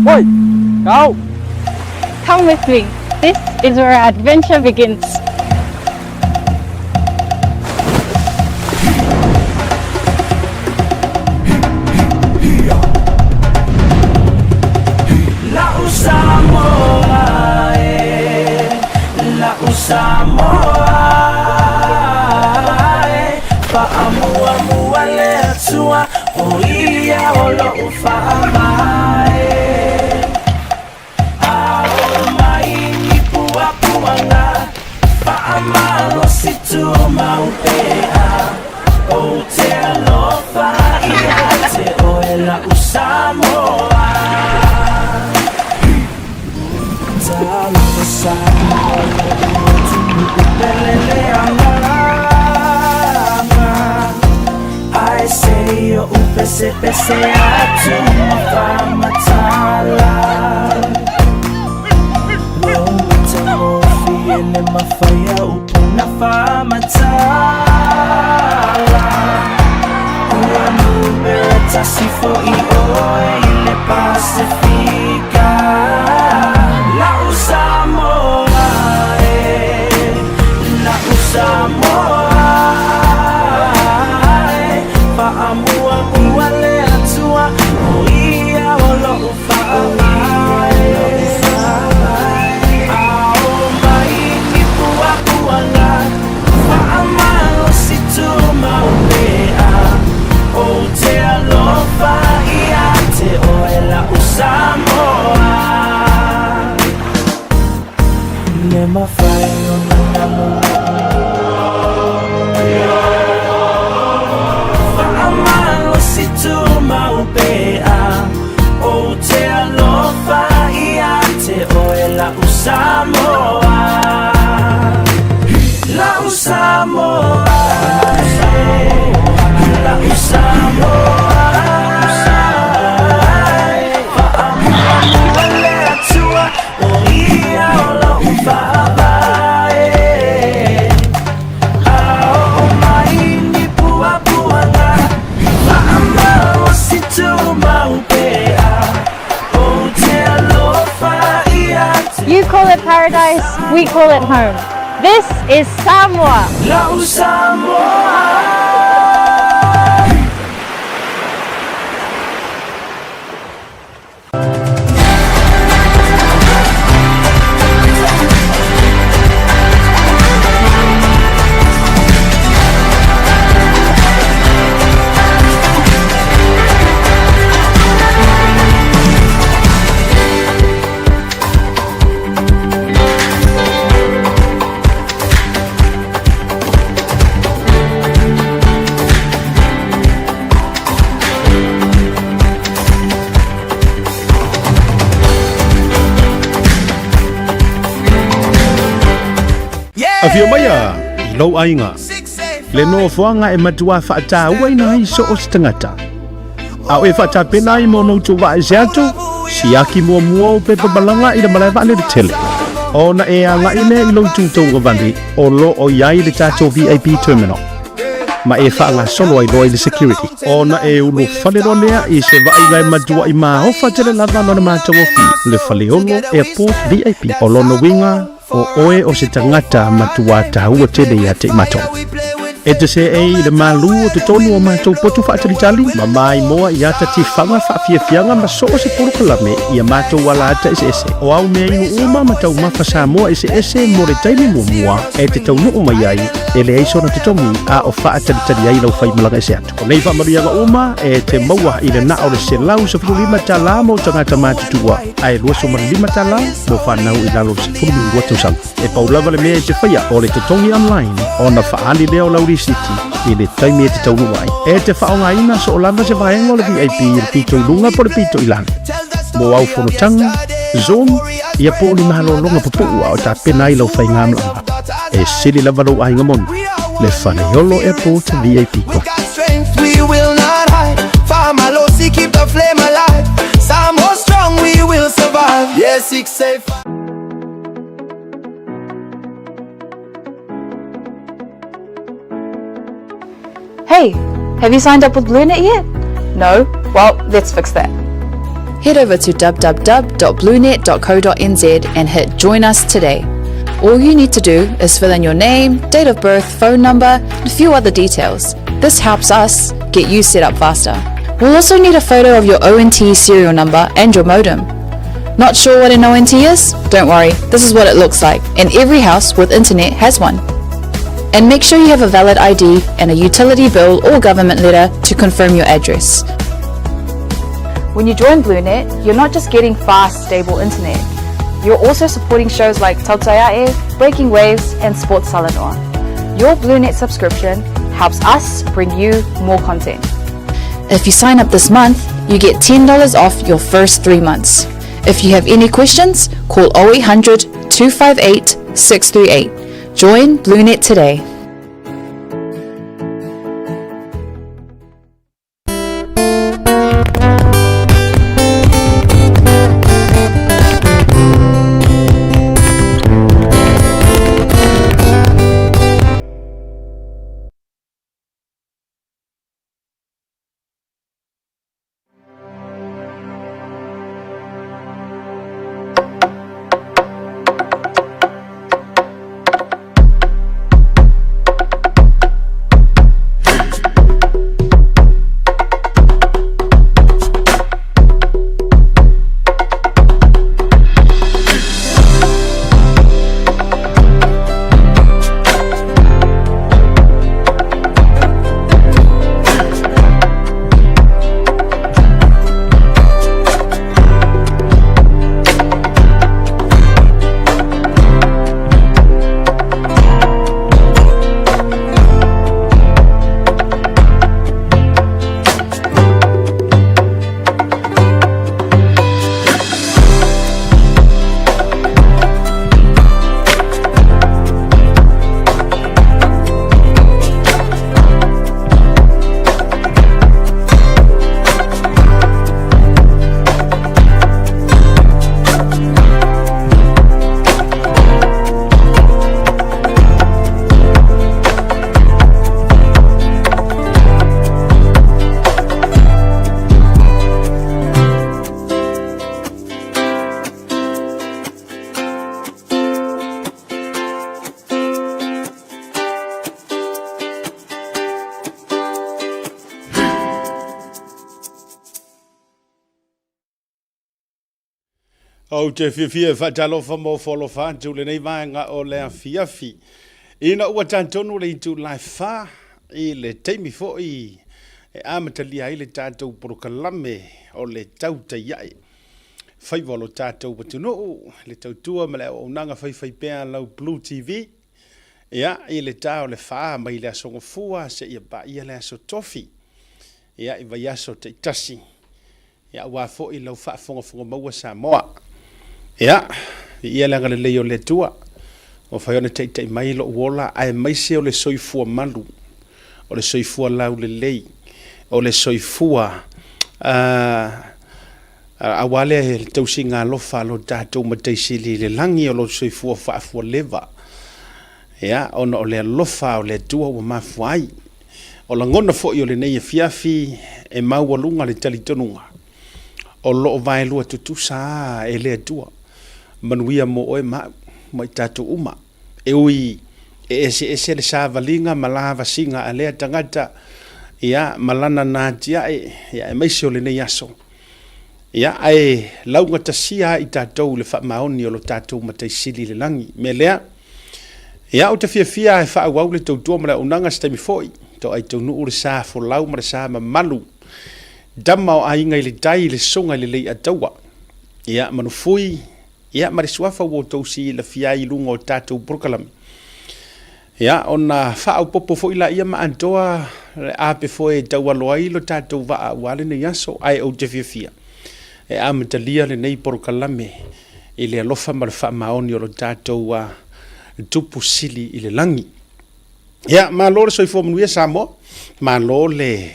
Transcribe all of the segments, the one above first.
Oi, go! Come with me. This is where our adventure begins. La'u Samoa e, la'u Samoa e, Faamuamua le Atua, o ia o lo'u faavae. A oo mai ni puapuaga, faamalosi tumau pea, Ou te alofa ia te oe la'u Samoa. Talofa Samoa lo'u atunuu pele le agaga, Ae se i oʻu pesepese atu ma faamatala. Lou matagofie le mafai a upu na faamatala. Ua numera tasi fo'i oe i le Pasefika. La'u Samoa e, la'u Samoa e, Faamuamua le Atua, o ia o lo'u faavae. A oo mai ni puapuaga, faamalosi tumau pea, Ou te alofa ia te oe la'u Samoa. Le mafai ona nalo Faamalosi tumau pea, Ou te alofa ia te oe la'u Samoa. La'u Samoa e, la'u Samoa e, Faamuamua le Atua, o ia o lo'u faavae. A oo mai ni puapuaga, faamalosi tumau pea, Ou te alofa ia te You call it paradise, we call it home. This is Samoa. La'u Samoa. Afio maia i lou aiga, le nofoaga e matuā faatauaina ai so o se tagata. A o e faatapena ai mo ona outou vaa ese atu, siaki muamua ou pepa malaga i le malae vaalele tele. Ona e agai lea i lou itu tauagavale o lo o i ai le tatou VIP terminal ma e faagasolo ai loa i le security. Ona e ulufale loa lea i se vaaiga e matuaʻi maofa tele lava lona matagofie, le Faleolo Airport VIP. O lona uiga, o oe o se tagata matuā taua tele ia te i matou. E te seei i le malū o totonu o matou potu faatalitali, ma maimoa i ata tifaga faafiafiaga ma so o se polokalame i a matou ala ata eseese. O au mea inu uma ma taumafa Samoa eseese mo le taimi muamua e te taunuu mai ai, e leai sona totogi a o faatalitali ai lau faimalaga ese atu. O nei faamanuiaga uma e te maua i le na o le $115 mo tagata matutua ae $25 mo fanau i lalo o le 12 tausaga. E pau lava le mea e te faia o le totogi online ona faaali lea o lau lisiti i le taimi e te taunuu ai. E te faaaogaina soo lava se vaega o le VIP i le pito i luga po o le pito i lalo. Mo au fonotaga, Zoom, ia po o ni malologa pupuu a o tapena ai lau faigamalaga. E sili lava lou aiga moni, le Faleolo Airport VIP We got strength, we will not hide. Faamalosi, keep the flame alive. Samoa strong, we will survive. Yeah, 685. Hey, have you signed up with BlueNet yet? No? Well, let's fix that. Head over to www.bluenet.co.nz and hit Join Us today. All you need to do is fill in your name, date of birth, phone number, and a few other details. This helps us get you set up faster. We'll also need a photo of your ONT serial number and your modem. Not sure what an ONT is? Don't worry, this is what it looks like, and every house with internet has one. And make sure you have a valid ID and a utility bill or government letter to confirm your address. When you join BlueNet, you're not just getting fast, stable internet. You're also supporting shows like Tautaiae, Breaking Waves, and Sports Salanoa. Your BlueNet subscription helps us bring you more content. If you sign up this month, you get $10 off your first three months. If you have any questions, call 0800 258 638. Join BlueNet today. Ou te fiafia e faatalofa mo folofa atu lenei vaega o le afiafi. Ina ua talitonu le itula e fa i le taimi foi e amatalia ai le tatou polokalame o le Tautai Ae. Faiva o lo tatou atunuu, le tautua ma le auaunaga faifaipea a lau Blue TV. Ia, i le ta o le fa mai le Aso Gafua seia paia le Aso Tofi. Ia, i vaiaso taitasi. Ia, aua foi lau faafogafoga maua Samoa. Ia, viia le agalelei o le Atua, ua mafai ona taitai mai lou ola aemaise o le soifua malu, o le soifua laulelei, o le soifua aua le tausiga alofa a lo tatou Matai Sili i le lagi o lo soifua faafualeva. Ia, ona o le alofa o le Atua ua mafua ai. O lagona foi o lenei afiafi e maualuga le talitonuga, o lo o vaelua tutusa a e le Atua manuia mo oe ma au, ma i tatou uma. E ui e eseese le savaliga ma lavasiga a lea tagata, ia, ma lana natiae, ia, aemaise o lenei aso. Ia, ae laugatasia ai tatou i le faamaoni o lo tatou Matai Sili i le lagi. Mea lea, ia, ou te fiafia e faaauau le tautua ma le auaunaga se taimi foi, toai taunuu le sa folau ma le sa mamalu, tama o aiga i le tai, le soga i le leiataua, ia, manufui, ia, ma le suafa ua outou silafia ai i luga o tatou polokalame. Ia, ona faaopoopo foi laia ma atoa le ape foi e taualo ai lo tatou vaa aua lenei aso, ae ou te fiafia e amatalia lenei polokalame i le alofa ma le faamaoni o lo tatou Tupu Sili i le lagi. Ia, malo le soifua manuia Samoa, malo le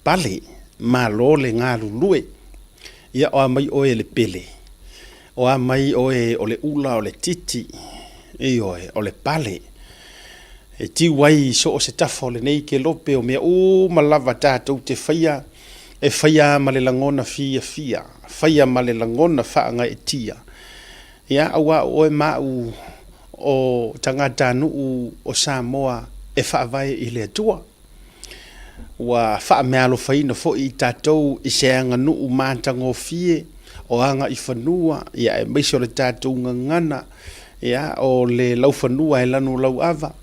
pale, malo le galulue. Ia, o a mai oe e le pele, o a mai oe o le ula o le titi, ioe, o le pale. E tiu ai i so o se tafa o lenei kelope o mea uma lava tatou te faia. E faia ma le lagona fiafia, faia ma le lagona faagaeetia. Ia, auā o oe ma au o tagatanuu o Samoa e faavae i le Atua. Ua faameaalofaina foi i tatou i se aganuu matagofie o agaifanua, ia, aemaise o le tatou gagana, ia, o le laufanua e lanu lauava,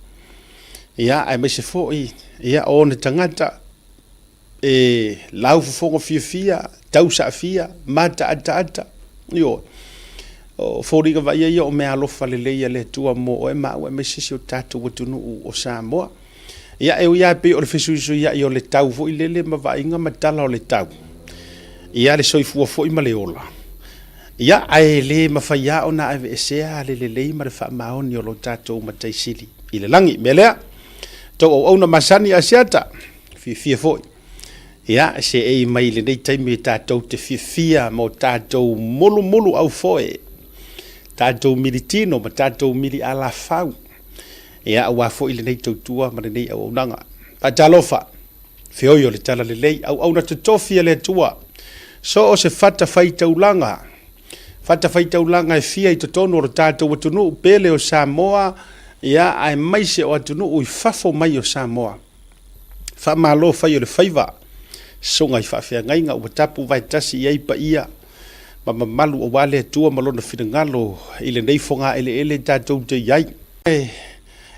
ia, aemaise foi, ia, o ona tagata e laufofoga fiafia, tausaafia, mataataata, ioe. O foliga vaaia ia o meaalofa lelei a le Atua mo oe ma au aemaise si o tatou atunuu o Samoa. Ia, e ui lava pei o le fesuisuiai o le tau foi lele ma vaaiga ma tala o le tau, ia le soifua foi ma le ola, ia, ae le mafai lava ona aveesea le lelei ma le faamaoni o lo tatou Matai Sili i le lagi. O le mea lea, tou auauna masani Asiata, fiafia foi. Ia, seei mai i lenei taimi tatou te fiafia ma o tatou mulumulu aufoe, tatou militino ma tatou milialafau. Ia, aua foi lenei tautua ma lenei auaunaga. Faatalofa, feoi o le talalelei, auauna totofi a le Atua, so o se fatafaitaulaga, fatafaitaulaga e fia i totonu o lo tatou atunuu pele o Samoa, ia, aemaise o atunuu i fafo mai o Samoa. Faamalo fai o le faiva, susuga i faafeagaiga ua tapu vaetasi i ai paia ma mamalu aua le Atua ma Lona finagalo i lenei fogaeleele tatou te i ai.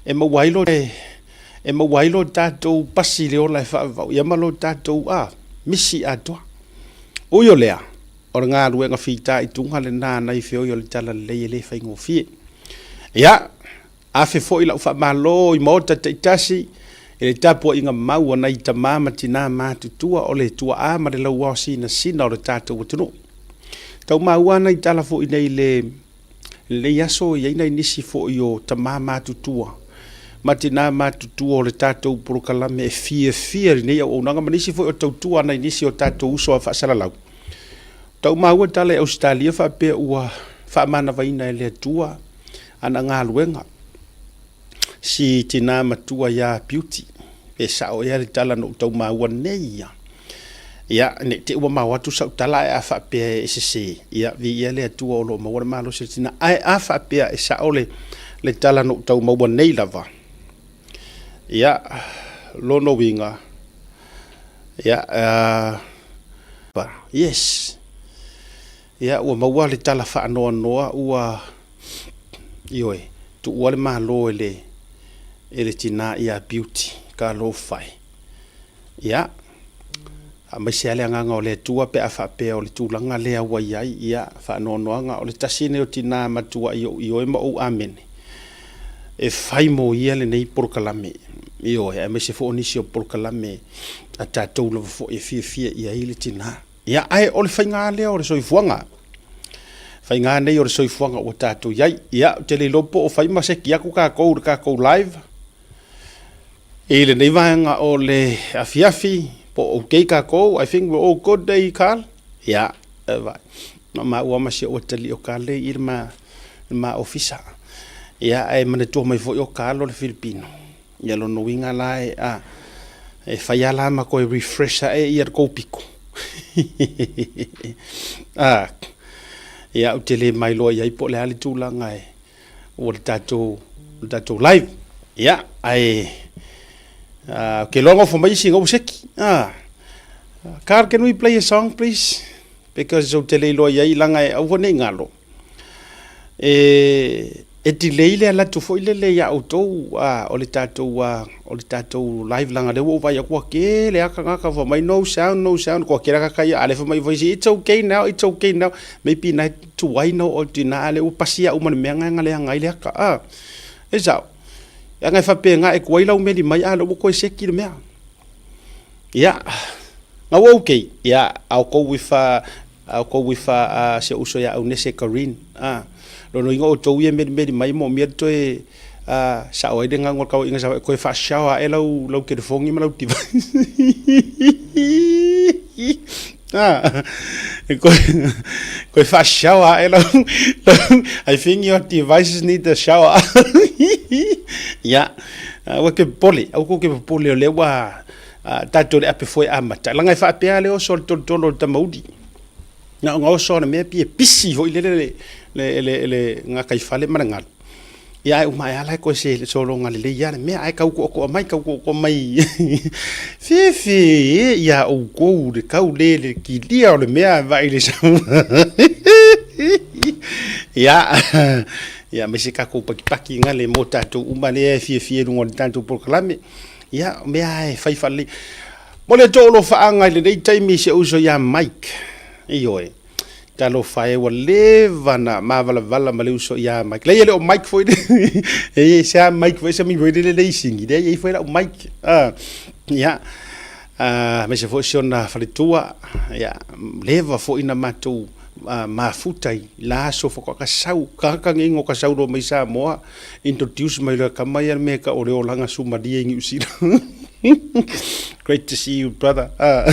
E maua ai lo, e maua ai lo tatou pasi i le ola e faavavau ia ma lo tatou a, misi atoa. Ui o lea, o le galuega fitaituga lena nai feoi o le Talalelei e le faigofie. Ia, Afe foi lau faamalo i maota taitasi i le tapuaiga mau a nai tama ma tina matutua o le tuaa ma le lauao sinasina o le tatou atunuu. Tau maua nai tala foi nei le lenei aso i ai nai nisi foi o tama matutua ma tina matutua o le tatou polokalame e fiafia i lenei auaunaga ma nisi foi o tautua nai nisi o tatou uso a faasalalau. Tau maua tala i Ausetalia faapea ua faamanavaina e le Atua ana galuega. Si tina matua ia Beauty, pe sao ea le tala na ou tau maua nei ia. Ia, ne i te i ua mao atu sau tala ae a faapea e sese, ia, viia le Atua o lo o maua le malosi o le tina. Ae a faapea e sao le, le tala na ou tau maua nei lava, ia, lona uiga, ia, uh, yes, ia, ua maua le tala faanoanoa ua Ioe, tuua le Malo e le, e le tina ia Beauty Talofa e. Ia, aemaise lava le agaga o le Atua pe a faapea o le tulaga lea ua i ai, ia, faanoanoaga, o le tasi lenei o tina matuai ou ioe ma ou amene, e fai mo ia lenei polokalame. Ioe, aemaise foi o nisi o polokalame a tatou lava foi e fiafia i ai le tina. Ia, ae o le faiga lea o le soifuaga. Faiga nei o le soifuaga ua tatou i ai. Ia, ou te le iloa po o fai ma seki atu tatou i le tatou live i lenei vaega o le afiafi, po o okay tatou. I think we're all good, eh, Carl? Ia, e vai. Ma maua ma si ou atalii o Carl i le ma, le ma ofisa. Ia, ae manatua mai foi o Carl o le Filipino. Ia lona uiga la e a e fai lava la ma toe refresh ae ia le tou pito. A ia ou te le mailoa i ai po o le a le tulaga e ua le tatou le tatou live. Ia ae ou te iloa nofo mai isi ina ua seki. A Carl, can we play a song please? Because ou te le iloa i ai leaga e aua ne i galo. E e delay le alu atu foi lele ia outou a o le tatou a o le tatou live leaga lea ua ou vaai atu ua tele lava tagata fai mai no sound no sound kua tele tagata ia a o lea fai mai voice it's okay now it's okay now maybe na e tuai na oo atu i ina a o lea ua pasi au ma le mea lena na leaga ai le ata a e sao leaga e faapena e tuai lau meli mai a o lea ua toe seki le mea ia na ua okay ia I'll go with A o kou i fa a si ou uso ia Aunese Kareen, a. Lona uiga outou ia e melimeli mai e moomia le toe a sao ai le gaga o le tauaiga Savaii toe faa-shower ae lau lau telefoni ma lau device. A, e toe toe faa-shower ae lau lau I think your devices need a shower. Ia, aua e te popole, aua tou te popole o lea ua. Tatou le ape foi amata. Laga e faapea le oso o le tolotolo o le tamauli. Na o oso o le mea pie pisi foi lele le le le le gataifale ma le galu. Ia ae uma ae ala e koe se sologa lelei lava le mea ae tau toatoa mai tau toatoa mai fefe e ia outou le tau le le kilia o le mea vaai le sau. Ia ia aemaise tatou pakipaki gale mo tatou uma lea e fiafia i luga o le tatou polokalame. Ia, o mea lava e fai faalelei. Mo le toalofaaga i lenei taimi i si ou uso ia Mike. Ioe. Talofa e, ua leva na mavalavala ma le uso ia Mike. Leai e le o Mike foi le. E se a Mike foi se mi foi le le isingi. Leai e i foi lau Mike. Ah, ia. Ah, aemaise foi si ona faletua. Ia, leva foi na matou mafuta i la aso faatoa sau. Tagata nei no ka sau loa mai Samoa. Introduce mai loa e kama ia le mea e tau o le olaga sumalie i Niu Sila. Great to see you brother. Ah.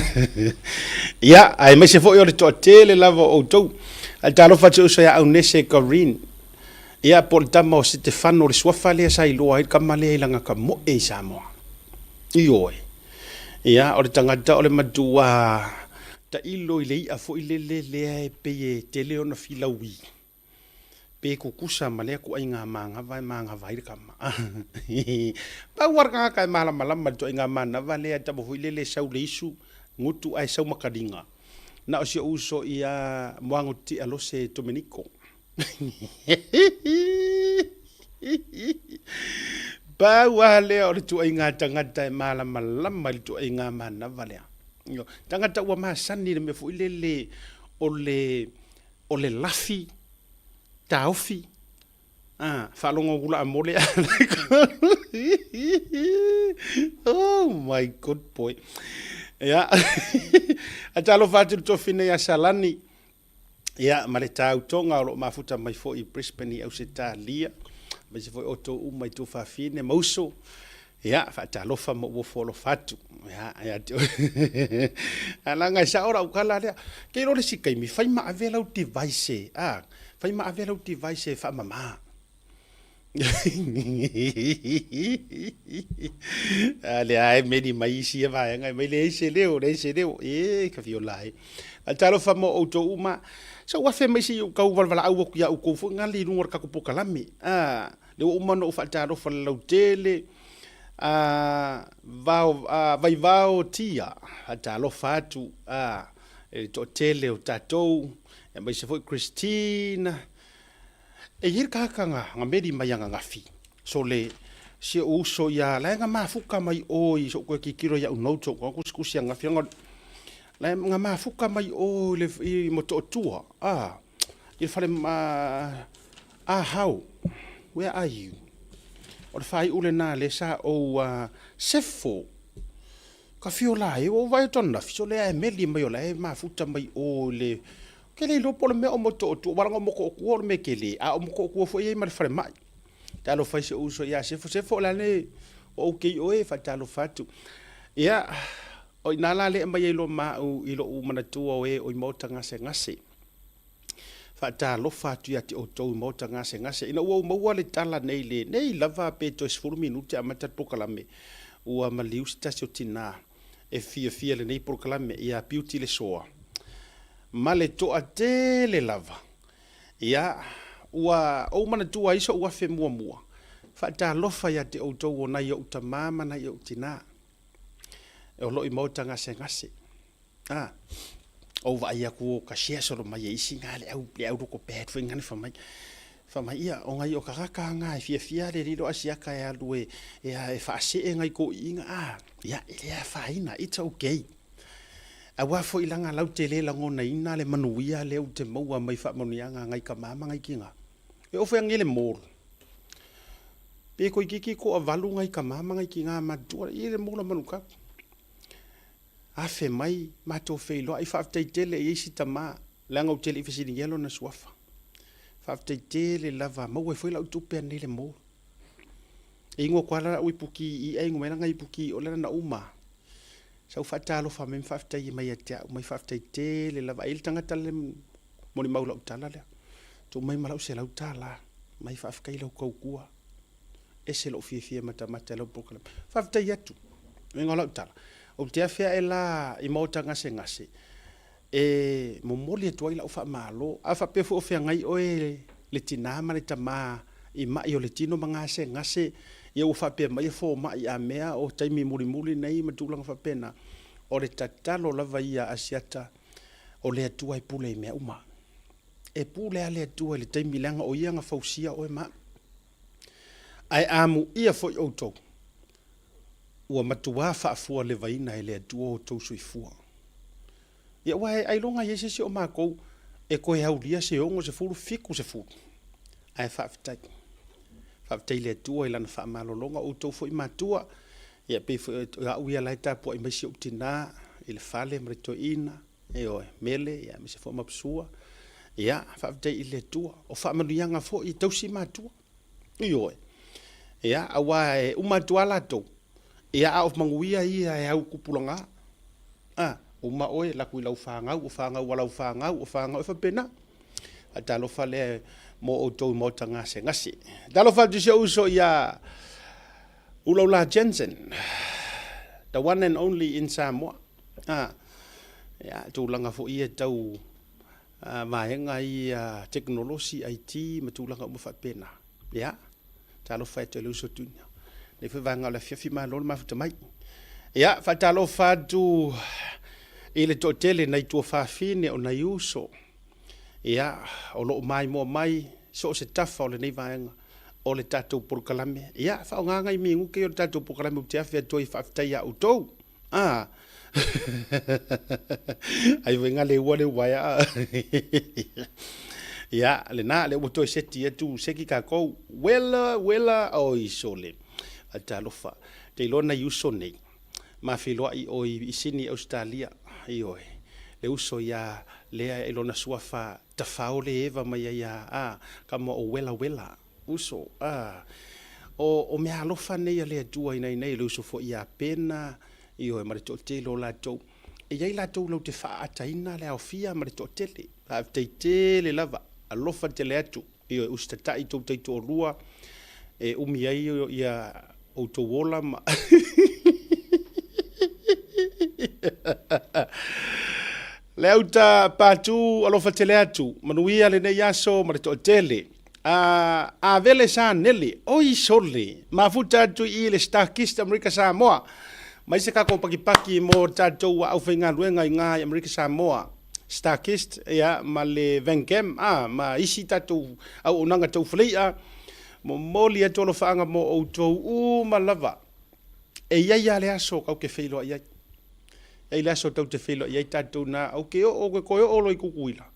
Ia, aemaise foi o le toatele lava o outou. Ae talofa atu uso ia Aunese Green. Ia, po o le tama o Setefano le suafa lea sa iloa ai le kama lea i lana kamoe i Samoa. Ioe. Ia, o le tagata o le matua tailo i le i'a foi lele lea e pei e tele ona filaui. Pe kukusa ma lea ituaiga manava e manava ai le tama. Pau lava le tagata e malamalama i le ituaiga manava lea, tama foi lele e sau le isu, gutu ae sau mataliga. Na o si ou uso ia Moagotia Lose Tomeniko. Pau lava lea o le ituaiga tagata e malamalama i le ituaiga manava lea. Tagata ua masani i le mea foi lele o le o le lafi taofi a faalogo atu la mole oh my good boy ia a talofa atu le tofi ia Salani ia ma le tautoga o lo o mafuta mai foi i Brisbane i Ausetalia aemaise foi outou uma i tuafafine ma uso Ia, faatalofa ma ou ofo alofa atu. Ia, ia te oe. Ae leaga e sao lau tala lea. Ke iloa le isi taimi, fai ma ave lau device, a, fai ma ave lau device e faamama. A lea e meli mai isi ia vaega, e mai leai se leo, leai se leo. E, ka fiola ai. Ae talofa mo outou uma. Se ua afe mai se i ou tau valavala'au atu ia outou foi gale i luga o le tatou polokalame. A, Lea ua uma ona ou faatalofa i le lautele, a, vao, a, vaivao tia, faatalofa atu, a, i le toatele o tatou, aemaise foi Christina. E i ai le tagata na, na meli mai ananafi, so le, si ou uso ia, la e na mafuta mai o i so'u toe tilotilo i au notes ou tusitusi ananafi, ona, la e na mafuta mai o i le, i Motootua, a, i le fale, a, Ah how? Where are you? O le faaiu lena lea sa ou sefo. Ka fio la e, ua ou vaai atu ananafi, sole a e meli mai o la e mafuta mai o i le... Ou te le iloa po o le mea o Motootua, aua leaga o Motootua o le mea tele, a o Motootua foi e i ai ma le falemai. Talofa i si ou uso ia Sefo, Sefo o le a le o okay oe, faatalofa atu. Ia, o i ina la lea e aumai ai loa ma au i lou manatua o e o i maota gasegase. Faatalofa atu ia te outou i maota gasegase. Ina ua ou maua le tala nei le nei lava pe toe 10 minute amata le polokalame, ua maliu se tasi o tina e fiafia lenei polokalame ia Beauty Lesoa ma le toatele lava. Ia, ua ou manatua ai so'u afe muamua. Faatalofa ia te outou o nai o'u tama ma nai o'u tina o lo o i maota gasegase. A, ou vaai atu o ka share solo mai e isi nga le au le au loko bad foi ngane fa mai. Fa mai ia o ngai o ka ka nga e fiafia le lilo asiaka e alu e e a e faasee ngai ko iiga a ia e le afaina it's okay. Aua foi langa lau te le lagonaina le manuia lea u te maua mai faamanuiaga ngai ka mama ngai ki nga. E oo foi ange le mall. Pe toeitiiti toavalu ngai ka mama ngai ki nga matua i le mall a Manukau. Afe mai matou feiloai, faafetai tele i isi tama, leaga ou te le i fesiligia lona suafa. Faafetai tele lava, maua ai foi lau tupe anei le mall. E inu atu lava lau ipuki i i, ae inu mai lana ipuki i o lea na uma. Sa ou faatalofa mai ma faafetai mai ia te au, mai faafetai tele lava. Ai le tagata le molimau i lau tala lea. Tuu mai ma lau $100, mai faafetai i lau tautua. Ese lou fiafia e matamata i lau polokalame. Faafetai atu. Uiga o lau tala, Ou te afe ae la i maota gasegase e momoli atu ai lau faamalo. A faapea foi o feagai oe le tina ma le tama i mai o le tino ma gasegase, ia ua faapea mai e fomai a mea o taimi mulimuli nei ma tulaga faapena, o le tatalo lava ia a Asiata, o le Atua e pule i mea uma. E pule lava le Atua i le taimi leaga o Ia na fausia oe ma au. Ae amuia foi outou, ua matuā faafualevaina e le Atua outou soifua. Ia aua e ailoga i ai se isi o makou e toe aulia se 60, 70, ae faafetai. Faafetai i le Atua i Lana faamalologa, o outou foi matua, ia pei foi o au ia la e tapuai mai si ou tinā i le fale ma le toeaina, Ioe, Mele, ia aemaise foi Mapusua. Ia, faafetai i le Atua. O faamanuiaga foi e tausi matua. Ioe. Ia, aua e uma atu lava latou, ia a o manuia ia e au tupulaga. A, uma oe, laku i lau fanau, o fanau a lau fanau, o fanau, e faapena. A talofa lea mo outou i maota gasegase. Talofa atu i si ou uso ia Ulaula Jensen, the one and only in Samoa. A, ia, tulaga foi ia tau vaega ia tekonolosi, IT ma tulaga uma faapena. Ia, talofa e toe le uso tuina. Nei foi vaega o le afiafi, malo le mafuta mai. Ia, faatalofa atu i le toatele nai tuafafine o nai uso. Ia, o lo o maimoa mai so o se tafa o lenei vaega o le tatou polokalame. Ia, faaaoga nai minute ia o le tatou polokalame ou te afe atu ai e faafetai ia outou. Ah. Ai foi nga le ua le uaea. Ah. Ia, lena, lea ua toe seti atu, seki kākou. Wela, wela, oi sole. A talofa. Te iloa nai uso nei. Ma feiloai o i Sini, Ausetalia. Ioe. Le uso ia lea i lona suafa tafao le eva mai ai a, a, kama o wela wela. Uso, a, o, o mea alofa nei a le Atua i nai nei, le uso foi ia Pena, ioe, ma le toatele o latou. E i ai latou lau te faaataina le aofia ma le toatele. Faafetai tele lava, alofa tele atu, ioe, usitatai tou taitoalua, e umi ai ia outou ola ma Le auta patu alofa tele atu, manuia lenei aso ma le toatele. A Avele Sanele, oi sole, mafuta atu i le Starkist Amerika Samoa, mai se kako pakipaki mo tatou aufaigaluega i ngā i Amerika Samoa. Starkist, ia, ma le Van Gam, a, ma isi tatou auaunaga tau faleia, momoli atu alofaaga mo outou uma lava. E i ai lava le aso kau te feiloai ai. E i ai le aso tau te feiloai ai tatou na, au ke oo, ke koe oo loa i Kukuila.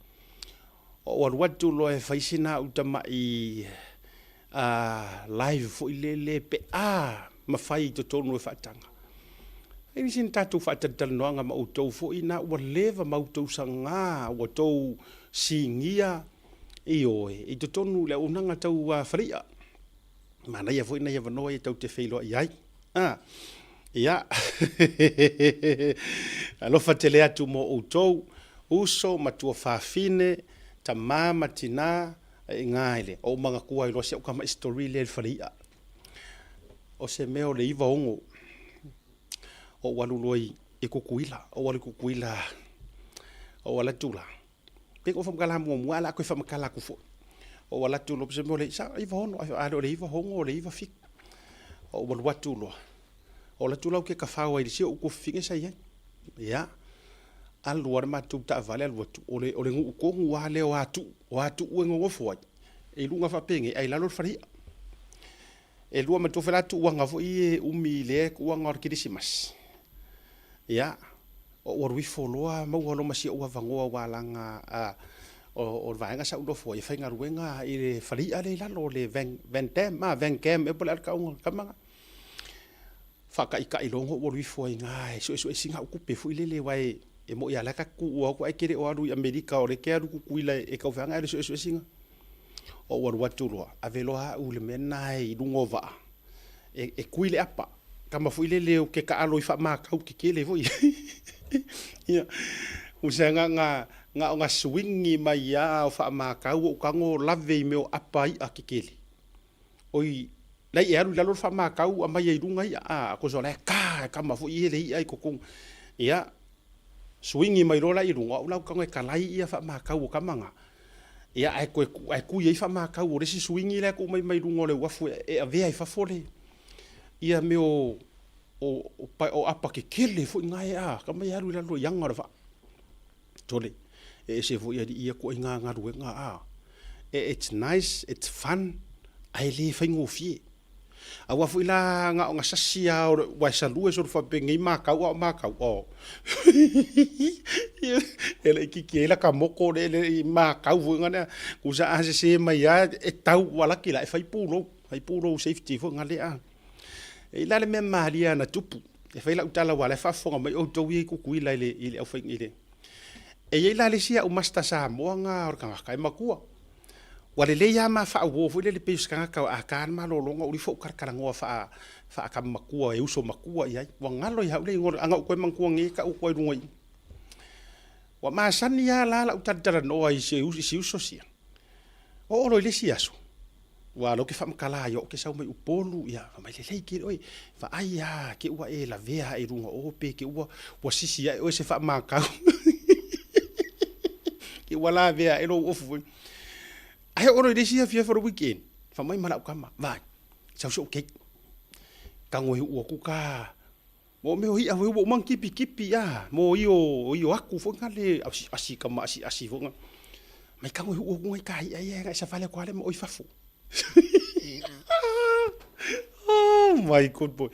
Ou alu atu loa e fai sina au tamai live foi lele pe a mafai i totonu e faataga. E i sina tatou faatalatalanoaga ma outou foi na ua leva ma outou saga ua tou sigia, ioe, i totonu i le auaunaga tau faleia. Manaia foi nai avanoa ia tou te feiloai ai. A, ia, alofa tele atu mo outou, uso ma tuafafine, tama ma tina, e iga i le, ou manatua ai loa si au tama story lea i le fale i'a. O se mea o le 96, ou alu loa i Tutuila, ou alu i Tutuila, ou alu atu la, Pei na ou faamatala muamua ae o le a toe faamatala atu foi. Ou alu atu loa, o le 96, a le o le 96 o le 97. Ou alu atu loa, ou alu atu la ou te tafao ai i le isi ou tuafafine sa i ai. Ia, alu lava le matou taavale alu atu, o le o le nuu tonu lava lea o Atuu, o Atuu e nonofo ai, i luga faapenei ae i lalo le fale i'a. E lua matua foi la tuuaga foi e umi lea tuuaga o le Kerisimasi. Ia, ou alu ifo loa maua loa ma si ou avanoa aua leaga o le vaega sa ou nofo ai e faigaluega i le fale i'a lea i lalo o le Van, Van Dam, ah, Van Gam ea po o le a le tauga o le tama lena. Faataitai loa ona ou alu ifo ai i ina e suesue sina au tupe foi lele aua e moni lava o la e ta te tuua atu ae e te le o alu i Amerika o lea e te alu i Tutuila e tau feagai ae suesue sina. Ou alu atu loa, ave loa au i le mea lena i luga o vaa, e kui le apa. Tama foi lele ou te taalo i faamatau tetele foi. Ia, usa na, na, na o na swingi mai lava o faamatau ou tago lave i mea o apa i'a tetele. Oi, Lai e alu i lalo le faamakau aumai ai i luga ia, a, kosa o la e ka e kama foi ia le i'a i totonu. Ia, suigi mai loa la i luga, o au la ou tago e kalai ia faamakau o kama na, ia ae toe ae tui ai faamakau o le isi suigi la e tuu mai mai luga o le uafu e avea i fafo le ia mea o o o apa tetele foi na e a, kama e alu i lalo i aga o le vaa. Sole, e ese foi alii ia ituaiga galuega a. It's nice, it's fun, ae le faigofie. Aua foi la na ona sasi lava o le, aua e salue solo faapenei makau a o makau, oh. E laitiiti ai lata moto le le i makau foi na, tusa a sese mai lava e tau ua laki la e fai pulou, fai pulou safety foi na le a. E i ai la le mea malie na tupu, e fai lau tala aua o la e faafofoga mai outou ia i Tutuila i le i le aufai i le E i ai la le isi au Master Samoa na o le tagata e matua. Ua lelei lava ma faauo foi lele pei o se tagata a ta le malologa ua ifo ou talatalanoa faa faatama matua e uso matua i ai. Ua galo ia au le igoa a na ou toe manatua nei e tau atu ai i luga i i. Ua masani lava la lau talatalanoa i si uso sia. Oo loa i le isi aso, Ua la ou te faamatala ai ou te sau mai Upolu, ia, fai mai, lelei tele oe, vaai lava te ua e lavea ae i luga o pe te ua, ua sisi ae oe se faamakau. Te ua lavea ae lou ofu foi. Ae oo loa i le isi afiafi o le weekend, fai mai ma lau tama, vaai, sau se ou cake. Tago e uu atu ka, mo mea o i'a foi ua uma ona kipikipī a, mo io, io aku foi na le asiasi kama asiasi foi na. Mai tago e uu atu nai ta i'a ia e savali atu lava lea ma oe i fafo. Oh my good boy.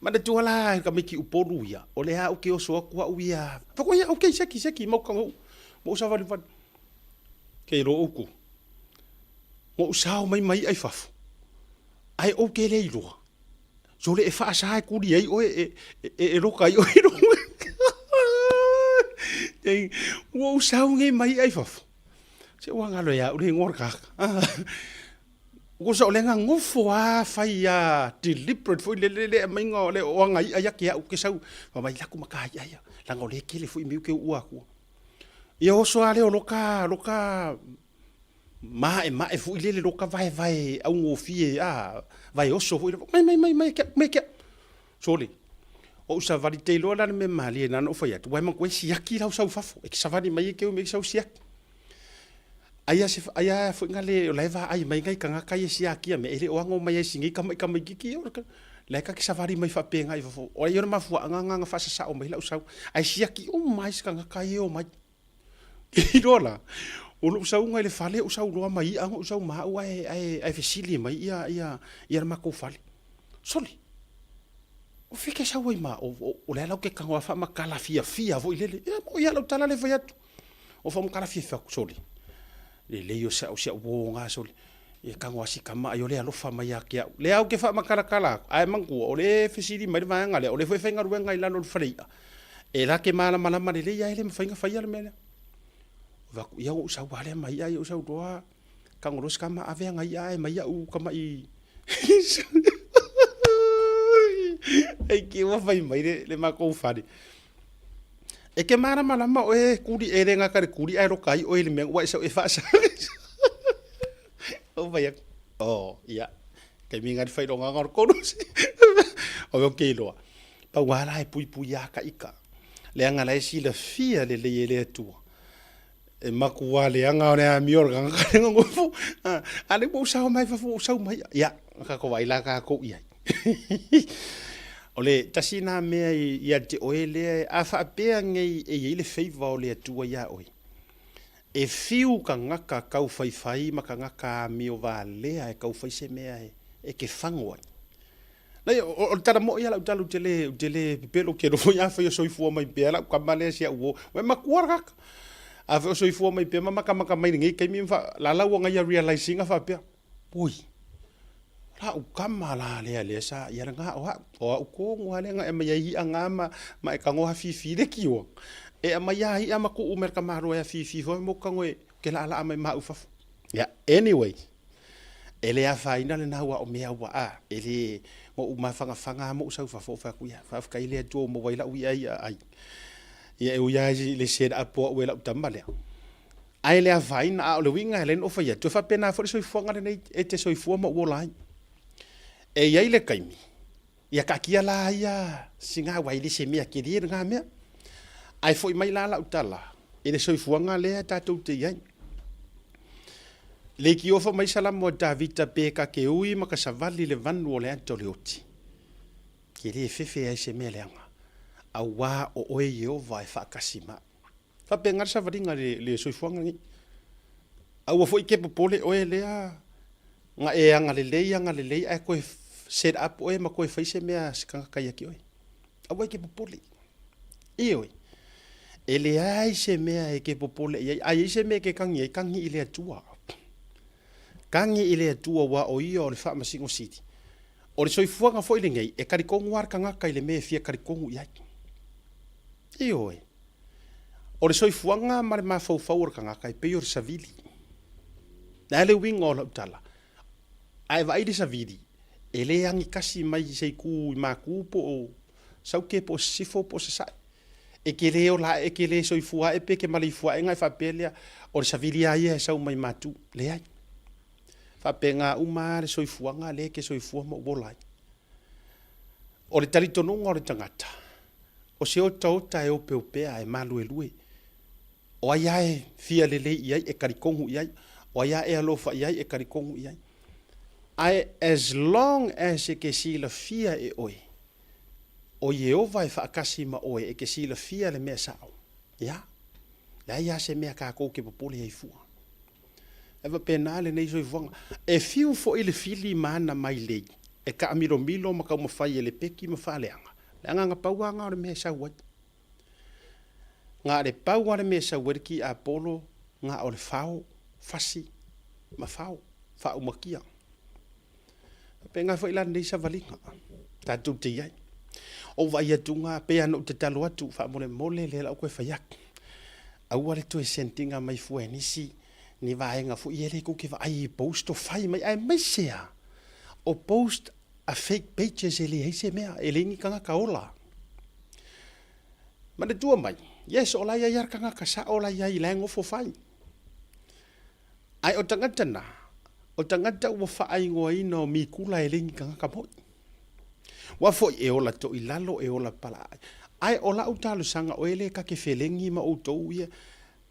Manatua la tamaiti Upolu ia, o lea ou te oso atu au ia, fai atu ia, okay, seki, seki, mau tago e uu, ma ou savalivali. Ke iloa outou, na ou sao mai ma i'a i fafo, ae ou te le iloa, Sole e faasa e kuli ai oe e, e, e loka ai oe i luga. Ua ou sau nei mai ai fafo. Se ua ngalo ia ule ingoa le kaka. Ua sa o le ngangofo a fai a deliberate foi le le le mainga o le o anga ia ia ke au ke sau. Fa mai laku maka ia ia. Langa o le kele foi miu ke ua aku. Ia oso a le o loka loka Maʻemaʻe foi lele lo ka vaevae augofie a vae oso foi mai mai mai mai kia mai kia sole o savali te iloa la le mea malie na na fai atu wai ma koe siaki lau sau fafo e savali mai e ke me sau siaki aia se aia foi ngale o la e vaai mai ngai kangaka ia siakia me ele o ango mai ai singi kama kama kiki o la ka ke savali mai faapea ngai fafo o ia na mafuaanga nga nga faasasao mai lau sau ai siaki uma ai se kangaka ia o mai Iloa la, o lou sauga i le fale ou sau loa ma i'a ou sau ma au ae, ae, ae fesili mai ia, ia, ia le makou fale. Sole, o fea ke sau ai ma o, o, o le ala o ke tago a faamatala fiafia foi lele. Ia, mo ia lau tala le fai atu. O faamatala fiafia aku, sole, lelei o se au, se au uō sole. Ia tago a si tama ai o le alofa mai ia te au. Lea ou te faamatalatala atu, ae manatua, o lea e fesili mai le vaega lea, o lea foi e faigaluega i lalo o le fale i'a. E la te malamalama lelei ae le mafai ona faia le mea lea. Ou fai atu, ia ua ou sau lava lea ma i'a, ia ou sau loa, tago loa si tama ave ana i'a ae aumai au tama'i Ai ke ua fai mai le matou fale. E ke malamalama oe e kuli e le gata i le kuli ae loka ai oe i le mea ua e sau e faasa. Ou fai atu, oh, ia, taimi lena le faailogaga o le kolu. O mea ou te iloa, pau lava la e puipui lava ta ita, leaga la e silafia lelei e le Atua, e matua leaga o le amio a le tagata le nonofo. A lea ua ou sao mai fafo ua ou sau mai, ia, tatou vaai la tatou i ai. O le tasi lena mea ia te oe lea, a faapea nei e i ai le favor o le Atua iā oe, E fiu tagata tau faifai ma tagata amio valea e tau fai se mea e te fago ai. Leai, o le tala moi lava lau tala, ou te le, ou te le pepelo, ou te iloa foi afai o soifua mai pea lau tama lea si au uo, ua e matua le tagata. Afai o soifua mai pea ma matamata mai i lenei taimi ma lalau ana ia realize ina faapea, Oi, o lau tama la lea lea sa ia lena o au, o au tonu lava lea na e aumai ai i'a na ma, ma e tago afifi le tioa. E aumai lava i'a ma tuu mai le tamaloa e afifi foi mo tago e ke laalaa mai ma au i fafo. Ia, anyway, e le afaina lena aua o mea ua a, e le, na ou mafanafana lava ma ou sau i fafo ou fai atu, ia, faafetai i le Atua ua maua ai lau i'a ia ai. Ia e ui lava i le set up o au e lau tama lea, Ae le afaina, a o le uiga e ala ai ona ou fai atu, e faapena foi le soifuaga lenei e te soifua ma ou ola ai. E i ai le taimi, ia taatia la ia sina aua e le se mea tele lena mea. Ae foi mai la lau tala i le soifuaga lea tatou te i ai. Leitioa fai mai Salamo a Tavita pe ta te ui ma ta savali i le vanu o le ata o le oti, ke le fefe ai se mea leaga, auā o oe Ieova e faatasi ma au. Faapena le savaliga i le soifuaga lenei. Aua foi ke popole oe lea na e agalelei agalelei ae toe set up oe ma toe fai se mea a se tagata ia te oe. Aua e te popole. Ioe. E leai se mea e te popole i ai. A i ai se mea e te tagi ai, tagi i le Atua. Tagi i le Atua aua o Ia o le Faamasino Sili. O le soifuaga foi lenei, e talitonu lava le tagata i le mea e fia talitonu i ai. Ioe. O le soifuaga ma le mafaufau o le tagata e pei o le savili. O le a le uiga o lau tala? A e vaai i le savili, e le agitasi mai i se itu i Matu po o Sauke po o Sisifo po o Sasae. E te le ola ae, e te le soifua ae pe e te maleifua ae ona e faapea lea, o le savili lava ia e sau mai Matu. Leai. Faapena uma lava le soifuaga lea e te soifua ma ou ola ai. O le talitonuga o le tagata, o se otaota e opeopea, e maluelue. O ai lava e fia lelei i ai, e talitonu i ai. O ai lava e alofa i ai, e talitonu i ai. Ae as long as e te silafia e oe, o Ieova e faatasi ma oe, e te silafia le mea sao, ia, leai lava se mea tatou te popole ai fua. E faapena lenei soifuaga. E fiu foi le fili ma ana mailei e taamilomilo ma taumafai e lepeti ma faaleaga, le agaga pau lava lena o le mea e sau ai. Na o le pau lava le mea e sau ai le tiapolo, na o le fao, fasi ma fao, faaumatia. Faapena foi la lenei savaliga tatou te i ai. Ou vaai atu na, pei lava ona ou tatalo atu, faamolemole lea la ou toe fai atu, aua le toe send ina mai fua e nisi ni vaega foi ia lea tou te vaai i post o fai mai, aemaise lava o post a fake pages e leai se mea, e leai ni tagata ola. Manatua mai, yes o la e i ai lava le tagata sao la e i ai la e nofo fai. Ae o tagata na, o tagata ua faaigoaina o mikula e leai ni tagata moi. Ua foi e ola toilalo e ola palaai. Ae o lau talosaga oe lea ta te felegi ma outou ia,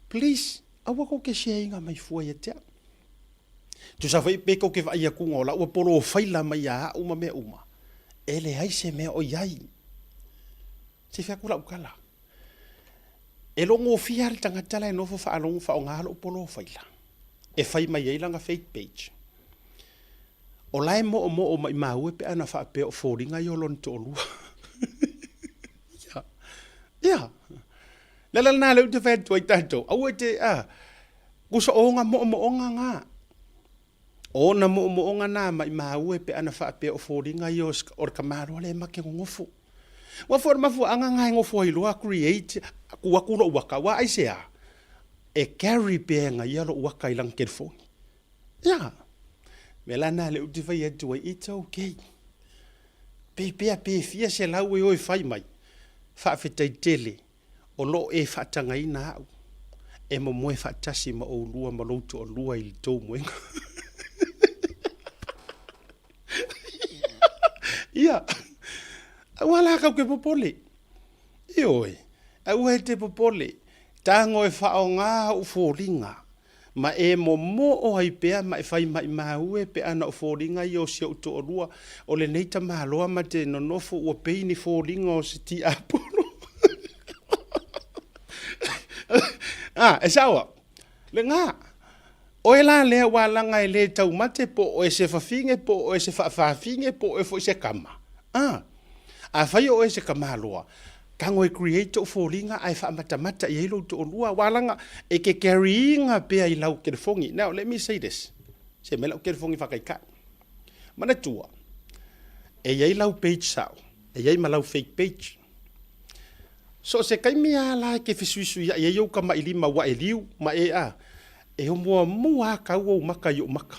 please aua tou te share ina mai fua ia te au. Tusa foi pe tou te vaai atu o la ua polofaila mai ia au ma mea uma, e leai se mea o i ai. Se i fai atu lau tala. E logofia le tagata la e nofo faalogo faaaoga lou polofaila e fai mai ai lana fake page. O la e moomoo maimau e pe ana faapea o foliga ia o lona toalua. Ia. Ia. Le ala lena lea ou te fai atu ai tatou, aua e te, a, tusa o ona moomooga na. O ona moomooga na maimau e pe ana faapea o foliga ia o le tamaloa lea ma te nonofo. Ua foi o le mafuaaga na e nofo ai loa create tu atu lou aka, aua aisea? E carry pea e na ia lou aka i lana telefoni. Ia, mea la na lea ou te fai atu ai, it's okay. Pe pea pe fia selau e o e fai mai, faafetai tele o lo o e faatagaina au e momoe faatasi ma oulua ma lou toalua i le tou moega. Ia, aua la kau ke popole. Ioe, aua e te popole, tago e faaaoga ou foliga Ma e momoo ai pea ma e fai maimau e pe ana o foliga ia o si ou toalua, o lenei tamaloa ma te nonofo ua pei ni foliga o se tiapolo. A, e sao au? Lena. Oe la lea ua laga e le taumate po o oe se fafine po o oe se faafafine po o oe foi se kama. A, afai o oe se tamaloa, Tago e create ou foliga ae faamatamata i ai lou toalua aua laga e ke carry ina pea i lau telefoni. Now let me say this, se aumai lau telefoni faataitai. Manatua, e i ai lau page sao, e i ai ma lau fake page. So o se taimi lava la e te fesuisuiai ai ou tamailima ua e liu ma e a, e muamua lava tau ou maka i ou maka.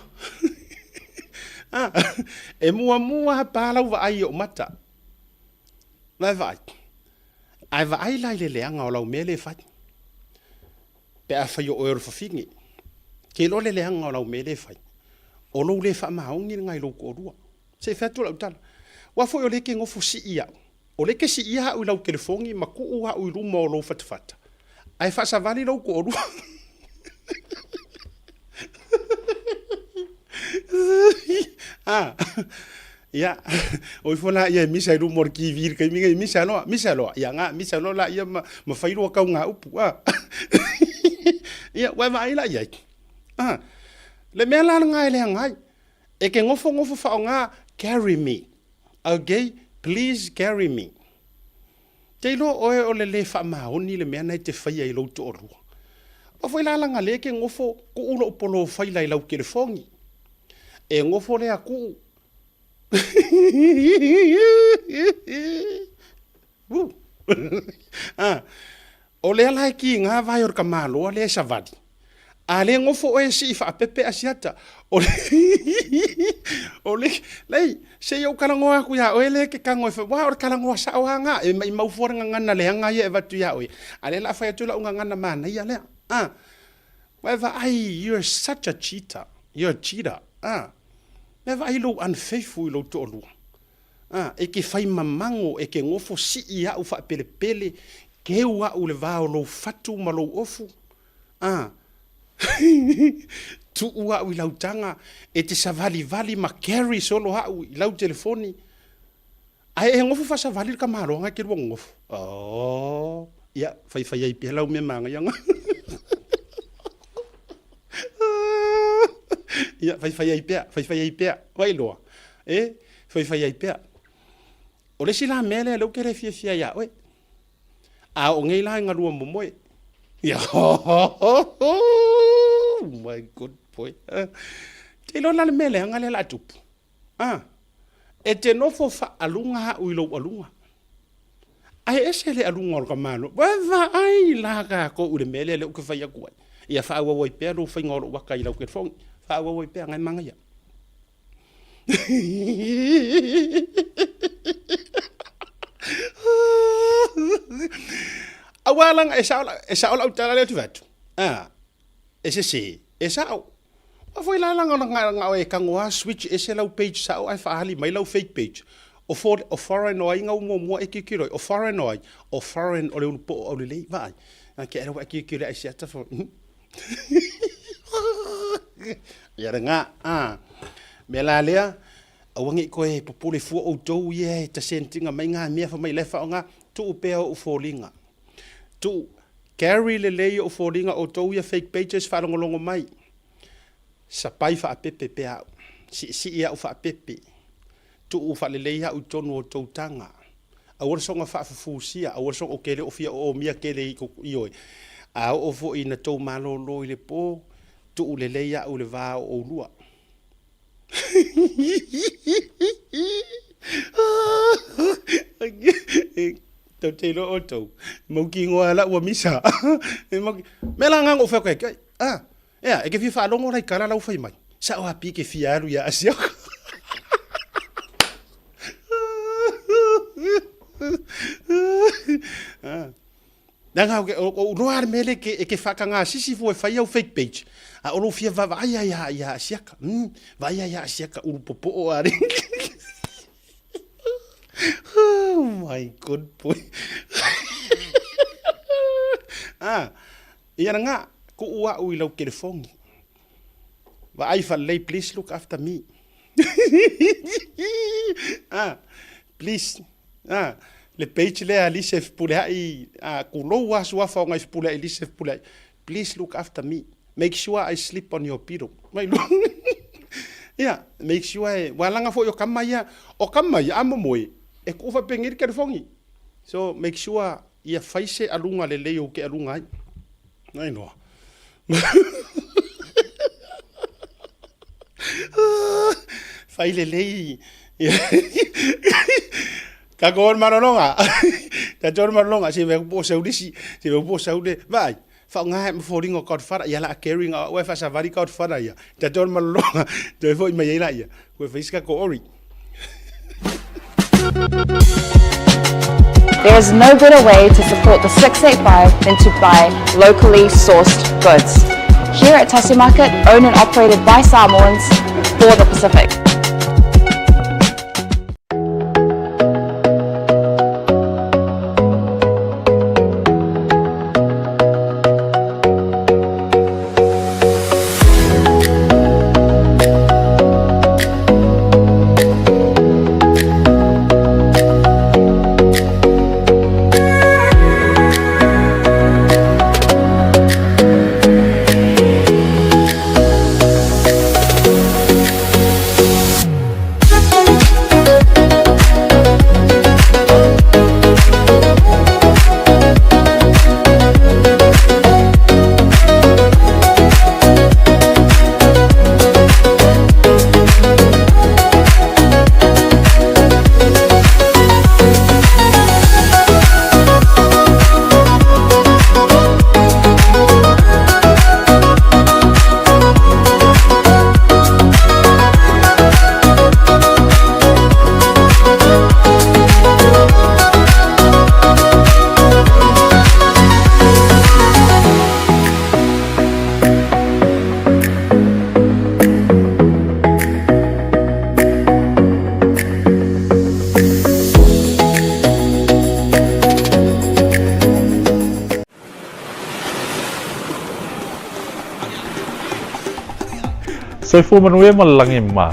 E muamua lava pa lau vaai i ou mata. Vaevaai. Ae vaai la i le leaga o lau mea lea e fai. Pe afai o oe o le fafine, te iloa le leaga o lau mea lea e fai, o lou le faamaoni lena i lou toalua. Se i fai atu lau tala. Aua foi o lea e te nofo sii au. O lea e te siia au i lau telefoni ma tuu au i luma o lou fatafata, ae faasavali lou toalua. Ah, ia, o ifo laia e misa i luma o le TV i le taimi nei, misa loa, misa loa, ia na, misa loa laia ma, ma fai lua tauga upu, ah. Ia, ua e vaai la i ai. Ah, le mea la lena e leaga ai, e te nofonofo faaaoga carry me, okay, please carry me. Te iloa oe o le le faamaoni le mea na e te faia i lou toalua. Aua foi la leaga lea e te nofo tuu lou polofaila i lau telefoni. E nofo lea tuu O lea la e kiga vae o le tamaloa lea e savali. A le nofo oe e sii faapepe Asiata, o le o le lei, se i ou talanoa atu ia oe lea e te tago e fai, ua o le talanoa sao lava na, e maimau fua le gagana leaga ia e avatu ia oe, a lea o le a fai atu lau gagana manaia lea. A, ua e vaai, you are such a cheater, you are a cheater. A, ua e vaai i lou unfaithful i lou toalua. A, e te fai mamago, e te nofo sii au faapelepele, keu au i le va o lou fatu ma lou ofu. A, tuu au i lau taga, e te savalivali ma carry solo au i lau telefoni. Ae e nofo faasavali le tamaloa na e te lua nonofo. Oh, ia, faifai ai pea lau mea manaia na. Ia, faifai ai pea, faifai ai pea. Vai loa. E, faifai ai pea. O le isi la mea lea lea ou te le fiafia ia oe. A o nei la e galua momoe. Ia, oh my good boy. Te iloa la le mea leaga lea o le a tupu. A, e te nofo faaaluga au i lou aluga. Ae ese le aluga o le tamaloa. Ua vaai la tatou i le mea lea lea ou te fai atu ai. Ia faaauau ai pea lou faiga o lou ata i lau telefoni. Faaauau ai pea, na e manaia. Aua leaga e sao, e sao lau tala lea ou te fai atu. A, e sese, e sao. Aua foi la leaga na o e tago lava switch ese lau page sao ae faaali mai lau fake page. O for, o foreign o ai gau muamua e tilotilo ai? O foreign o ai? O foreign o le ulupoo aulelei, vaai. A ke ua e tilotilo ai siata fo. Ia lena, a. Mea la lea, aua ne i toe popole fua outou ia e tasentiga mai ngā mea fai mai la e faaaoga, tuu pea ou foliga. Tuu, carry lelei ou foliga outou ia fake pages faalogologo mai. Sapai faapepe pea au. Siisii au faapepe. Tuu faalelei au i totonu o outou taga. Aua le soona faafufusia, aua le soona, ou te le o fia oomia tele i oe. A oo foi ina tou malolo i le po, tuu lelei au i le va o oulua. Tou te iloa outou, mautinoa lau ua misa. Mea la na na ou fai atu ai, ah, Ea, e te fia faalogo la i tala la ua fai mai. Sao a pi ke fia alu ia Asiaka. Leaga o ou loa le mea lea e te faatagasisi fua e fai au fake page, a o lou fia vaavaai lava ia, ia Asiaka. Vaai lava ia Asiaka ulu popoo a le. Oh my good boy. Ah, Ia na nga, kuu au i lau telefoni. Vaai faalelei, please look after me. Ah, please. Ah, le page lea a Lisa e fepuleai, ah, kulou lava suafa o ngai fepuleai Lisa e fepuleai. Please look after me. Make sure I sleep on your pillow. Mai lua. Ia, make sure e, ua laga foi o kama ia, o kama ia, a momoe, e kuu faapenei le telefoni. So, make sure Ia fai se aluga lelei ou te aluga ai. Nai noa. Fai lelei. Tatou o le malologa. Tatou o le malologa. Se mea po o saulisi. Se mea po o saule. Vaai. Faaaoga ma foliga o Godfather. Ia la a carry nga oe faasavali Godfather ia. Tatou o le malologa. Toe foi mai ai laia. Koe fai se tatou ori. There is no better way to support the 685 than to buy locally sourced goods. Here at Tasi Market, owned and operated by Samoans for the Pacific. Soifua manuia ma le lagi mā.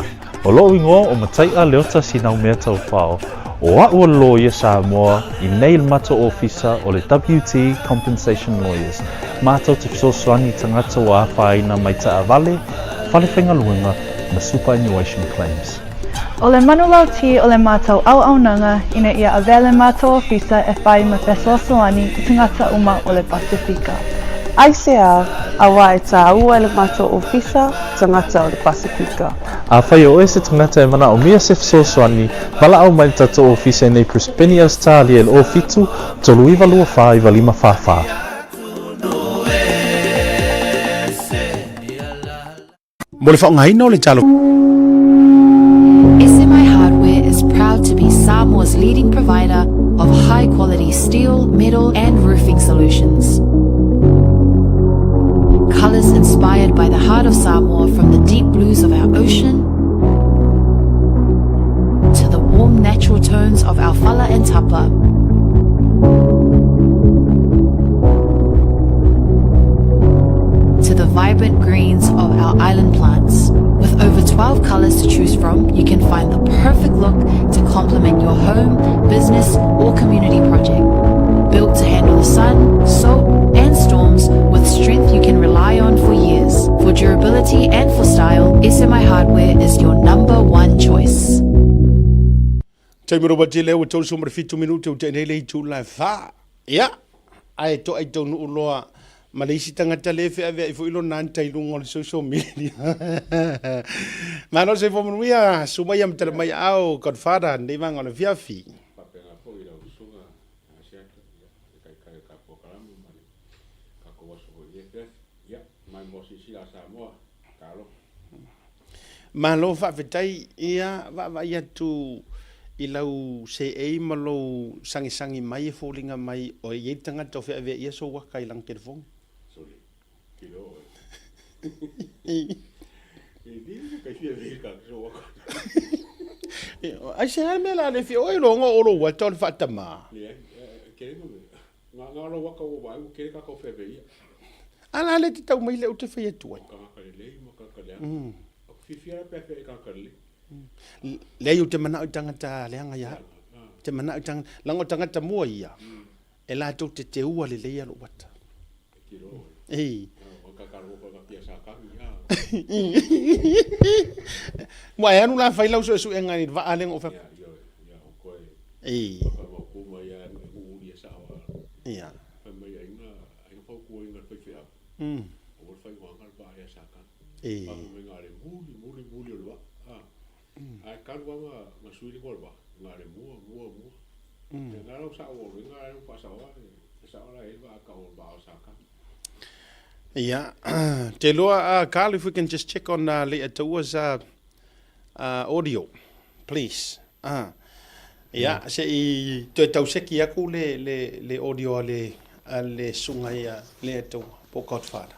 O loʻu igoa ʻo Mataiʻa Leota Sinaumea Taufao. ʻO aʻu o le loia Samoa i nei le matou ofisa o le WT Compensation Lawyers. Matou te fesoasoani i tagata ua afaina mai taavale, fale faigaluega ma superannuation claims. ʻO le manulauti o le matou auaunaga ina ia avea le matou ofisa e fai ma fesoasoani i tagata uma o le Pasefika. Aisea, auā e tāua e le matou ofisa tagata o le Pasefika. Afai o oe se tagata e manaomia se fesoasoani, valaau mai le tatou ofisa i nei Brisbane, Ausetalia i le 07 39 24 95 44. Mo le faaaogaina o le talo. SMI Hardware is proud to be Samoa's leading provider of high quality steel, metal and roofing solutions. Colours inspired by the heart of Samoa from the deep blues of our ocean to the warm natural tones of our fala and tapa. To the vibrant greens of our island plants. With over 12 colors to choose from, you can find the perfect look to complement your home, business, or community project. Built to handle the sun, salt, and storms with strength you can rely on for years. For durability and for style, SMI Hardware is your number one choice. Taimi Robert lea ua 37 minute ua tea nei le itu la e fa. Ia, ae to'a i taunuu loa ma le isi tagata lea e feaveai foi lona anta i luga o le social media. Malo soifua manuia, susu mai ia ma tala mai aao Godfather lenei vaega o le afiafi. Faapena foi i lau susuga Asiata, ia, le taitai o le tatou polokalame ma le tatou aso foi i lenei afiafi. Ia, mai mo silasila a Samoa, talofa. Malo faafetai, ia vaavaai atu i lau seei ma lou sagisagi mai e foliga mai o i ai le tagata o feaveaia sou aka i lana telefoni. Sole, kilo oe. E li se kai fia vei ka sou aka. Aisea le mea la le fia oe loga o lou ata o le faatamā. Leai, kele no mea. Nga nga lou aka ua vaai ua kele ka feaveaia. A la le te tau mai lea ou te fai atu ai. O kangaka lelei ma kangaka leaga. O ka fiafia la pe a feaveai kangaka lelei. Leai ou te manao i tagata leaga ia au. Ou te manao i tagata, leaga o tagata mua ia, e latou te teua lelei lou ata. Ei. Ua e alu la fai lau suesuega i le vaa lea na ou fai atu. Ei. Ia. Ei. Ia, te iloa, Carl, if we can just check on Leiataua's audio, please. Ia, se i toe tauseki aku le, le, le audio a le, a le susuga ia Leiataua, po o Godfather.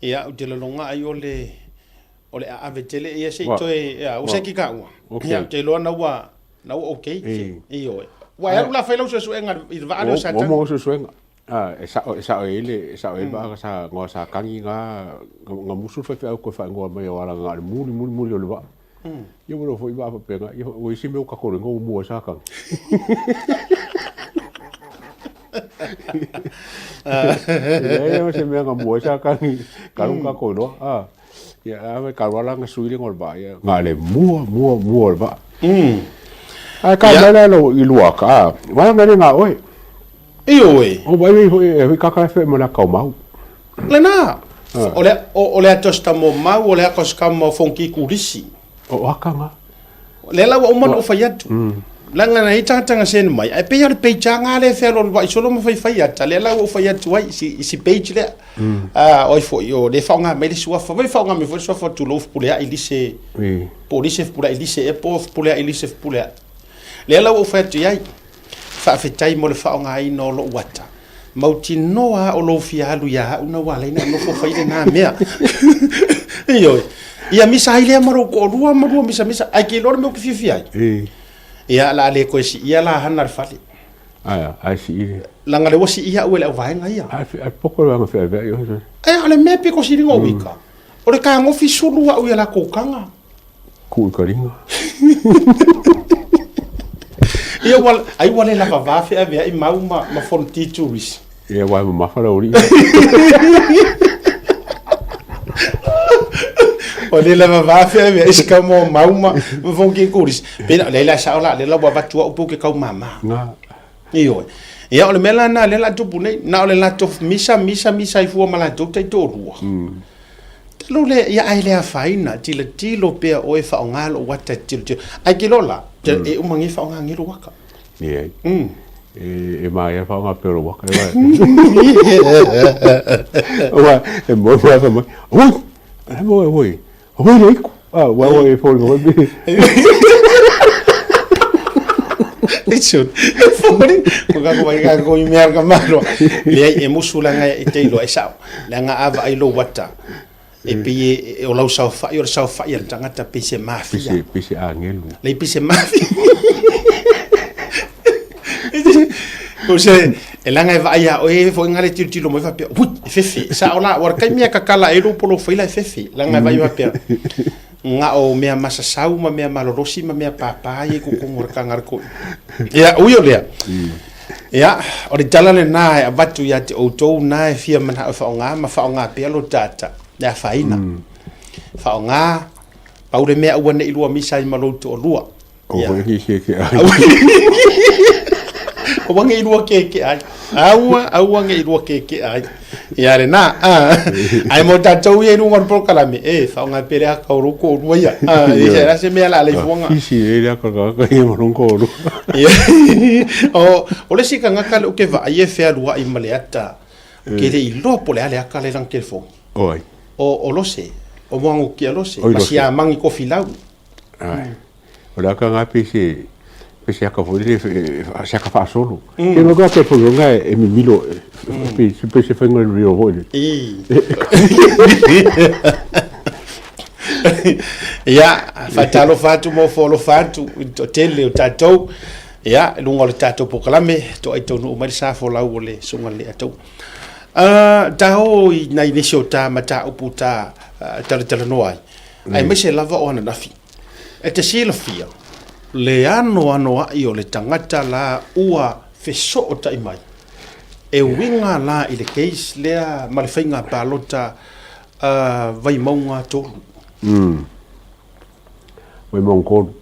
Ia, ou te lologa ai o le, o le aave tele, ia se i toe, ia, ua seki ka ua. Ia, ou te iloa na ua, na ua okay. Ioe. Ua e alu la fai lau suesuega i le vaa lea o Satani. Ua maua suesuega. E sao, e sao i ai le, e sao i ai le vaa sa goa sa kagi ga, ga musu le faifeau koe faaigoa mai o ala ga le muli muli muli o le vaa. Ia ua nofo i vaa faapena, ia ua isi mea ua tatou le igoa ua mua ai sa kagi. E leai lava se mea na mua ai sa kagi, kalu tatou iloa. Ia a wai ka roa nga sui le ngol ba ia nga le mua mua mua le ba. Ai ka mai la lo i lua ka. Wa nga le nga oi. I oi. O wai wai hoi e hoi ka ka fe mo la kau mau. Lena. O le o le ato sta mo mau o le ako ska mo fonki kulisi. O aka nga. Lea la ua uma ona ou fai atu. Leaga na i ai tagata na send mai, ae pei lava o le page lava lena lea e fealualu ai solo ma faifai ata, lea la ua ou fai atu ai i si page lea. O ai foi, o lea e faaaoga mai le suafa, vai faaaoga mai foi le suafa o Tulou Fepuleai Lise, po o Lise Fepuleai Lise ea po o Fepuleai Lise Fepuleai. Lea la ua ou fai atu i ai, faafetai mo le faaaogaina o lou ata. Mautinoa lava o lou fia alu ia au na ua ala ai ona e nofo fai lena mea. Ioe. Ia misa ai lea ma lou toalua ma lua misamisa, ae te iloa le mea ou te fiafia ai. Ia, o le a le toe siia la hana le fale. Ae, ae sii. Leaga lea ua siia au e le auvaega ia. Ae, ae poko le vaega feaveai oe. Ae o le mea pito sili ona uika. O le kagofi sulu a'u ia lakou kaga. Kuu i ka liga. Ia ua, ai ua le lava va feavea'i mau ma, ma fonoti turisi. Ia aua e mamafa le aualii. Ua le lava va feavea'i si kau mo mau ma, ma fonoti turisi. Pei la, leai la e sa'o la, lea la ua avatu a'u pe ou te kau māmā. Na. Ioe. Ia o le mea la lena lea la tupu nei, na o le latou misa, misa, misa ai fua ma latou taitoalua. Talu le, ia ae le afaina, tilotilo pea oe faaaoga lou ata e te tilotilo. Ae ke loa la, e uma nei faaaoga nei lou aka. Leai. E, e māia faaaoga pea o lou aka. Aua, e moe moe fai mai, Oi! E moe, oi. Oi le iku. Ah, ua ua e foliga foi pe. Listen, e foli, ko ka ko ka ko i mea ka malo. Leai e musu langa e te iloa e sao. Leaga a vaai lou ata e pei e o lau saofai o le saofai a le tagata pei se mafia. Pei se pei se agelu. Lei pei se mafia. O se e leaga e vaai ia oe foi nga le tilotilo mai faapea, ui, e fefe. Sao la, ua le taimi e kakala ai lou polofaila e fefe. Leaga e vaai faapea, nga o mea masasau ma mea malolosi ma mea pāpā ia i totonu o le taga a le toeaina. Ia, ui o lea, ia, o le tala lena e avatu ia te outou na e fia manao e faaaoga ma faaaoga pea lo tata le afaina. Faaaoga, pau le mea aua ne i lua misa ai ma lou toalua. Aua foi ne i keke ai. Aua ne i lua keke ai. Aua, aua ne i lua keke ai. Ia lena, ae mo tatou ia i luga o le polokalame, e, faaaoga pea le aka o lou toalua ia. E se la se mea la leifuaga. Fisi e le aka ka ia ma lou toalua. O, o le isi tagata lea ou te vaai e fealuai ma le ata, ou te le iloa po o le a le aka lea i lana telefoni. O ai? O, o Lose, o Moagokia Lose, ma Siamagi Kofilau. Ai. O le aka nga pe se pe se aka foi le se aka faasolo. Ke no ka te foi nga e mimilo pe se pe se fenga le rio foi le. Ia, faatalofa atu ma ofo alofa atu i le toatele o tatou, ia, i luga o le tatou polokalame, toai taunuu mai le sa folau o le Susuga i le Alii. Ta o i nai nisi o ta mataupu ta talatalanoa ai, aemaise lava o ananafi. E te silafia le anoanoaʻi o le tagata la ua fesootai mai e uiga la i le case lea ma le faiga palota a Vaimauga 3. Vaimauga 3.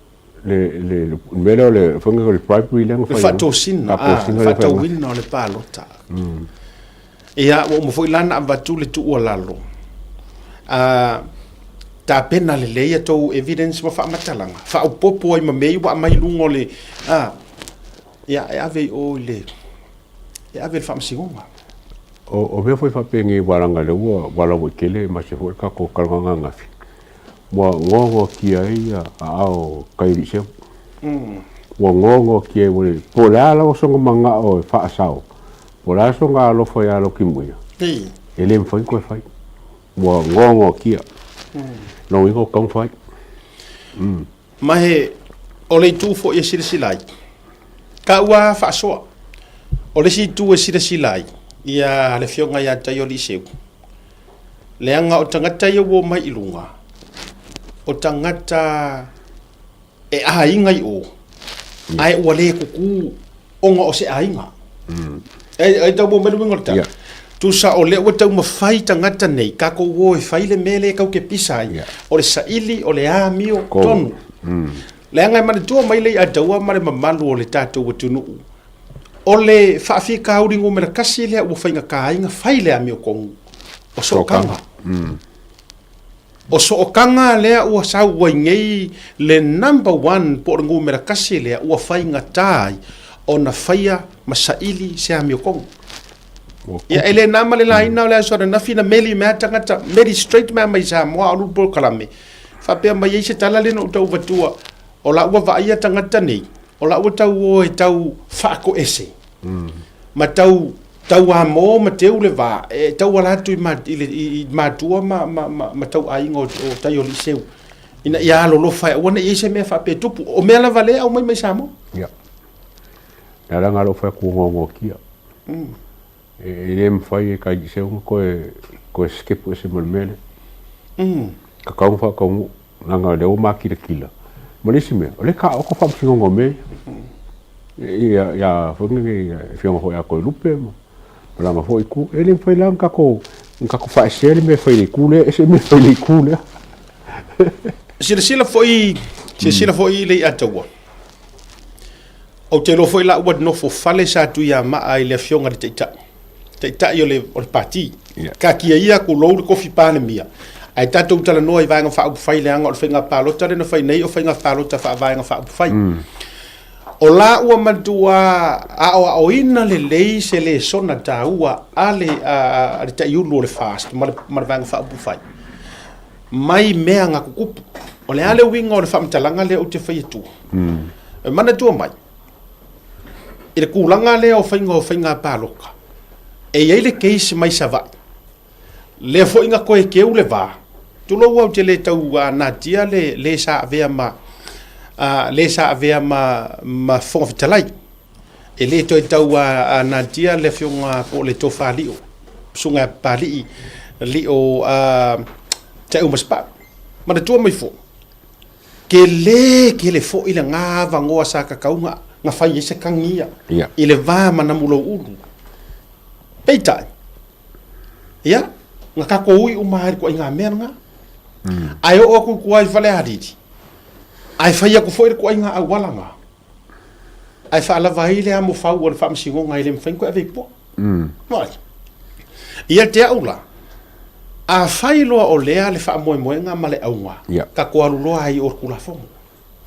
Le le le mea lea o le faiga o le bribery lea na fai. Le faatosina, le faatauina o le palota. Ia, ua uma foi la ona avatu le tuualalo, a tapena lelei a tou evidence ma faamatalaga, faaopoopo ai ma mea ia ua aumai i luga o le, a, ia, e ave i o i le, e ave i le faamasinoga. O, o mea foi faapenei aua leaga o lea ua valaauaitele aemaise foi le tatou talanoaga ananafi, ua noanoatia ai aao o Liceu. Ua noanoatia ai, ua le, po o le a lava sona manao e faasao, po o le a sona alofa ia Lokimuia, e le mafai ona toe fai. Ua noanoatia. Lona uiga ua tatau ona fai. Ma he, o le itu foi e silasila ai, ka ua faasoa. O le isi itu e silasila ai, ia le Afioga ia Taio Liceu, Leaga o tagata ia ua omai i luga, o tagata e aiga i o, ae ua le kuku ona o se aiga. E, e tau mai le uiga o le tala. Tusa o lea ua taumafai tagata nei, tatou o e fai le mea lea e tau te pisa ai, o le saili, o le amio tonu. Leaga e manatua mai le Ataua ma le mamalu o le tatou atunuu, O le faafitauli numera tasi lea ua faigata ai ona fai le amiotonu, o sootaga. O sootaga lea ua sau ai nei le number one po o le numera tasi lea ua faigata ai ona faia ma saili se amiotonu. Ia, e le na ma le laina o le aso ananafi na meli mai lava tagata, meli straight mai lava mai Samoa a o lu le polokalame. Faapea mai ai se tala lea na ou tau avatua, o la ua vaaia tagata nei, O la ua tau o e tau faatoese ma tau tauamo ma teu le va e tauala atu i, ma, i, le, i, i matua ma, ma, ma, ma tau aiga o, o tai o Liseu ina ia alolofa e aua ne i ai se mea faapea tupu. O mea lava lea e aumai mai Samoa. Ia. Le ala nga lou fai atu ua E, e le mafai e kai Liseu ona toe, toe skip ese ma le mea lea. Tatau ona faataunuu, leaga o lea ua makilatila. Ma le isi mea, o lea e taoto faamasinoga o mea ia, ia foi nei le afioga foi ia Toelupe ma lana foi itu. E le mafai la ona tatou, ona tatou faaesea le mea e fai i le itu lea, ese le mea e fai i le itu lea. Silasila foi, silasila foi i le i'a taua. Ou te iloa foi la ua nofo fale Sa Tuiamaa i le afioga i le Taitai, Taitai o le, o le Pati. Yeah. Taatia ia tulou le tofi Palemia, ae tatou talanoa i Vaega Faaupufai leaga o le faiga palota lea na fai nei o faiga palota faa-Vaega Faaupufai. O la ua matua aoaoina lelei se lesona taua a le, a, a le Taiulu o le FAST ma le, ma le Vaega Faaupufai mai mea na tutupu. O le a le uiga o le faamatalaga lea ou te fai atua? E manatua mai, i le tulaga lea o faiga o faiga palota, e i ai le case mai Savaii, lea foi na toe keu le va, tulou au te le tau natia le le sa avea ma le sa avea ma, ma Fofoga Fetalai. E le toe tau natia le afioga po o le Tofa Lio, Susuga ia Papalii Lio Taeu Masepau. Manatua mai foi, Tele tele foi lena avanoa sa tatau na na fai ai se tagi ia Ia. i le va ma Namulauulu. Peitai, ia, na tatou ui uma lava i le ituaiga mea lena. Ae oo atu i tua i Falealili, ae fai atu foi le ituaiga auala lena, ae faalava ai le amofau o le Faamasinoga e le mafai ona toe ave i tua. Vaai. Ia te au la, afai loa o lea le faamoemoega ma le auga, Ia. tatou alu loa ai i o le Tulafono.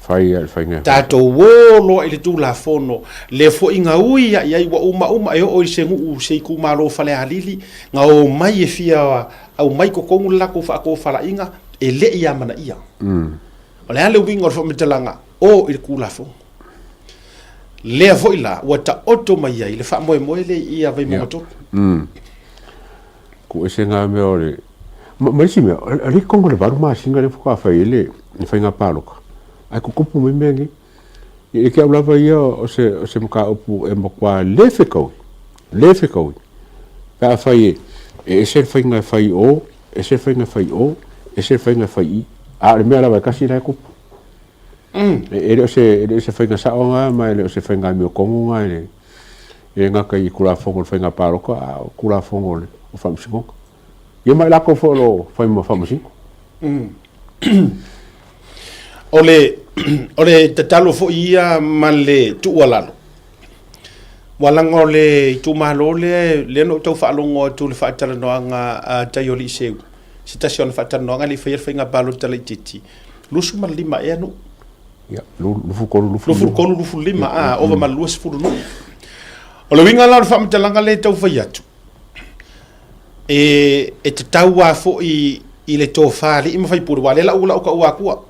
Fai ia le faiga e fai. Tatou o loa i le Tulafono, lea foi na ui ia i ai ua uma uma e oo i se nuu, se itumalo o Falealili, na omai e fia aumai i totonu le latou faatofalaiga, e le i amanaia. O le a le uiga o le faamatalaga, o i le Tulafono. Lea foi la ua taoto mai ai le faamoemoe lea i ia Vaimauga 3. Tuuese na mea o le... Ma, ma isi mea, o le tonu o le 8 masina lea faatoa fai ai le, le faiga palota, ae tutupu mai mea nei. Ia te au lava ia o se, o se mataupu e matua le fetaui, le fetaui. Pe afai e, e ese le faiga e fai i o, ese le faiga e fai i o, ese le faiga e fai i i. A o le mea lava e tasi la e tupu. E le o se, e le o se faiga sao lena ma e le o se faiga amiotonu lena e le, e le gata i Tulafono o le Faiga Palota a o Tulafono o le o Faamasinoga. Ia ma i latou foi o lo o fai ma Faamasino. O le, o le tatalo foi ia ma le tuualalo, ua laga o le itumalo lea, lea na ou tau faalogo atu i le faatalanoaga a Taioliiseu, se tasi o ana faatalanoaga e le i faia le faiga palota laitiiti, 25 ea nuu. Ia, 23, 25. 23, 25, a, ova ma le 20 nuu. O le uiga la o le faamatalaga lea e tau fai atu, e, e tatau lava foi i le tofa a alii ma faipule, aua o lea la ua ou taua atua,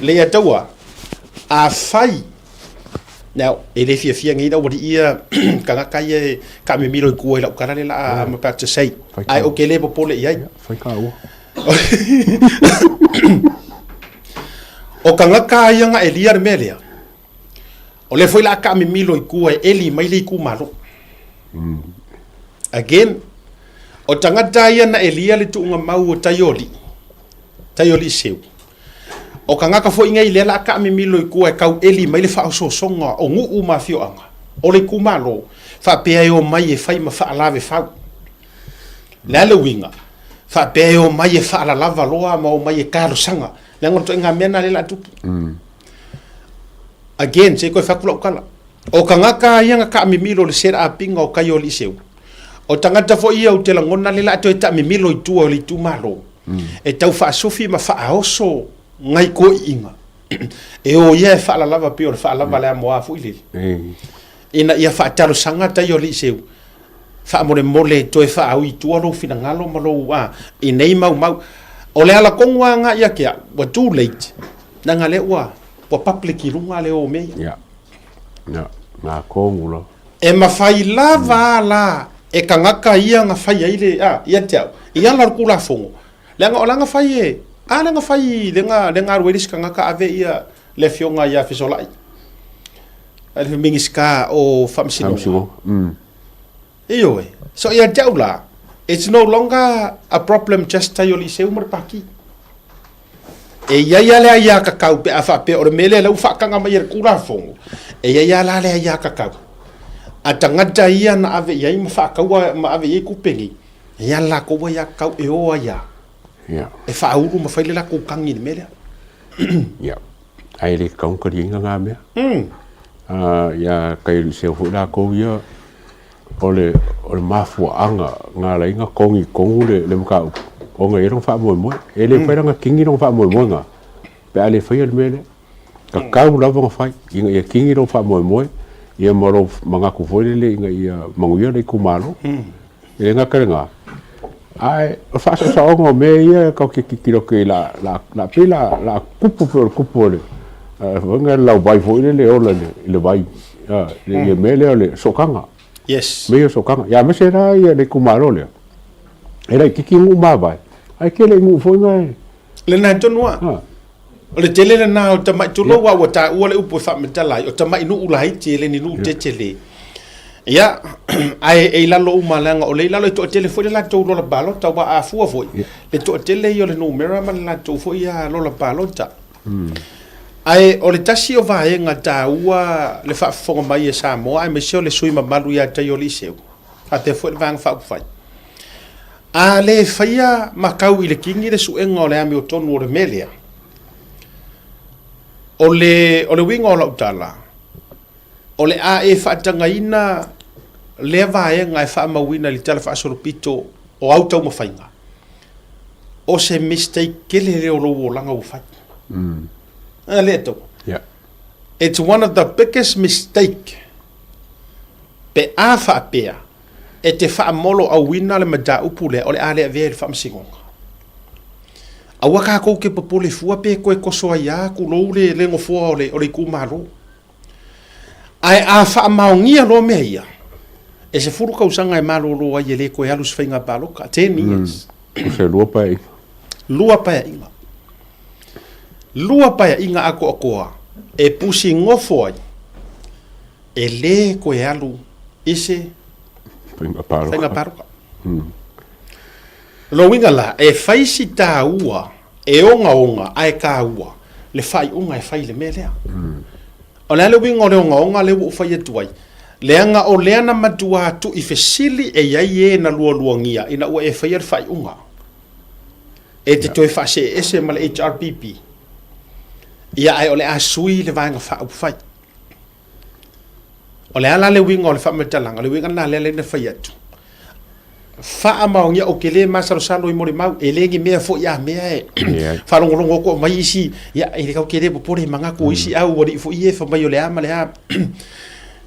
le ia taua, afai, now, e le fiafia nei le aualii ia, tagata ia e taamimilo i tua i lau tala lea la a, I'm about to say, ae ou te le popole i ai. Fai taua. O tagata ia na elia le mea lea, o lea foi la a taamimilo i tua e eli mai le itumalo. Again, o tagata ia na elia le tuugamau o Taiolii, Taiolii Seu, o tagata foi nei lea la a taamimilo i tua e tau eli mai le faaosoosoga o nuu ma afioaga o le itumalo, faapea e omai e fai ma faalavefau. O le a le uiga? Faapea e omai e faalalava loa ma omai e talosaga. Leaga o le ituaiga mea lena lea o le a tupu. Again, se i toe fai atu lau tala. O tagata ia na taamimilo i le set up ina o tai o Alii Seu, o tagata foi ia ou te lagona lea o le a toe taamimilo i tua o le itumalo, e tau faasofi ma faaoso nai toeaiina e o ia e faalalava pei o le faalava le amoa foi lele, ina ia faatalosaga tai o Alii Seu. Faamolemole toe faaui i tua lou finagalo ma lou a i nei mau mau. O le ala tonu lava lena ia te au, ua too late, leaga lea ua ua public i luga le o mea ia. Ia. Ia, na tonu la. E mafai lava a la e tagata ia na fai ai le a ia te au, i ala o le Tulafono, leaga o la na fai e, a lea na fai lea na lea na alu ai le isi tagata ave ia le afioga ia Fesolai, le Minisita o Faamasinoga. Faamasinoga. Ioe. So ia te au la, It's no longer a problem just tai o Liceu ma le Paki. E i ai lava le aiakakau pe a faapea o le mea lea lea ua faataga mai e le Tulafono, e i ai lava la le aiakakau a tagata ia na ave i ai ma faataua ma ave i ai tupe nei, e i ai lava le latou aiakakau e o ai lava e faaulu ma fai le latou tagi i le mea lea. Ia, ae le tatau ona taliaina na mea. Ia, tai o Liceu foi latou ia, O le mafuaaga na ala ai ona togi tonu le mataupu, ona e i ai lona faamoemoe. E le mafai la ona kini lona faamoemoe lena pe a le faia le mea lea. Tatau lava ona fai ina ia kini lou faamoemoe ia ma lou manatu foi lele ina ia manuia le itumalo. E le gata i lena, ae o le faasaosaoga o mea ia tatou te tilotilo atu i ai o le a pei o le a tupu pei o le tupu o le lauvai foi lele e ola i le vai. Le mea lea o le sootaga. Yes. Mea ia o sootaga. Ia aemaise la ia le itumalo lea, e laitiiti nuu mavae, ae tele i nuu foi na e... Lena tonu lava. O le tele lena o tamai, tulou lava ua taua le upu e faamatala ai, o tamai nuu laiti e le ni nuu tetele. Ia, ae e i lalo uma leaga o lea e i lalo e toatele foi le latou lola palota, aua a fua foi, le toatele ia o le numera ma le latou foi lola palota. Ae o le tasi o vaega taua le faafofoga mai e Samoa aemaise o le sui mamalu ia Taioliiseu, faapea foi le Vaega Faaupufai, a le faia makau i le kini le suega o le amiotonu o le mea lea, o le, o le uiga o lau tala, o le a e faatagaina lea vaega e faamauina i le Tala Faasolopito o au taumafaiga, o se mistake tele lea o lou olaga ua fai. A lea tau. Yeah. It's one of the biggest mistake pe a faapea e te faamoloauina le mataupu lea o le a le avea i le faamasinoga. Aua tatou te popole fua pe toe toso ai lava tulou le, le nofoa o le, o le itumalo. Ae a faamaonia loa mea ia, e 10 tausaga e malolo ai e le toe alu i se faiga palota, 10 years. O se lua paeaiga. Lua paeaiga. Lua paeaiga atoatoa e pusi nofo ai, e le toe alu i se faiga palota. Faiga palota. Lona uiga la, e fai si taua E ogaoga ae taua le faaiuga e fai i le mea lea. O le a le uiga o le ogaoga lea ua ou fai atu ai? Leaga o lea na matua tu'i fesili e i ai e na lualuagia ina ua e faia le faaiuga e te toe faasee ese ma le HRPP. Ia ae o le a sui le Vaega Faaupufai. O le a la le uiga o le faamatalaga? O le uiga lena lea na fai atu. Faamaonia, ou te le masalosalo i molimau, e le ni mea foi a mea e faalogologo atu aumai isi, ia, e le te le popole i manatu o isi au alii foi ia e fai mai o le a ma le a.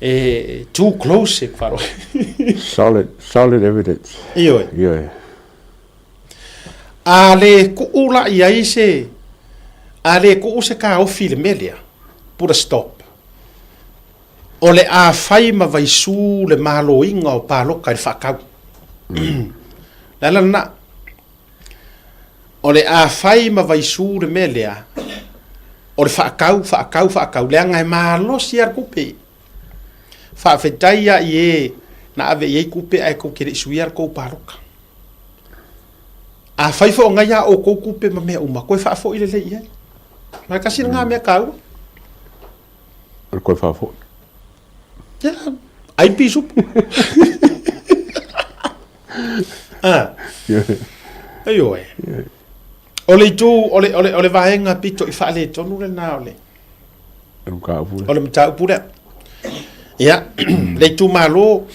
E too close e falo. Solid, solid evidence. Ioe. Ioe. A le kuu la i ai se, a le kuu se taofi i le mea lea, put a stop. O le a fai ma vaisū le maloiga o palota i le faatau. Le ala lena. O le a fai ma vaisū le mea lea, o le faatau, faatau, faatau, leaga e malosi lava le tupe. Faafetai lava i e na ave i ai tupe ae tou te le i suia le tou palota. Afai foi o ngai a outou tupe ma mea uma, toe faafoi lelei i ai. Ma e tasi lena mea taua. O le toe faafoi. Ia, ai pisupu. Ah. Ioe. O le itu, o le, o le, o le vaega pito i faaletonu lena o le, o le mataupu lea. Ia, le itumalo,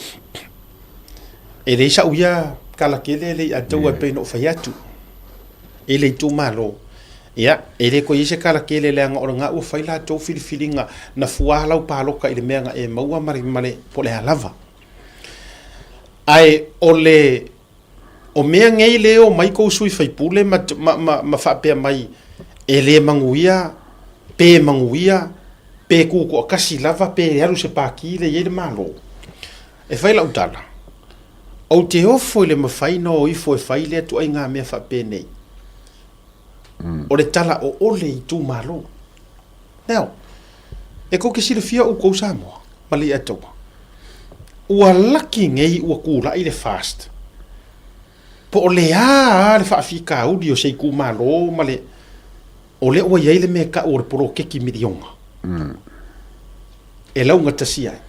e leai sa'u ia tala tele le i ataua e pei ona ou fai atu i le itumalo. Ia, e le toe i ai se tala tele leaga o lena ua fai latou filifiliga na fua lau palota i le mea na e maua ma le, ma le, po o le a lava. Ae o le, o mea nei le omai tou sui faipule ma, ma, ma, ma faapea mai e le manuia, pe manuia, pe tutoatasi lava, pe alu i se pati lea e i ai le Malo. E fai lau tala, ou te ofo i le mafai ona o ifo e fai lea ituaiga mea faapenei. O le tala o le itumalo. Now, e tou te silafia outou Samoa ma Leiataua, ua laki nei ua tulai le FAST. Po o le a a le faafitauli o se itumalo ma le o lea ua i ai le mea e tau o le poloketi miliona e laugatasia ai.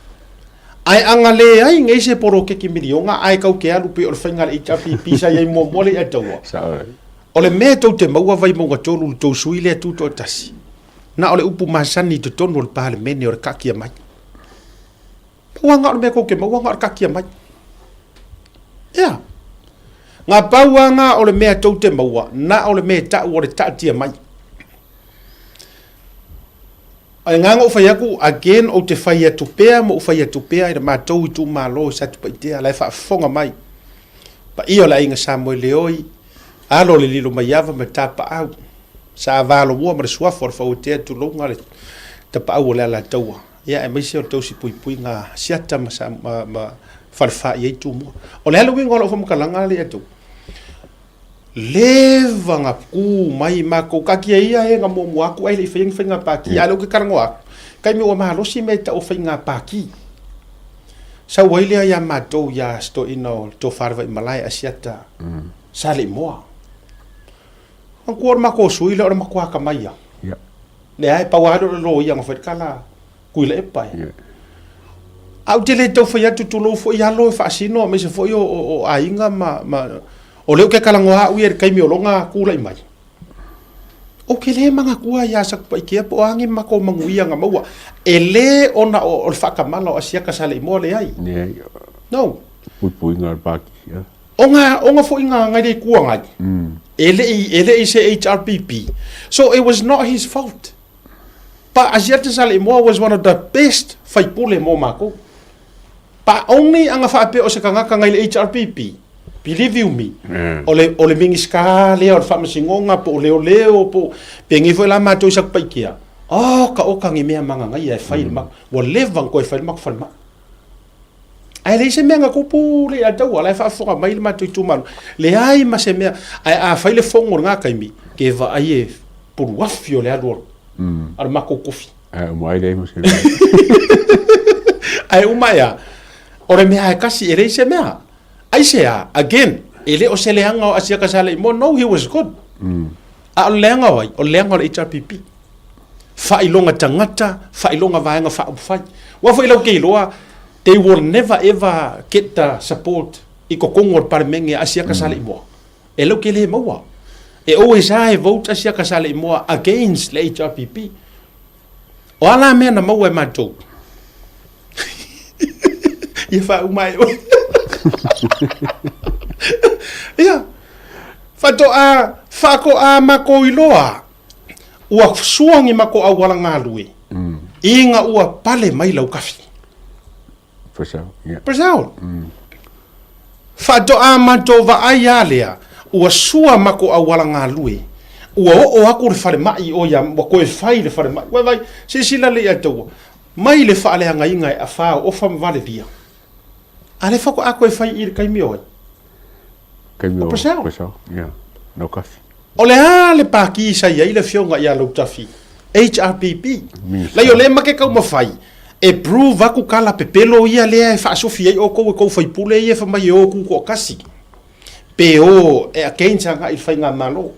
Ae a na leai nei se poloketi miliona ae tau te alu pei o le faiga a le HRPP sa i ai muamua le Ataua. O le mea tou te maua Vaimauga 3 i le tou sui lea tutoatasi, na o le upu masani i totonu o le Palemene o le taatia mai. Pau lava na o le mea tou te maua na o le taatia mai. Ea. Na pau lava na o le mea tou te maua, na o le mea e tau o le taatia mai. Ae na ona ou fai atu, again ou te fai atu pea ma ou fai atu pea i le matou itumalo i Satupaitea, la e faafofoga mai. Paia o le aiga Samoeleoi, alo o le Lilomaiava ma le Tapaau, Sa Valomua ma le Suafa o le Fauatea, tulouna le Tapaau o le Alataua, ia aemaise o le tausi puipuiga a Siata ma, ma, ma Falefa i ai Tumua. O le a le uiga o lau faamatalaga lea tou? Leva na tu mai matou taatia ia e na muamua atu ae le i faia ni faiga pati a o lea ou te talanoa atu taimi ua malosi mea e tau o faiga pati sau ai lea ia matou ia si toeaina o le Tofa le Vaimalae Asiata Saleimoa manatua o le matou sui lea o le matua atamai lava leai pau lava lea o le loia na fai le tala Tuilaepa e. Ae ou te le tau fai atu tulou foi alo e faasino aemaise foi o, o, o aiga ma, ma o lea ou te talanoa au ia i le taimi o lona tulai mai. Ou te le manatua ia Satupaitea po o a ni matou manuia na maua. E le ona o, o le faatamala o Asiata Saleimoa, leai. Leai. No. Puipuiga o le Pāti. Ona, ona foi nga ngai le Itu Agai. E le i, e le i se HRPP. So it was not his fault. Pa Asiata Saleimoa was one of the best faipule mo makou. Pa only anga faapea o se tagata ngai le HRPP, believe you me, o le, o le Minisita lea o le Faamasinoga po o Leoleo po o, penei foi la matou i Satupaitea, oh ka oka ni mea magagaia e fai i le matou, ua leva ona toe fai le matou falemai. Ae leai se mea na tupu le Alataua, la e faafofoga mai le matou itumalo. Leai ma se mea, ae a fai le fono i lena taimi, ke vaai e puluafi o le alu a le matou kofi. Ae uma ai leai ma se mea. Ae uma ai a, o le mea e tasi, e leai se mea. Aisea, again, e le o se leaga o Asiata Saleimoa, no, he was good. A o le leaga o ai? O le leaga o le HRPP. Faailoga tagata, faailoga vaega faaupufai. Aua foi lau te iloa, they will never ever get the support i totonu o le Palemene a Asiata Saleimoa. E lau te le maua. E always lava e vote Asiata Saleimoa against le HRPP. O a la mea na maua e matou? Ia faauma e oe. Ia, faatoa, faatoa matou iloa ua sua ni matou auala galue ina ua pale mai Laukafi. Purcell, yeah. Purcell. Faatoa matou vaai a lea, ua sua matou auala galue, ua oo atu le falemai o ia, ua toe fai le falemai. Ua vai, silasila lelei ia taua, mai le faaleagaina e afa o Ofa ma Valelia, a lea faatoa toe fai i le taimi o ai? Taimi o Purcell. Purcell, yeah. Laukafi. O le a le pākī sa i ai le afioga ia Lautafi? HRPP. Lai o lea make taumafai e prove aku kala pepelo ia lea e faasofi ai outou e tou faipule ia fai mai e o tutoatasi pe o e against agai i le faigamalo.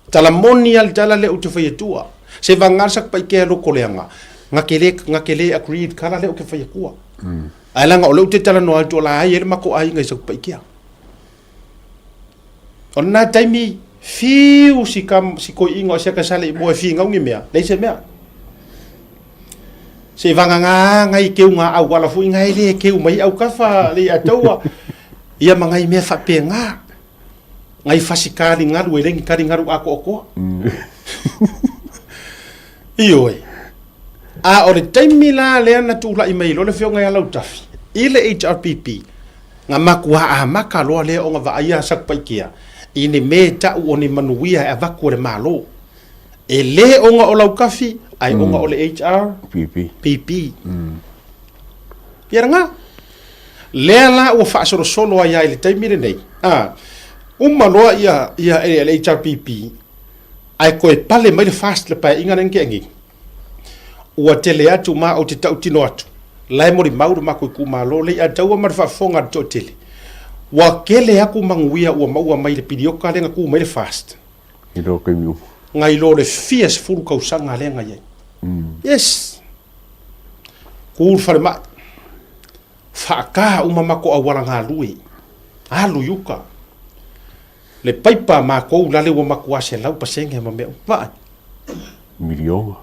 Tala moni a le tala lea ou te fai atua. Se vagana Satupaitea loko leaga, na te le, na te le agree i le tala lea ou te fai atua. Ae leaga o lea ou te talanoa atu o la e i ai le matou aiga i Satupaitea. O lena taimi, fiu si, kam, si koiiga o siaka sale i mua e finau ni mea, leai se mea. Se i vagagā ngai keu ngā auala foi ngai le keu mai au kafa le i ataua, ia ma ngai mea faapegā. Ngai fasi kari ngaru e le ni kari ngaru ākoakoa. Ioe. A o le taimi la lea na tula'i mai loa le Afioga ia Lautafi i le HRPP, na makuā amata loa lea ona vaaia Satupaitea i ni me ta'u o ni manuia e avatu e le Malo. E lē ona o Lautafi ae ona o le HRPP. Ia lena. Lea la ua faasolosolo ai lava i le taimi lenei, a uma loa ia ia le HRPP ae toe pale mai le FAST le paeaiga lea na tea nei. Ua tele atu ma ou te tautino atu, la e molimau le matou itumalo, le i ataua ma le faafofoga a le toatele. Ua kele aku manuia ua maua mai le pilioka lea na tu mai le FAST. I lo taimi uma. Nai lo le fia sefulu kausaga lea na i ai. Yes. Ku le falemai. Faata uma matou auala galue. Alu i uka. Le paipa a matou lale ua matua 100% ma mea uma. Vaai. Miliona.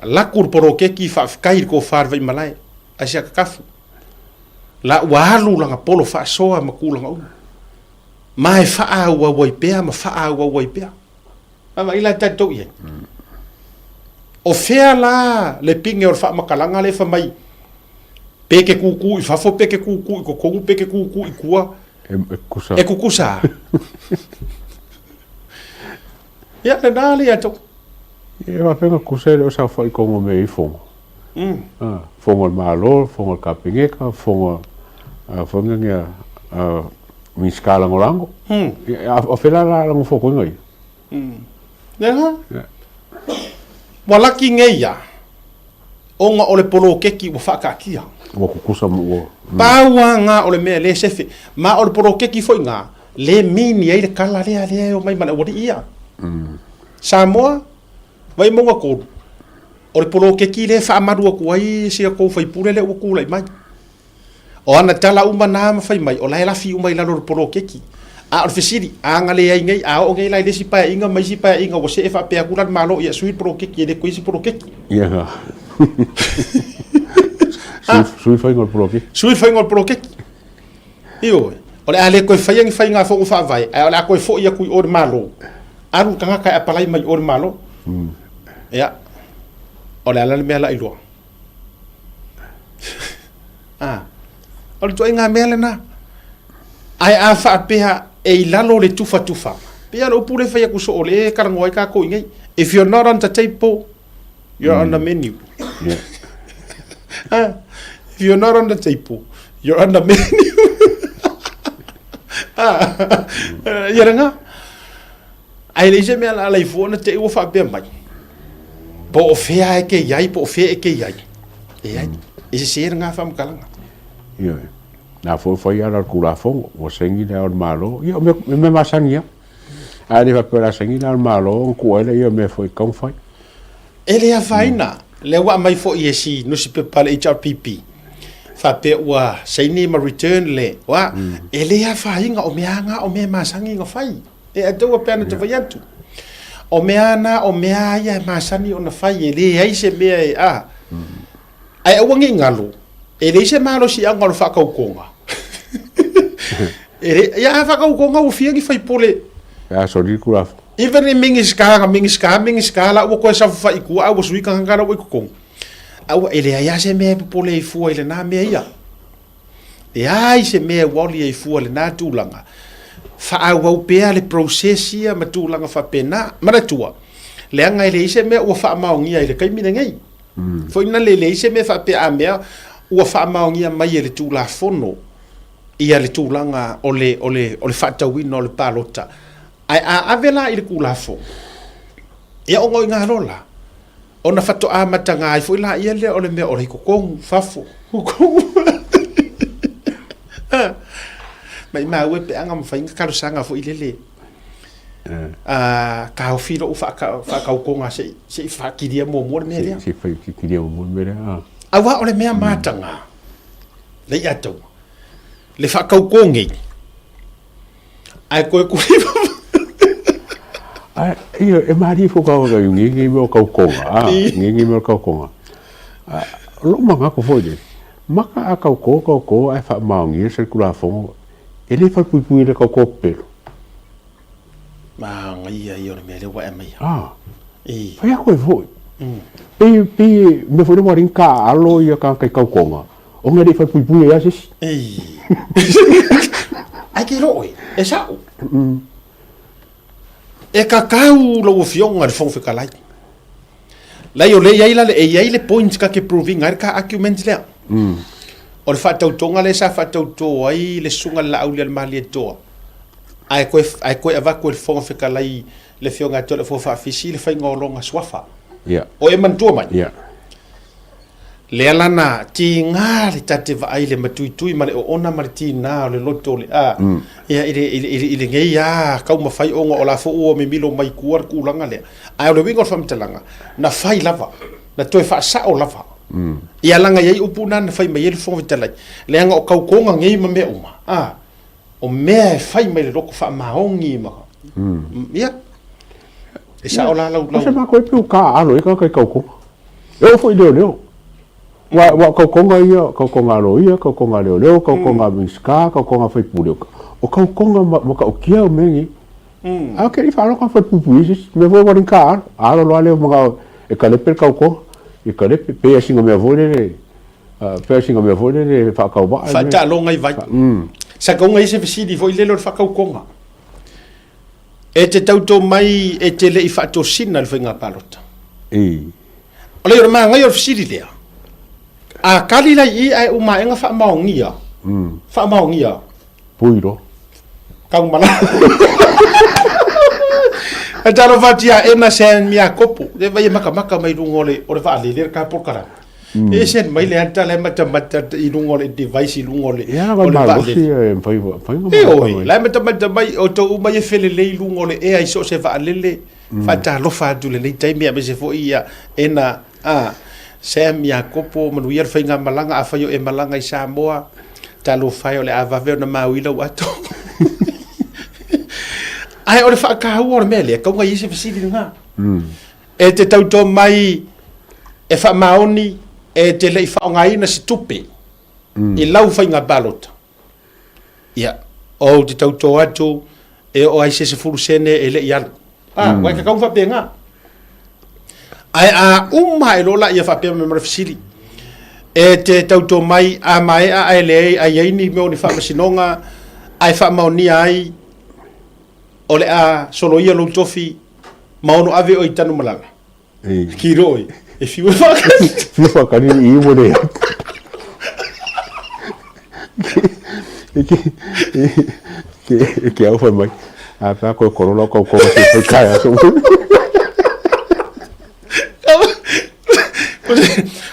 Laku le poloketi faafetai i le tofa i le Vaimalae. Aisea Kakafu. La ua alu lana polo faasoa ma tulaga uma. Ma e faaauau ai pea ma faaauau ai pea. Vaavaai la tatou i ai. O fea la le pine o le faamatalaga lea e fai mai pe ke kūkū i fafo, pe ke kūkū i totonu, pe ke kūkū i tua, E, e kukusa. E kukusa. Ia, lena le ia tou. E faapea na kusa e le o saofai kongo me i fongo. Ah, fongo le Malo, fongo le Kapeneta, fongo a fongo ngia a Minisita Lagolago. A o fela la la ngofo koinga ia. Lena. Ua laki nei ia, ona o le poloketi ua faakaatia. Ua kukusa ma ua. Pau lava na o le mea le sefe. Ma o le poloketi foi na, le mini ai le kala lea lea e omai ma le aualii ia. Samoa, Vaimauga 3, o le poloketi lea e faamalu atu ai si a tou faipule lea ua tulai mai. O ana tala uma na ma fai mai, o la e lafi uma i lalo o le poloketi. A o le fesili, a na leai nei, a oo nei la i le isi paeaiga ma isi paeaiga ua see faapea atu la le Malo, ia sui le poloketi e le toe isi poloketi. Ia. Sui faiga o le poloketi. Sui le faiga o le poloketi. Ioe. O le a le toe faia ni faiga fono faavae, ae o le a toe foi atu i o i le Malo. Alu le tagata e apalai mai i o i le Malo. Ia. O le a la le mea la iloa? Ah. O le ituaiga mea lena. Ae a faapea e i lalo le tufatufaga, pei lava o le upu lea e fai atu soo lea e talanoa ai tatou i nei, if you're not on the table, you're on the menu. Yeah. Ah, if you're not on the table, you're on the menu. Ah, ia lena. Ae leai se mea la alai fua na te i ua faapea mai. Po o fea e ke i ai, po o fea e ke i ai. E ai, e sese lena faamatalaga. Ioe. Na foi fai ala o le Tulafono, ua saini le Ao o le Malo. Ia, o mea, o mea masani lava. A le faapea o le a saini le Ao o le Malo, ona tuu ai lea o mea foi e tatau ona fai. E le afaina, lea ua aumai foi e si nusipepa a le HRPP, faapea ua saini ma return le, wa, e le afaina o mea na o mea masani ona fai. E ataua pea na te fai atu. O mea na o mea ia e masani ona fai, e leai se mea e, a. Ae aua ne i galo, e leai se malosiaga o le faatautoga. E le, ia a faatautoga ua fia ni faipule. Pe a soli le Tulafono. Even i Minisita, na Minisita, Minisita la ua toe saofafai i tua a ua sui tagata la ua i totonu. Aua, e leai lava se mea e popole ai fua i lena mea ia. Leai se mea ua oli ai fua i lena tulaga. Faaauau pea le process ia ma tulaga faapena. Manatua, leaga e leai se mea ua faamaonia i le taimi lenei. Foi na le leai se mea faapea a mea ua faamaonia mai e le Tulafono ia le tulaga o le, o le, o le faatauina o le palota. Ae a ave la i le Tulafono, ia ona o i ina loa la, ona faatoa amataga ai foi laia lea o le mea o le i totonu, fafo, totonu. Maimau e pe ana mafai ona talosaga foi lele taofi lou faatautoga se i faatilia muamua le mea lea. Se i faatilia muamua le mea lea. Aua o le mea mataga, Leiataua, le faatauto nei, ae toe tuli Ae, ia, e malie foi ka oe i ngi mea o tautoga, ngi mea o tautoga. O lou manatu foi lele, maka a tauto, tauto ae faamaonia se Tulafono, e le falepuipui i le tauto pepelo. Manaia ia o le mea lea ua e aumaia. Ah, fai atu ai foi. Pei, pei, mea foi lea ua alii taaalo ia tagata i tautoga, ona e le i falepuipui ai lava se isi. Ae ke loo e, e sao. E kakau lau Afioga i le Fofoga Fetalai. Leai o lea e i ai la le, e i ai le point ka ke prove ina ai le ka argument lea. O le faatautoga lea sa faatauto ai le Susuga i le Laaulialemalietoa, ae toe, ae toe avatu e le Fofoga Fetalai le Afioga ia Toeolefoa Faafisi le faiga o lona suafa. Yeah. O e manatua mai? Yeah. Lea la na tiga le ta te vaai i le matuitui ma le oona ma le tinā o le loto o le a, ia, i le, i le, i le, i lenei lava taumafai ona o la foi ua mimilo mai tua le tulaga lea. Ae o le uiga o le faamatalaga, na fai lava, na toe faasao lava. Ia leaga e i ai upu na na fai mai ai le Fofoga Fetalai, leaga o tautoga nei ma mea uma, a, o mea e fai mai le loto faamaoni ma, ia, e sao la lau, lau. O se matou e pei o taaalo ai tagata i tautoga. E oo foi i leoleo. Aua o tautoga ia, o tautoga a loia, tautoga a leoleo, tautoga a Minisita, tautoga a faipule, o tautoga matautia o mea nei. Ae ou te le i faalogo lava falepuipui ai se isi. O le mea foi ua le ni taaalo, alo loa lea manao e talepe le tautoga, ia talepe, pei lava sina mea foi lele, pei lava sina mea foi lele faatauvaa. Faataaloga i vai. Sa tauga i ai se fesili foi lele o le faatautoga. E te tauto mai e te le i faatosina le faiga palota. O le manaia o le fesili lea, a kali la i i ae uma ae faamaonia, faamaonia. Pui loa. Taumala. E talofa atu ia Ena Sam Iakopo, le vai e makamaka mai luga o le, o le vaalele le ka polokalame. E send mai le ata le matamata i luga o le device i luga o le, Ia, o le malosi vaalele. e mafai mafai ona E matamata oi, mai. la e matamata mai o tou uma ia felelei i luga o le ea i so o se vaalele. Faatalofa atu i lenei taimi aemaise foi ia Ena a Sam Iakopo, manuia le faigamalaga afai o e malaga i Samoa. Talofa e o le a vave ona maui lau ato. Ae o le faataua o le mea lea, tau na i ai se fesili lena. E te tauto mai e faamaoni e te le i faaaogaina se tupe i lau faiga palota. Ia, ou te tauto atu e oo ai se 10 sene e le i alu. Ah, mm. Wai ka faapena. Ae a uma e lola ia faapea me mara fesili. E te tauto mai a maea ae leai ai ai ni mea o ni faamasinoga ae faamaonia ai o le a soloia lou tofi ma ono ave oe i Tanumalala. Ki roi, e fiu e whakari. Fiu whakari i ua le. E ke au whai mai. A pā koe korola kau koro se whai kai aso.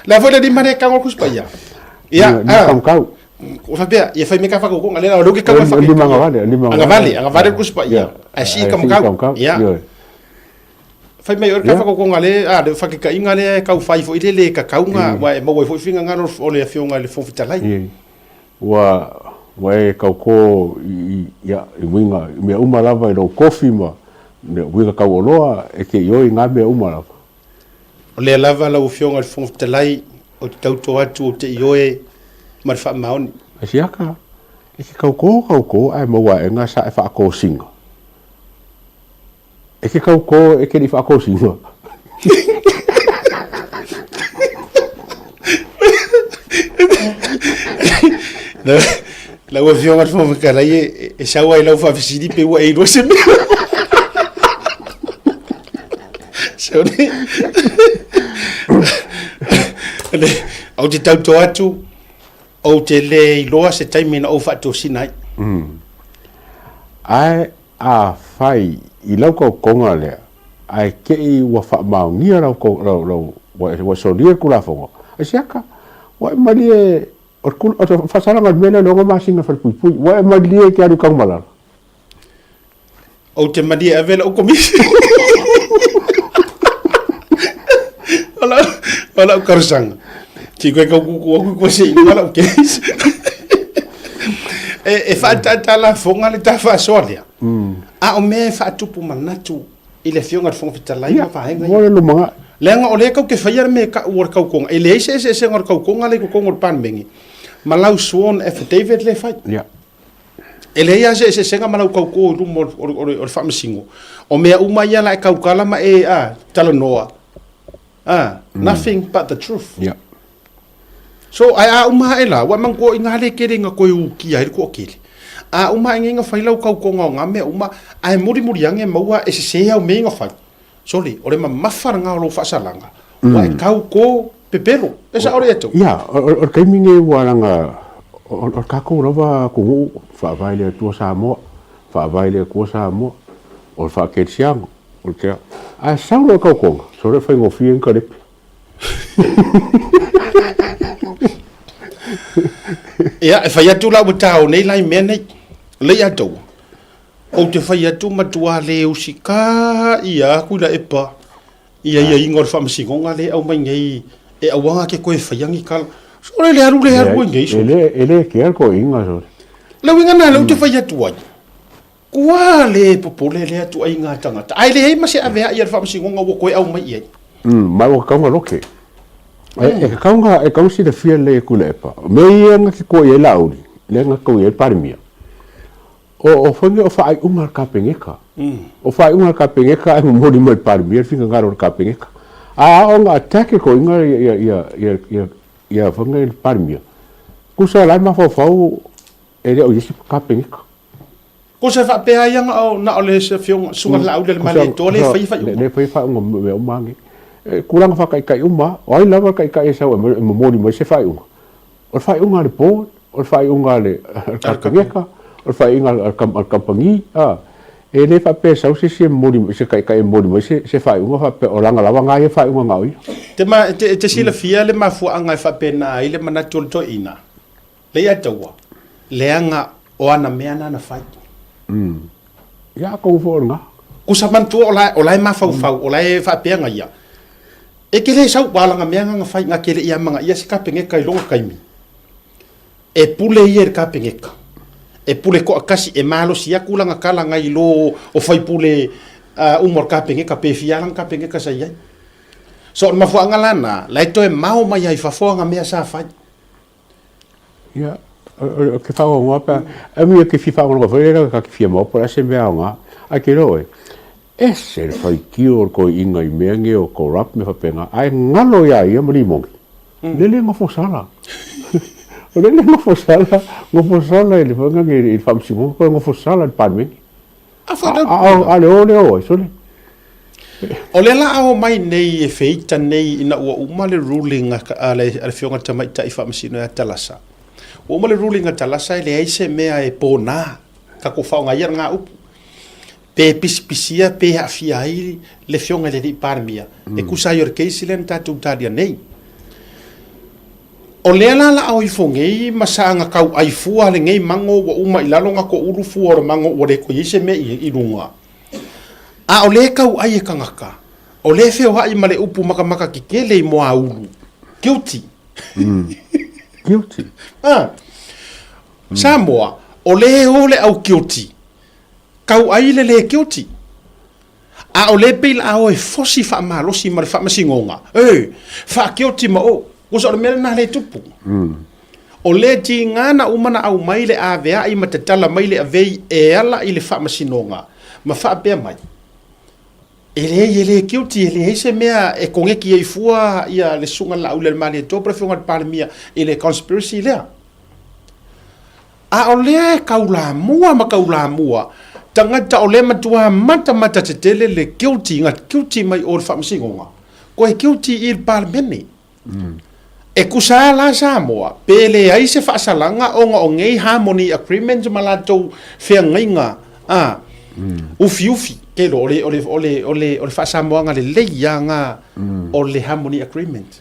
La foi le lima le kango kuspa ia. Ia, ah. Kau. Ua faapea, ia fai mai ka whakaukonga lea, o leo ke kau e whake. Lima angavale, lima angavale. Angavale, angavale kuspa ia. Ai si ka makau. Ia. Fai mai o le ka whakaukonga le, a, le whakekainga lea e kau whai foi le le kakaunga, ua e maua ai foi finagalo o le Afioga i le Fofoga Fetalai. Ua, ua e kaukō i, i, i uiga, i mea uma lava i lou kofi ma uiga tauoloa, e te ioe i ngā mea uma lava. O lea lava lau Afioga i le Fofoga Fetalai, ou te tauto atu ou te ioe ma le faamaoni. Ai siaka, e te kaukō kaukō ae maua aʻe sa e faakōsiga. E ke kaukō e ke liʻi faakōsiga. Lau Afioga i le Fofoga Fetalai, e sau ai lau faafesili pe ua e iloa se mea. Sorry. Ou te tauto atu, ou te le iloa se taimi na ou faatosina ai. Ae afai i lau kaukonga lea, ae kei ua faamaonia lau, lau, lau, ua, ua solia le Tulafono, ai siaka, ua e malie, o le, o le faasalaga o le mea lea o le 6 masina falepuipui, ua e malie e te alu i Tanumalala. Ou te malie e ave lau komisi. O lau, o lau talosaga. Ti koe kau kuku aku koe se ingoa lau case. E, e whaatata la fonga le ta whaasoa lea. A o mea e whaatupu manatu i le Afioga i le Fofoga Fetalai ma vaega ia. Mo le lumaga. Leaga o lea kau ke whaia le mea kau o le kaukonga. E leai se eseesega o le kaukonga lea i totonu o le Palemene. Ma lau sworn affidavit lea e fai. E leai lava se eseesega ma lau tautō i luma o le faamasino. O mea uma ia la e tautala ma e a, talanoa. A, nothing but the truth. Yeah. So, ae a uma ae la, ua manatua i ngā le kele nga koe ukia ai le toatele. A uma ae nei nga fai lau tautoga o ngā mea uma, ae mulimuli ange maua e sese au mea i nga fai. Sorry, o le mamafa lena o lou faasalaga, ua e tautō pepelo. E sao le atu? Ia, o le taimi lenei ua laga, o le tatou lava atunuu, faavae i le Atua Samoa, faavae i le Atua Samoa, o le faakerisiano, o le tea. Ae sau loa le tautoga, sole e faigofie ona talepe. Ia, e fai atu la ua tao nei la i mea nei. Leiataua, ou te fai atu matua le usitaia aku i la epa i aiaiga o le faamasinoga lea e aumai nei e auaga ke koe faia ni tala. Sole le alu le alu ai nei sole. E le kea le toeaina sole. Le uiga lena lea ou te fai atu ai, kua le popole lea tuaiga tagata, ae leai ma se aveai a le faamasinoga ua toe aumai i ai. Ma ua tatau ona lote. E tatau ona, e tatau ona silafia lelei e Tuilaepa, o mea ia na te tua i ai Laauli, lea na tau i ai le Palemia, o faiga o faaiuga a le Kapeneta. O faaiuga a le Kapeneta ae momoli mai i le Palemia le finagalo o le Kapeneta. A ao ona attack e toeaiina ia faiga le Palemia, tusa o la e mafaufau e le o i ai se Kapeneta. Ko se faapea ai na o na o le se afioga susuga Laaulialemalietoa le faia faaiuga. Le faia faaiuga mea uma lava nei. E tulaga faataitai uma lava, o ai lava le taitai e sau e momoli mai se faaiuga, o le faaiuga a le board, o le faaiuga a le Kapeneta, o le faaiuga a le kamupani, a. E le faapea e sau se isi e momoli, se taitai e momoli mai se faaiuga faapea o lana lava na ia faaiuga na o ia. E te silafia le mafuaaga e faapena ai le manatu o le toeaina? Leiataua, leaga o ana mea na na fai. Ia atonu foi o lena. Kusa manatua o la, o la e mafaufau, o la e faapea ia. E ke le sau ua lana mea na na fai, na ke le i amanaia se Kapeneta i lona taimi. E pule ia i le Kapeneta. E pule toatasi, e malosi atu lana tala nai lo o faipule uma o le Kapeneta, pe fia lana Kapeneta sa i ai. So o le mafuaaga la na, la e toe mao mai ai i fafo ana mea sa fai. Ia, o ke whaongoa pea, e mea ke fia whaongoa foi lea ka ke fia maopo le a se mea aoga, ae ke iloa oe, ese le faitio o le toeaina i mea nei o corrupt mea faapena, ae galo ia ia ma Limoni, le le nofosala. O le le nofosala, nofosala i le faiga nei i le faamasinoga, toe nofosala i le Palemene. A o le o lea o ai, sole. O lea la a omai nei e feita nei ina ua uma le ruling a le Afioga i le Tamaitai Faamasino ia Talasa. Ua uma le ruling a Talasa e leai se mea e pona, tatou faaaoga ia lena upu, pe pisipisia pe aafia ai le Afioga i le Alii Palemia e tusa ai o le case lea na tatou talia nei. O lea la la o ifo nei ma saga tauai fua lenei mago ua uma i lalo na toulu fua o le mago ua le toe i ai se mea i luga. A o lea e tauai e tagata, o lea e feoai ma le upu makamaka tetele i moaulu, guilty. Guilty. Ah. Samoa, o lea e o le au guilty, tauai le le guilty. A o lea e pei la a o e fosi faamalosi ma le faamasinoga, e, faaguilty ma o. Usa o le mea lena lea e tupu. O lea tiga na uma na aumai le aveai ma tatala mai le avei e ala i le faamasinoga ma faapea mai, E leai, e le guilty, e leai se mea e koneki ai fua ia le Susuga i le Laaulialemalietoa po o le Afioga i le Palemia i le conspiracy lea. A o lea e taulamua ma taulamua tagata o lea matua matamata tetele le guilty, na guilty mai o le faamasinoga, koe guilty i le Palemene. E tusa lava la Samoa pe leai se faasalaga ona o nei harmony agreement ma latou feagaiga a ufiufi, ke iloa o le, o le, o le, o le, o le faasamoaga lelei lava na o le harmony agreement.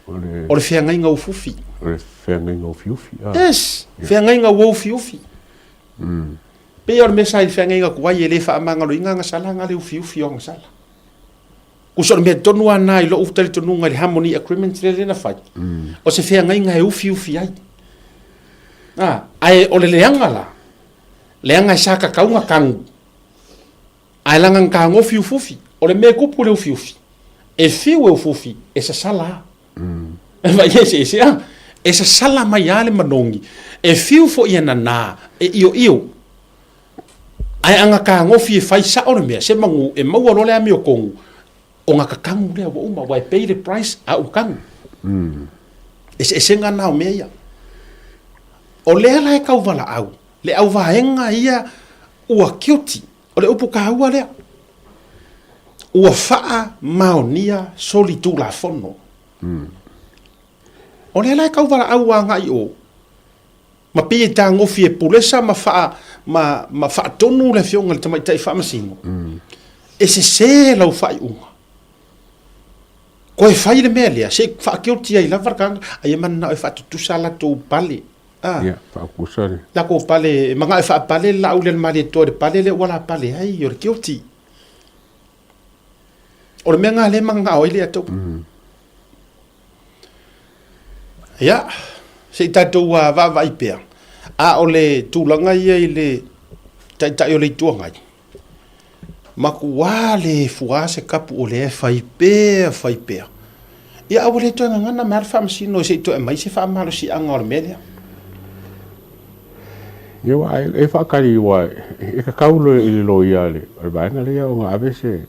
O le feagaiga ufiufi. O le feagaiga ufiufi. Yes, feagaiga ua ufiufi. Pei o le mea sa i feagaiga atu ai e le faamagaloina agasala na le ufiufi o agasala. Uso o le mea tonu lava lena i lou talitonuga i le Harmony Agreement lea na fai, o se feagaiga e ufiufi ai. A, ae o le leaga la, leaga e sa tatau ona tanu, ae leaga na tagofi ufiufi. O le mea e tupu i le ufiufi, e fiu e ufiufi, e sasala lava. E vaai eseese a, e sasala mai lava le manogi, e fiu foi e nana, e ioio. Ae a na tagofi e fai sao le mea, se manu e maua loa le amiotonu, ona tatanu lea ua uma, ua e pay le price a ua tanu. Eseesega na o mea ia. O lea la e tau valaau, le auvaega ia ua guilty, o le upu taua lea, ua faamaonia solitulafono. O lea la e tau valaau agai i o, Ma pei e tagofi e pulesa ma faa, ma, ma faatonu le afioga i le tamaitai faamasino, e sese lau faaiuga. Koe fai le mea lea, se i faakeoti ai lava le tagata, ai e mananao e faatutusa latou pale. Ah. Ia, faakusa le. Lakou pale, e manao e faapale le laau lea le Malietoa i le pale lea ua lapale ai, o le keoti. O le mea lena lea e mananao ai le atou. Ia, se i tatou vaavaai pea, a o le tulaga ia i le Taitai o le Itu Agai, matua le fua se kapu o lea e fai pea, fai pea. Ia, a ua le toe gagana mai lava le Faamasino se i toe aumai se faamalosiaga o le mea lea. Ia, aua e faatali aua e tatau i le loia a le vaega lea ona ave se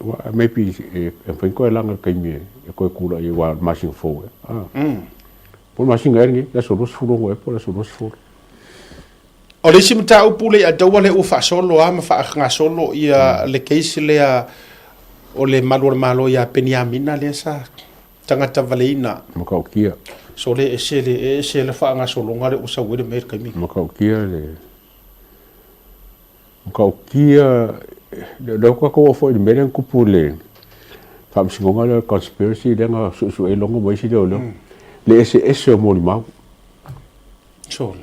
Aua maybe e mafai ona toe laga i le taimi e toe tulai ai aua o le masina fou ea. Po o le masina ea lenei, le aso 26 ea po o le aso 20. O le isi mataupu lea ia taua lea ua faasolo lava ma faagasolo ia le case lea o le malu o le Malo ia Peniamina lea sa tagata valeina. Matautia. So le ese le ese le faagasologa lea ua sau ai le mea i le taimi. Matautia le Matautia, lea ua tatou oo foi i le mea lea na tupu i le faamasinoga lea o le conspiracy lea na suesue ai Logo ma isi leoleo, le eseese o molimau.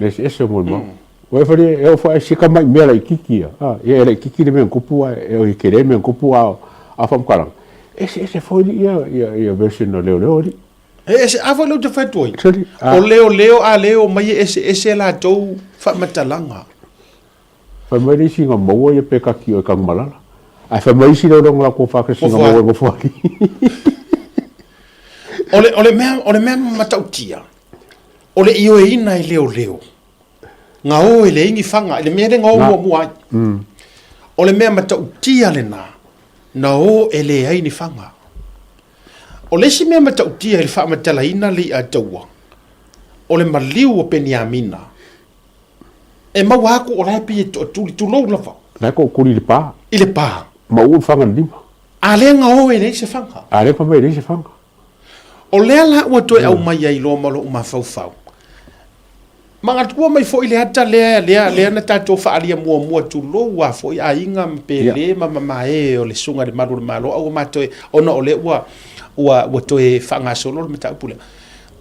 Le eseese o molimau. Ua e falia, e oo foi ae sika mai mea laitiiti ia, a, ia e laitiiti le mea na tupu ae e tele le mea na tupu a o faamatalaga, e eseese foi alii ia version a leoleo alii. E ese, a foi lea ou te fai atu ai, o leoleo a le omai e eseese latou faamatalaga. Fai mai le isi na maua ia pe kaki o e Tanumalala. Ae fai mai isi leo na latou fakasi na maua e Nofoalii. O le, o le mea, o le mea matautia, o le ioeina e leoleo, gao e leai ni faga, i le mea lea na o muamua ai. O le mea matautia lena, na o e leai ni faga. O le isi mea matautia i le faamatalaina le i'a taua, o le maliu o Peniamina, E maua atu o la e pei e toatuli, tulou lava. La e toatuli i le pa. I le pa. Ma uu le faga i le lima. A lea na o e leai se faga. A lea fai mai e leai se faga. O lea la ua toe aumai ai loa ma lou mafaufau. Manatua mai foi le ata lea, lea, lea na tatou faaalia muamua, tulou lava foi aiga ma pele ma mamae o le Susuga i le Malu o le Malo, a ua matou, ona o lea ua, ua, ua toe faagasolo le mataupu lea.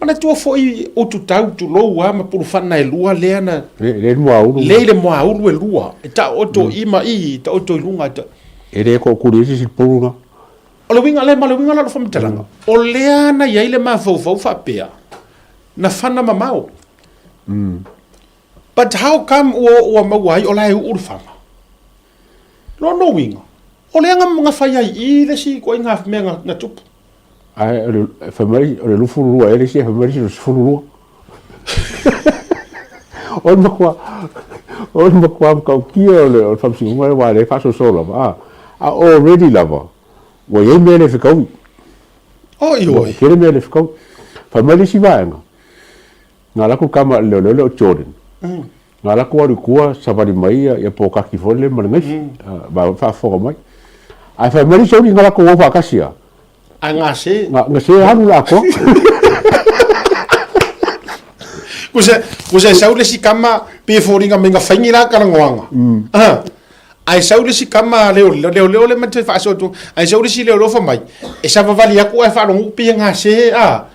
Manatua foi Ututau, tulou lava, ma Pulufana e lua lea na... Le, le muaulu. Le i le muaulu e lua. E taoto i ma i, e taoto i luga. E le tootuli ai se isi pulu na. O le uiga, le ma le uiga la o le faamatalaga, o lea na i ai le mafaufau faapea, na fana mamao. But how come ua, ua maua ai o la e uu le faga? Lona uiga, o lea na fai ai i i le isi ituaiga mea na, na tupu. Ae o le, fai mai o le 22 ea le isi, ae fai mai le isi o le 12. O le matua, o le matua matautia o le, o le faamasinoga lea, aua o lea e faasoso lava, a, a already lava, ua i ai mea le fetaui. Oi, oi. Ua tele mea le fetaui. Fai mai le isi vaega, na alu atu le tama a le leoleo lea o Jordan, Na alu atu alu i tua savali mai ia pokaki foi lele ma le gaifi, ma faafofoga mai. Ae fai mai le isi auli na latou o faatasi a. Ae gase. Na gase alu le atoa. Kusa, kusa e sau le isi kama pe e foliga mai na fai ni la talanoaga. Ae sau le isi kama leo leo leo le ma te faasoa atu. Ae sau le isi leo leo fai mai, e savavali atu ae faalogo pe gase a.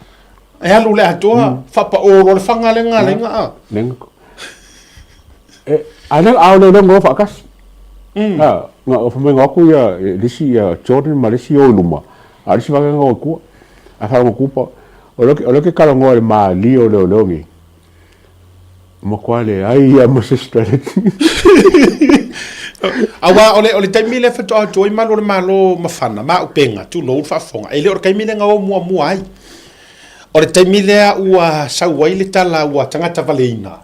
E alu le atoa, faapao loa le faga lea na ala ai na. E, a lea a o le leo faatasi. A, na o fai mai na o atu ia le isi ia Jordan ma le isi o i luma, a o le isi vaega na o i tua. Ae faalogo atu pa, o lea o lea ke talanoa i le malie o leoleo nei, matua leai lava ma se strategy. Aua o le, o le taimi lea faatoa atu ai malu o le Malo mafana, maaupenga, tulou le faafofoga, e le o le taimi lea na o muamua ai. O le taimi lea ua sau ai le tala ua tagata valeina,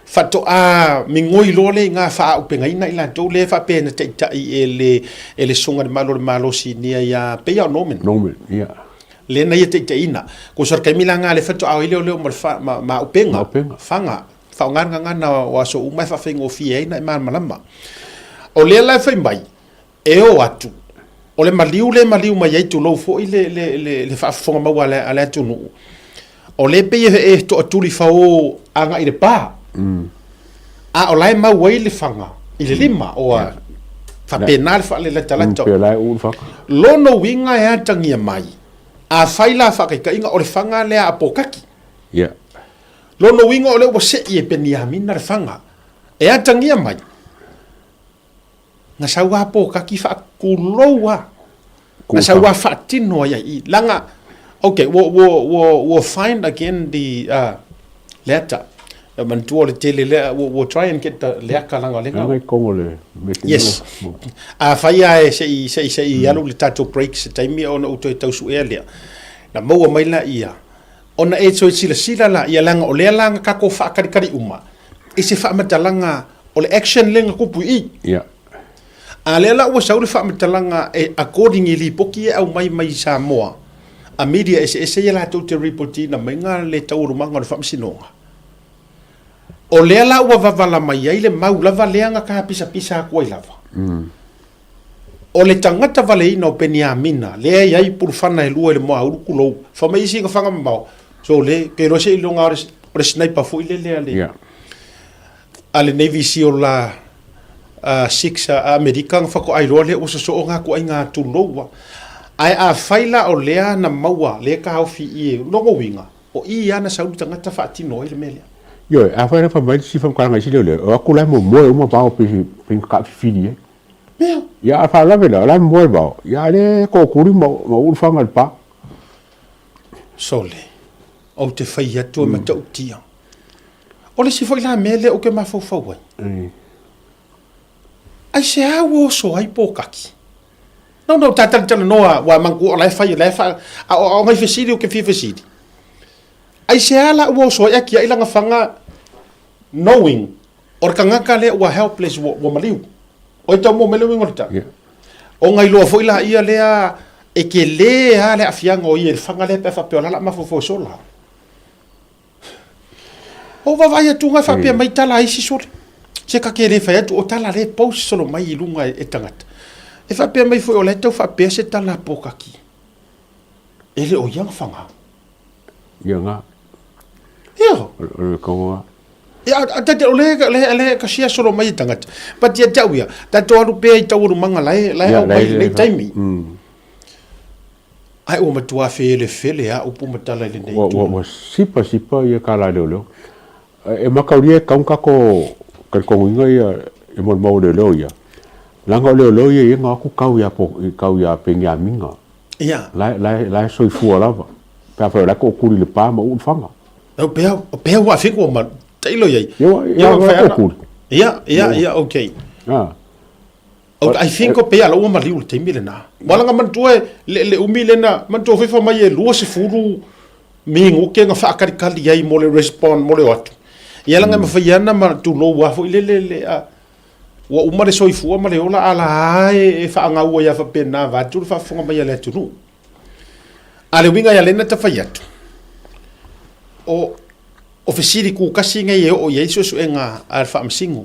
faatoa migoi loa lea i ga faaaupegaina i latou lea e faapea na taitai e le, e le Susuga i le Malu o le Malo Sinia ia, pei lava o Norman. Norman, ia. Lea na ia taitaiina. Kosa o le taimi la ga lea faatoa ai leoleo ma le fa, ma, ma aupenga, Maaupenga. faga, faaaoga le gagana o aso uma e faafaigofie ai ona e malamalama. O lea la e fai mai, e o atu, o le maliu lea e maliu mai ai, tulou foi le, le, le, le faafofoga maua a le, a le atunuu, o lea e pei e, e toatuli fao agai i le pa, a o la e mau ai le faga i le lima, ua faapena le faalelatalata. Pei o la e uu le faga. Lona uiga e atagia mai, Afai la faataitaiga o le faga lea a Pokaki. Ia. Lona uiga o lea ua sei e Peniamina le faga e atagia mai, na sau a Pokaki faatulou a, na sau a faatino ai i i. Leaga, okay, we'll, we'll, we'll, we'll find again the uh, leata. E manatua o le tele lea, we'll, we'll try and get the leaka leaga o lea. Leaga i kongo le Yes. Afai lava e se i, se i, se i alu le tatou break se taimi ona ou toe tau suea lea. Na maua mai laia, ona e toe silasila laia leaga o lea la na tatou faataritari uma i se faamatalaga o le action lea na tupu i i. Yeah. A lea la ua sau le faamatalaga e according i lipoti e aumai mai Samoa a media eseese ia latou te reportiina maiga le taualumaga o le faamasinoga. O lea la ua vavala mai ai le mau lava lea na tapisapisa atu ai lava. O le tagata valeina o Peniamina, lea e i ai pulufana e lua i le moaulu, tulou, fai mai isi gafaga mamao, sole, ke iloa seiloga o le sniper foi lele a le, Yeah. a le Navy SEAL la Six a Amerika na faatoa iloa lea ua sosoo na ituaiga tulou a. Ae afai la o lea na maua lea taofi i e, lona uiga, O i ana sau le tagata faatino ai le mea lea. Ioe, afai la fai mai le isi faamatalaga i isi leoleo, o atu la e momoe uma vao pe pe taafifili ai. Mea. Ia a faalavelave la, o la e momoe vao, ia a le tootuli ma ma uu le faga i le pa. Sole, ou te fai atu e matautia. O le isi foi la mea lea ou te mafaufau ai. Aisea ua oso ai pōkaki? No, no, ta talatalanoa, ua manatua o la e fai, o la e fa, a o, o ngai fesili ou te fia fesili. Aisea la ua oso ai a tiai lana faga knowing o le tagata lea ua helpless, ua, ua maliu. O e tau mua mai le uiga o le tala. Yeah. O ngai loa foi la ia lea e tele lava le aafiaga o ia i le faga lea pe a faapea o la o le a mafaufau e sola. Ou vaavaai atu nga faapea mai tala a isi sole. Se ka ke le fai atu o tala le post solo mai i lunga e tagata. E faapea mai foi o la e tau faapea se tala a Pōkaki. E le o ia na whanga. Ia nga. Ia. O le kongo nga. Ia, a tate o le, le, le ka sia solo mai e tagata. But ia te au ia, tatou alu pea i taualumaga la e, la e au mai lenei taimi. Ae ua matua felefele a upu ma tala i lenei itu. Ua sipa sipa ia ka la leoleo. E makaulia e kau kako talitonuina ia e molimau o leoleo ia. Leaga o leoleo ia ia na o atu kau ia po kau ia Peniamina. Ia. La la la e soifua lava. Pe afai o la e tootuli i le pa ma uu le faga. O pea o pea ua afe ua ma tailo iai. Ia ua ia ua tootuli. Ia ia ia okay. Ah. I think o pea la ua maliu le taimi lena. Ua langa manatua e le, le umi lena, manatua foi fai mai e 20 minute na faakalikali ai mo le respond mo le o atu. Ia langa e mafai ana ma tulou a foi le le le a ua uma le soifua ma le ola a la e, e faagaua ia faapena vaeatu le faafofoga mai a le atunuu. A le uiga ia lena ta fai atu, o, o fesili kukasi nei e oo i ai suesuega a le Faamasino.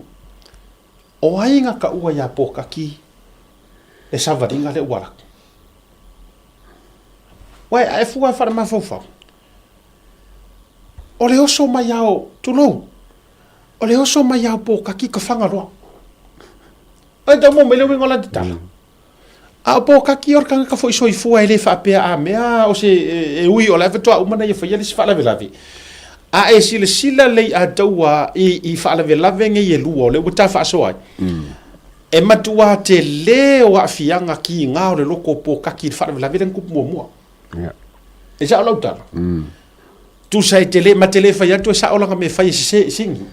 O ai na taua iā Pōkaki le savaliga lea ua alu atu? Uae, a e fua e faalemafaufau, o le oso mai lava o, tulou, o le oso mai lava o Pōkaki ka Fagaloa. Ai tau maua mai le uiga o lana tatala. A o Pōkaki o le tagata foi soifua e le faapea a mea o se e ui o la e faatoa uma ona ia faia le isi faalavelave. A e silasila lelei a taua i faalavelave nei e lua o lea ua ta faasoa ai, e matua tele o aafiaga kiga o le loko o Pōkaki i le faalavelave lea na tupu muamua. E sao lau tala? Tusa e te le, ma te le fai atu e sao lana mea e fai e sese e sigi.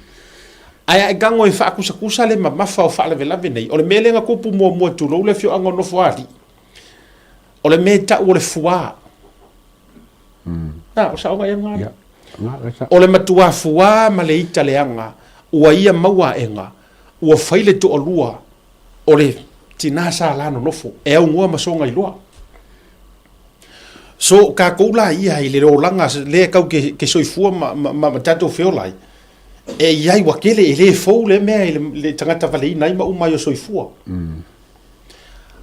Ae a e tago e faakusakusa le mamafa o faalavelave nei, o le mea lea na tupu muamua tulou le afioaga o Nofoalii, o le mea e tau o le fuā. Na, o saoga ia lena. Ia, na, O le matua fuā ma le ita leaga ua ia maua aega, ua fai le toalua o le tinā sa la nonofo, e aunoa ma soga iloa. So, kākou la ia i le olaga lea kau ke, ke soifua ma, ma, ma, ma tatou feola ai, e i ai ua kele, e le fou le mea i le, le tagata valeina ai ma uma ai o soifua.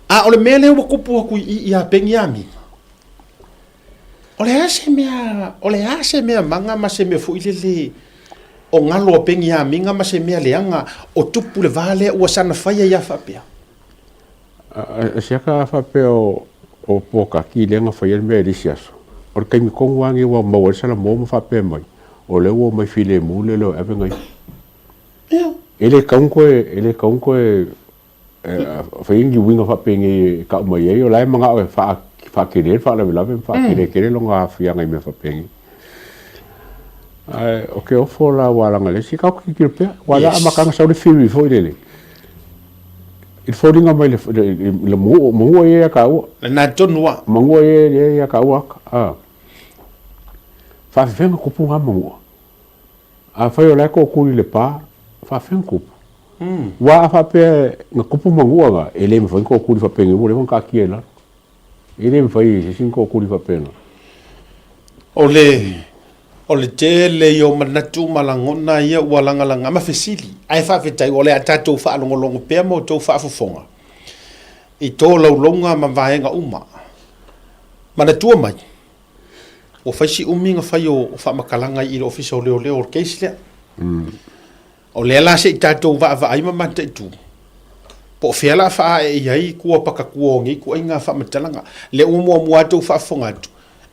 A o le mea lea ua kupu aku i i a Peniamina, o le a se mea, o le a se mea maga ma se mea foi lele o galo a Peniamina ma se mea leaga o tupu le va lea ua sana faia ia faapea. A siaka a faapea o Pōkaki lea na faia le mea i le isi aso. O le taimi tonu lava lenei ua maua ai le salamo ma faapea mai, o lea ua omai filemu le leo e ave nai. E le tatau ona toe, e le tatau ona toe fai ni uiga faapenei e tau mai ai, o la e manao e faatele le faalavelave ma faatele tele lona aafiaga i mea faapenei. Ae o ke ofo la ua laga le isi, tatou tilotilo pea, aua o le a amata ona sau le theory foi lele, i le foliga mai le manua ia ia taua. Lena tonu lava. Manua ia ia taua aka. A. Faafefea ona tupu na manua? Afai o la e tootuli i le pa, faafefea ona tupu? Aua a faapea na tupu manua na, e le mafai ona tootuli faapenei ua leva ona taatia i lalo. E le mafai e se isi ona tootuli faapena. O le O le tele ia o manatu ma lagona ia ua lagalaga ma fesili, ae faafetai o le a tatou faalogologo pea ma outou faafofoga i tolaulauga ma vaega uma. Manatua mai, ua fai si umi na fai o faamatalaga i le Ofisa o Leoleo o le case lea. O lea la se i tatou vaavaai ma mataitu, po o fea la faaae i ai kua pakatua o nei ituaiga faamatalaga. Lea ua muamua atu ou faafofoga atu,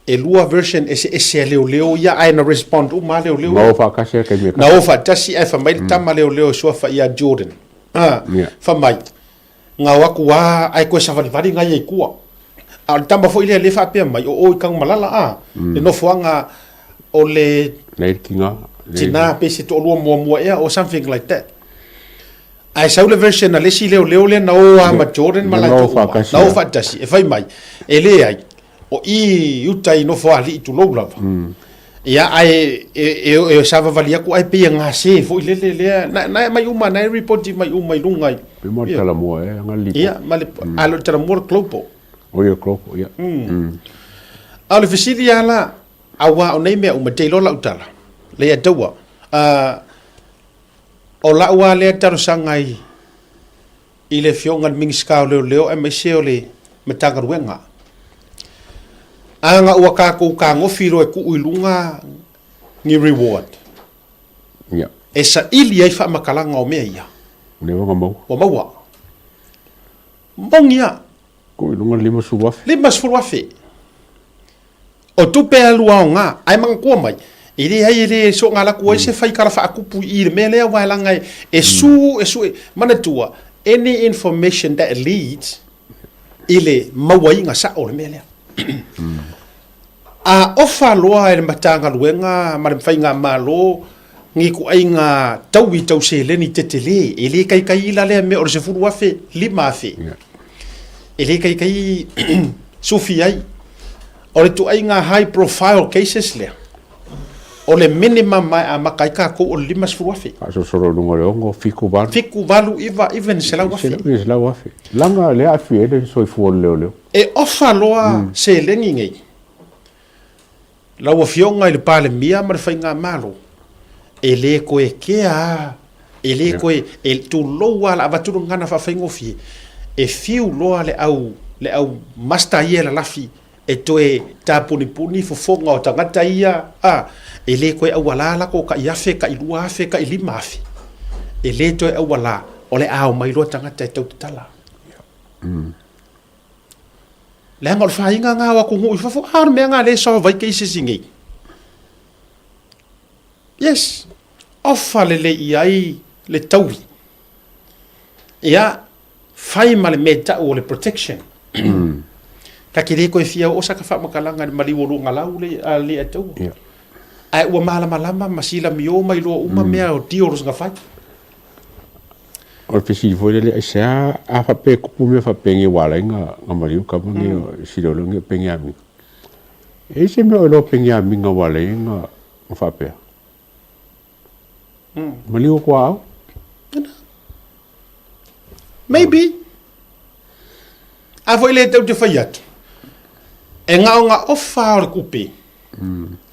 e lua version eseese a leoleo ia ae na respond uma lava leoleo ia. Na o faatasi lava i le taimi e tasi. Na o faatasi ae fai mai le tama leoleo e suafa ia Jordan, fai mai, Na o atu lava ae toe savalivali nai ia i tua. A o le tama foi lea lea e faapea mai, o o i Tanumalala a, le nofoaga o le Lea i le tina. Tina pe se toalua muamua ea or something like that. Ae sau le version a le isi leoleo lea na o lava ma Jordan ma latou uma, na o faatasi, e fai mai, e leai, o i i uta i Nofoalii tulou lava. Ia, ae e savavali atu ae pei e gase foi lele lea, na e aumai uma, na e ripoti mai uma i luga i. Pei mo le Talamua ea, na le lipoti. Ia, ma le, a le o le Talamua o le Global. O ia, Global, ia. A o le fesili lava la, aua o nei mea uma, te iloa lau tala, Leiataua, o lau lava lea talosaga i i le Afioga i le Minisita o Leoleo aemaise o le Matagaluega. Ana ua tatou tagofi loa e tuu i luga ni reward e saili ai faamatalaga o mea ia. Lea ua maua. Ua maua. Moni lava. Tuu i luga le $50,000. $50,000. O tupe alu aoga, ae manatua mai, e leai e le soona alu atu ai se faikala faatupu i i le mea lea aua e leaga e su, e sue, manatua, any information that leads i le mauaiga sao o le mea lea. A ofa loa e le Matagaluega ma le Faigamalo ni ituaiga taui tau seleni tetele, e le kaikai la lea mea o le 10,000, 5,000. E le kaikai sufi ai. O le ituaiga high profile cases lea, o le minimum e amata ai tatou o le 50,000. Faasolosolo i luga o le 6, 7, 8. 7, 8, 9, even 100,000. 100,000. Leaga o lea e aafia ai le soifua o le leoleo. E ofa loa seleni nei, lau Afioga i le Palemia ma le Faigamalo, e le toe kea lava, e le toe, e tulou lava o le a avatu le gagana faafaigofie, e fiu loa le au, le au master ia e lalafi e toe tapunipuni fofoga o tagata ia, a, e le toe auala latou tai afe, tai 2,000, tai 5,000. E le toe auala, o le a omai loa tagata e tau tatala. Leaga o le faiga lena o atunuu i fafo, a o le mea lena o lea e solve ai cases i inei. Yes, ofa lelei i ai le taui. Ia, fai ma le mea e tau o le protection. Ta te le toe fia oo saka faamatalaga i le maliu o Luagalau le a le ataua. Yeah. Ae ua malamalama ma silamio ma iloa uma mea o deals na fai. O le fesili foi lele, aisea a faapea e tupu mea faapenei ua ala ai na maliu tama nei o Silolo nei o Peniamina. E i ai se mea o iloa o Peniamina ua ala ai na faapea? Maliu o tuaau? Maybe. A foi le tau te fai atu, e gaoga ofa o le kupe,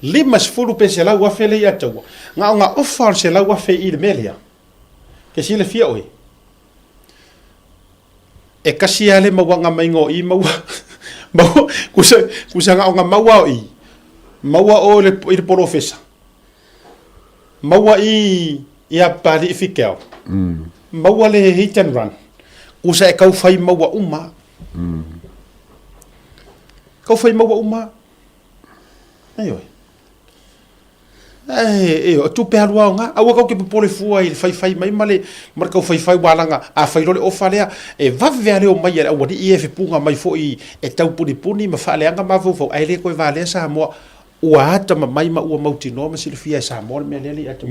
50 pe 100,000 le ia taua, gaoga ofa o le 100,000 i le mea lea, ke silafia oe, e kasi lava le mauaga maiga o i maua, maua, kusa, kusa gaoga maua o i, maua o i le, i le polofesa, maua i i a Papali'i Fikeau, maua le hit and run, kusa e tau fai maua uma. Tau fai maua uma. Ioe. Ae, ioe, o tupe alu aoga, aua kau ke popole fua i le faifai mai ma le, ma le kau faifai ua laga, a fai loa le ofa lea, e vave lava le omai a le aualii ia e fepuga mai foi e tau punipuni ma faaleaga mafaufau, ae le toe valea Samoa. Ua atamamai ma ua mautinoa ma silafia e Samoa le mea lea le i atu.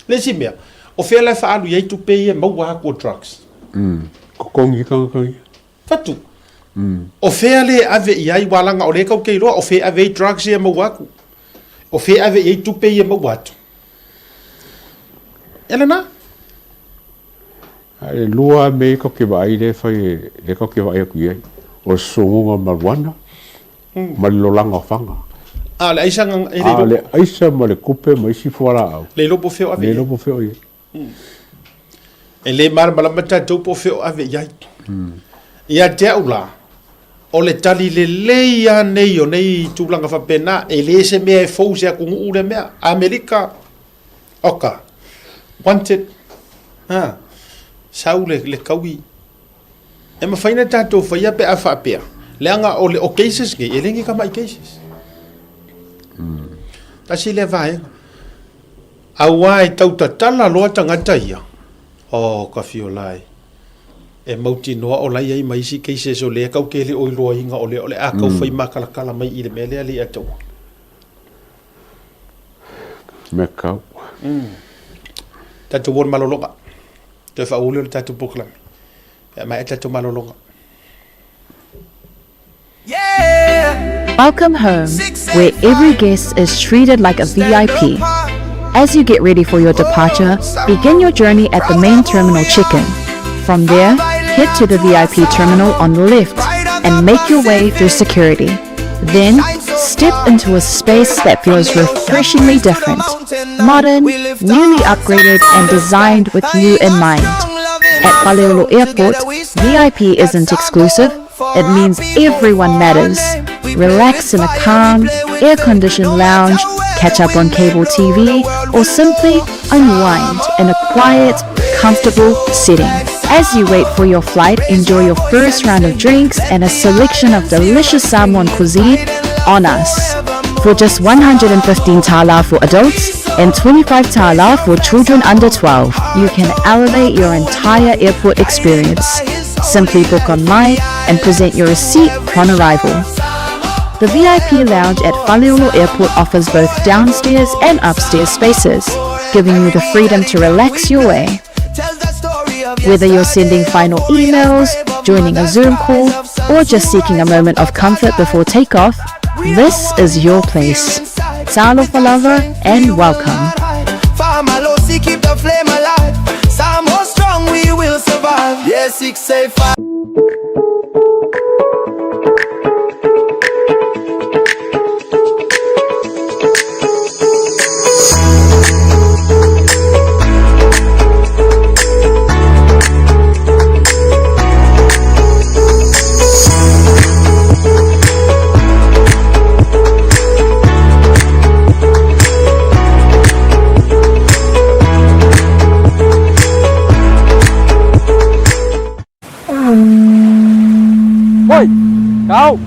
Le isi mea, o fea la e faaalu i ai tupe ia e maua atu o drugs? Totogi tagata ia. Fatu. O fea le ave i ai, ua laga o lea kau te iloa o fea e ave ai drugs ia e maua atu. O fea e ave i ai tupe ia e maua atu. E lena. A e lua lava mea ia kau te vaai lea e fai e, lea kau te vaai atu i ai, o le sosogoga o marijuana ma le lolaga o fana. A o le aisa e le iloa. A o le aisa ma le tupe ma isi fualaau. Le iloa po o fea o ave i ai. Le iloa po o fea o i ai. E le malamalama tatou po o fea o ave i ai. Ia te au la, o le tali lelei lava nei o nei tulaga faapena, e le se mea e fou i se atunuu lea mea. Amerika, oka, wanted, ha, sau le, le taui. E mafai ona tatou faia pe a faapea, leaga o, le, o cases nei, e le ni tamai cases. Tasi lea vaega. Aua e tau tatala loa tagata ia, oh ka fiola e. E mautinoa o la e i ai ma isi cases o lea kau ke le o iloaina o lea o le a kau fai makalakala mai i le mea lea le ia taua. Mea kau. Tatou o le malologa. Toe faauu lea o le tatou polokalame. Pe a maea tatou malologa. Welcome home, where every guest is treated like a VIP. As you get ready for your departure, begin your journey at the main terminal check-in. From there, head to the VIP terminal on the left and make your way through security. Then, step into a space that feels refreshingly different. Modern, newly upgraded and designed with you in mind. At Faleolo Airport, VIP isn't exclusive, it means everyone matters. Relax in a calm, air-conditioned lounge, catch up on cable TV, or simply unwind in a quiet, comfortable setting. As you wait for your flight, enjoy your first round of drinks and a selection of delicious Samoan cuisine on us. For just 115 tala for adults and 25 tala for children under 12, you can elevate your entire airport experience. Simply book online and present your receipt upon arrival. The VIP lounge at Faleolo Airport offers both downstairs and upstairs spaces, giving you the freedom to relax your way. Whether you're sending final emails, joining a Zoom call, or just seeking a moment of comfort before takeoff, this is your place. Talofa lava and welcome. Keep the flame alive. Samoa strong, we will survive. Yeah, 685. Oi, go!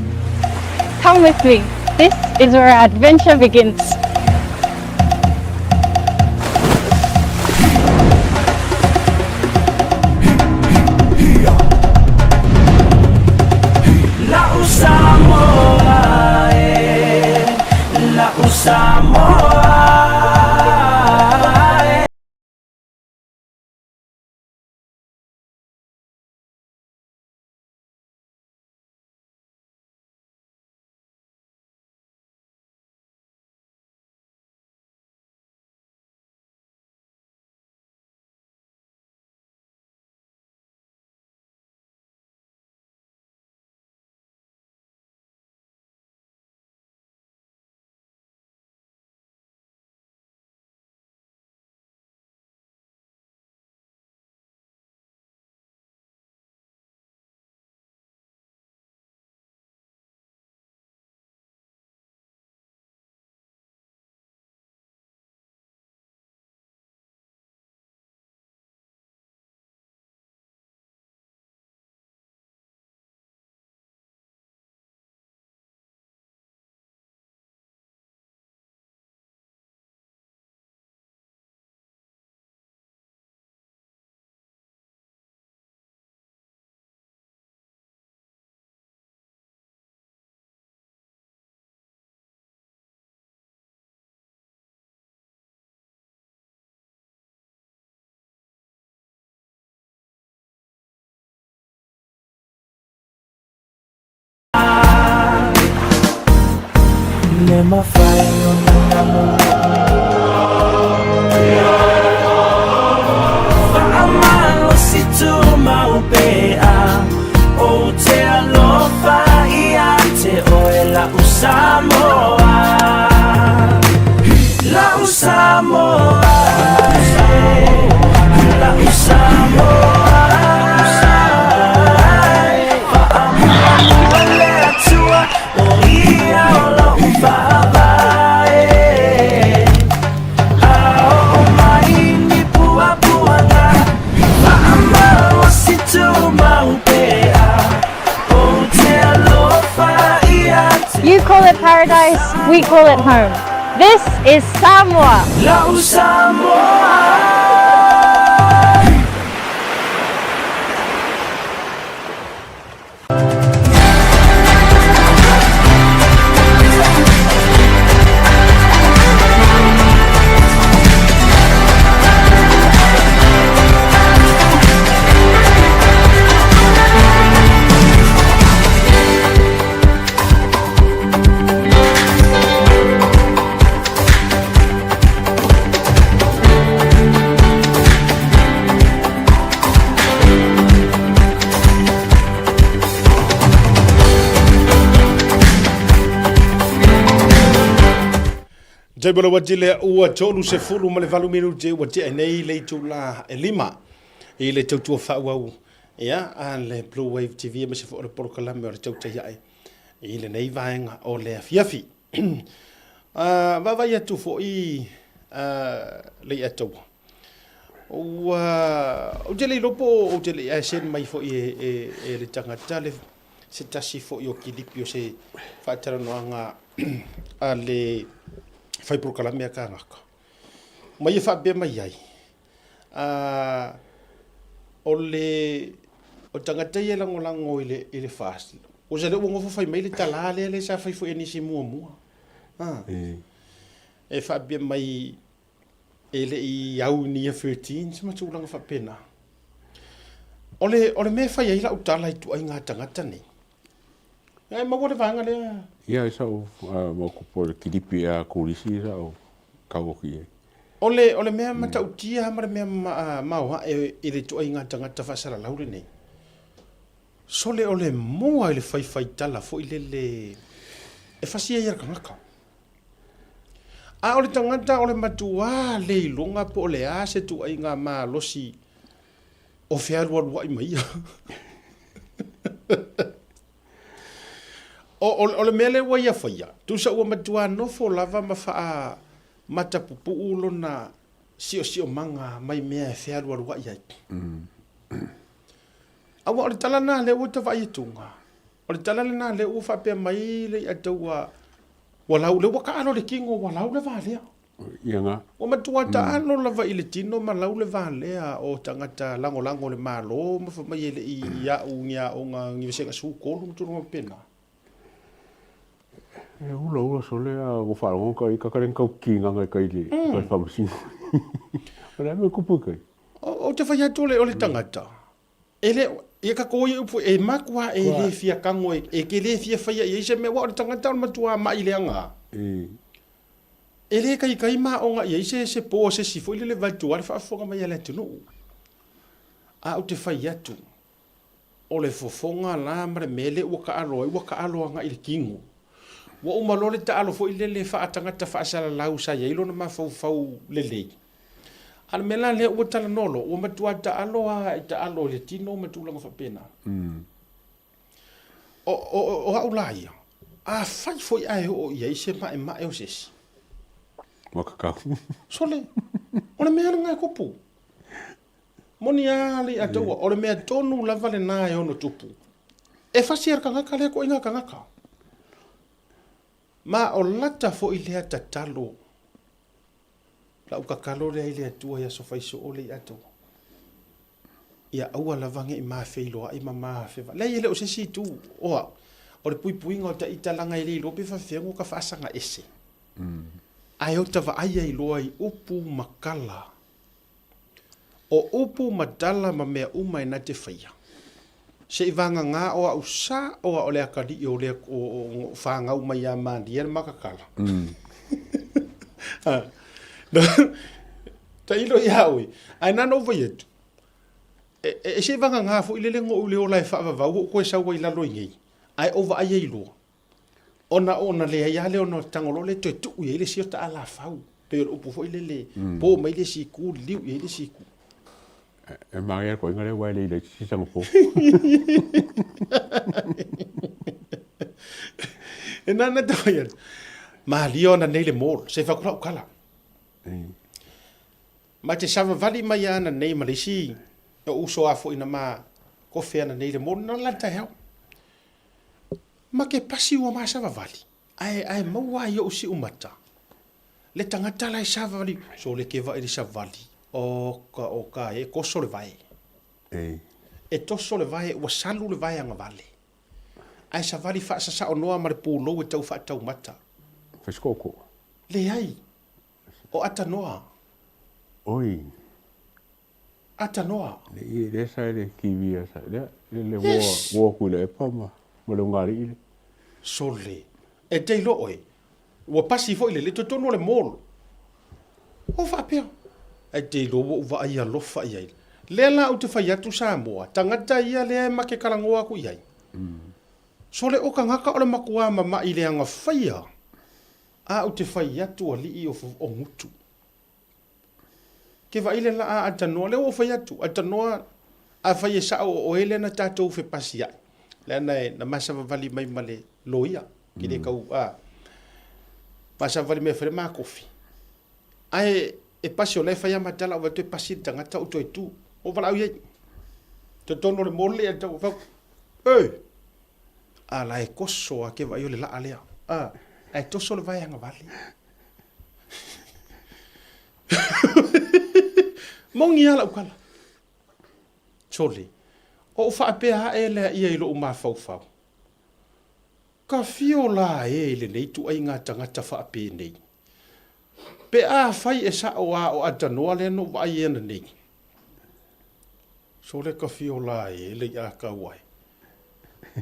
Come with me. This is where our adventure begins. La'u Samoa e, la'u Samoa e. le mafai ona galo. Faamalosi tumau pea Ou te alofa ia te oe la'u Samoa La'u Samoa La'u Samoa Faamuamua le Atua O ia o lo'u faavae A oo mai ni puapuaga Faamalosi tumau pea Ou te alofa ia te You call it paradise, we call it home. This is Samoa! La'u Samoa. Table ua tile ua 38 minute ua tea nei le itula e lima i le tautua faaauau ia a le Blue Wave TV aemaise foi o le polokalame o le tautai ae i lenei vaega o le afiafi. Uh, vaavaai atu foi uh, le iataua. Ua, ou te le iloa po ou te le i ae mai foi e, e, e le tagata le, se tasi foi o kilipi o se faatalanoaga a le fai polokalame a kānaka. Ma ia faapea mai ai, uh, o le o tagata ia e lagolago i le, i le FAST, o se lea ua nofo fai mai le talā lea lea sa fai foi e nisi muamua. Ah. E faapea mai e le i au i ni Year 13 ma tulaga faapena. O le, o le mea e fai ai lau tala i tuaiga tagata nei, e maua le vaega lea. Ia, sa ou maokopo i le kilipi a Kolisi sa ou kau atu i ai. O le, o le mea matautia ma le mea maoae i le tuaiga tagata faasalalau lenei, sole o le moa i le faifaitala foi lele e fasi ai e le tagata. A o le tagata o le matuā le iloga po o le a se tuaiga malosi o fealualuai ma ia. O, o, o le mea lea ua ia faia, tusa ua matuā nofo lava ma faa matapupuu lona siosiomaga mai mea e fealualuai ai. Aua o le tala lena lea ua ta vaai atuga, o le tala lena lea ua faapea mai le iataua Ua lau, lea ua taalo le tino, ua lau le valea. Ia nga. Ua matua taalo lava i le tino ma lau le valea o tagata lagolago le Malo ma fai mai e le i au ni aoga ni vasega 13 ma tulaga faapena. E ula ula sole a ua faalogo ka i ka le kau kingaga i kai le kai whamasino. O le ame kupu kai. Ou te fai atu o le tagata, E le, ia ka koi upu e makua e le fia kango e, e ke le fia whaia i se mea wa o le tangata o le matua mai le anga. E le kai kai ma onga i se se po se si foi le le vatua le faafofoga mai a le atunuu. A ou te fai atu, o le fofoga la ma le mea lea ua taalo ai, ua taalo agai i le tino. Ua uma loa le taalo foi lele faatagata faasalalau sa i ai lona mafaufau lelei. A o le mea la lea ua talanoa loa, ua matua taalo lava i taalo i le tino ma tulaga faapena. O, o, o au la ia, afai foi ae oo i ai se maemae o se isi. Ua kakau. Sole, o le mea lena e tupu. Moni a le ataua, o le mea tonu lava lena e ono tupu. E fasi e le tagata lea ituaiga tagata. Ma o lata foi lea tatalo Lau tatalo lea i le Atua i aso fai soo le Atua. Ia aua lava ne i ma feiloai ma ma fevaai. Leai e le o se isi itu o au. O le puipuiga o ta ita laga e le iloa pe faafefea ona ka faasaga ese. Ae o ta vaai ai loa i upu ma tala. O upu ma tala ma mea uma e na te faia. Seivagagā o a'u sa'o a o le akalii o le o fagau mai iā Malie le makakala. Tailo iā oe, ae na ona ou fai atu, e seivagagā foi le lego i le ola e faavavau ou koe sau ai lalo i nei, ae ou vaai ai loa, ona ona leai lava lea ona tago loa lea toe tuu i ai le isi o ta alafau. Pei o le upu foi lele, po mai le isi itu, liliu i ai le isi itu. E manaia le koiga lea ua e le i isi Singapore. E nana te whai atu. Malia ona nei le mall, se whakura o kala. Ma te savavali mai ana nei ma le isi o uso a foi na ma kofe ana nei le mall, na la tai hau. Ma ke pasi ua ma savavali. Ae, ae maua ai ou siumata. Le tagata la e savali, so le keva i le savali, oka, oka, e toso le vae. Ei. E toso le vae, ua salu le vae agavale. Ae savali faasasaonoa ma le pulou e tau faataumata. Fai se koko. Leai. O atanoa. Oi. Atanoa. Le i le sa le kiwi a sa le le le wo wo ku le pa ma ma le ngali le. Sole. E te iloa oe, ua pasi foi le le totonu o le mall. O faapea. E te iloa ua ou vaai alofa i ai. Lea la ou te fai atu Samoa, tagata ia lea e make kalagoa aku i ai. Sole o kagaka o le makuā mamaʻi le agafaia a ou te fai atu alii o gutu. Ke vaai le laa atanoa, lea ua ou fai atu, atanoa afai e sao o oe lea na tatou fepasiaʻi, leaga e na masavavali mai ma le loia, ke le kau, a, masavavali mai e fai le ma kofi. Ae e pasi o la e fai a ma tala, ou vaai atu e pasi le tagata ou toe tu, ou valaau i ai. Totonu o le mole e tau, fau, Ei! A la e koso a ke vaai o le laa lea. A, ae toso le vae agavale. Moni lava lau tala. Sole, o ou faapea ae lea ia i lou mafaufau. Ka fio la e i lenei ituaiga tagata faapenei. Pe afai e sao a o atanoa lea na ou vaai ai ananei. Sole ka fio la e lei a kau ai.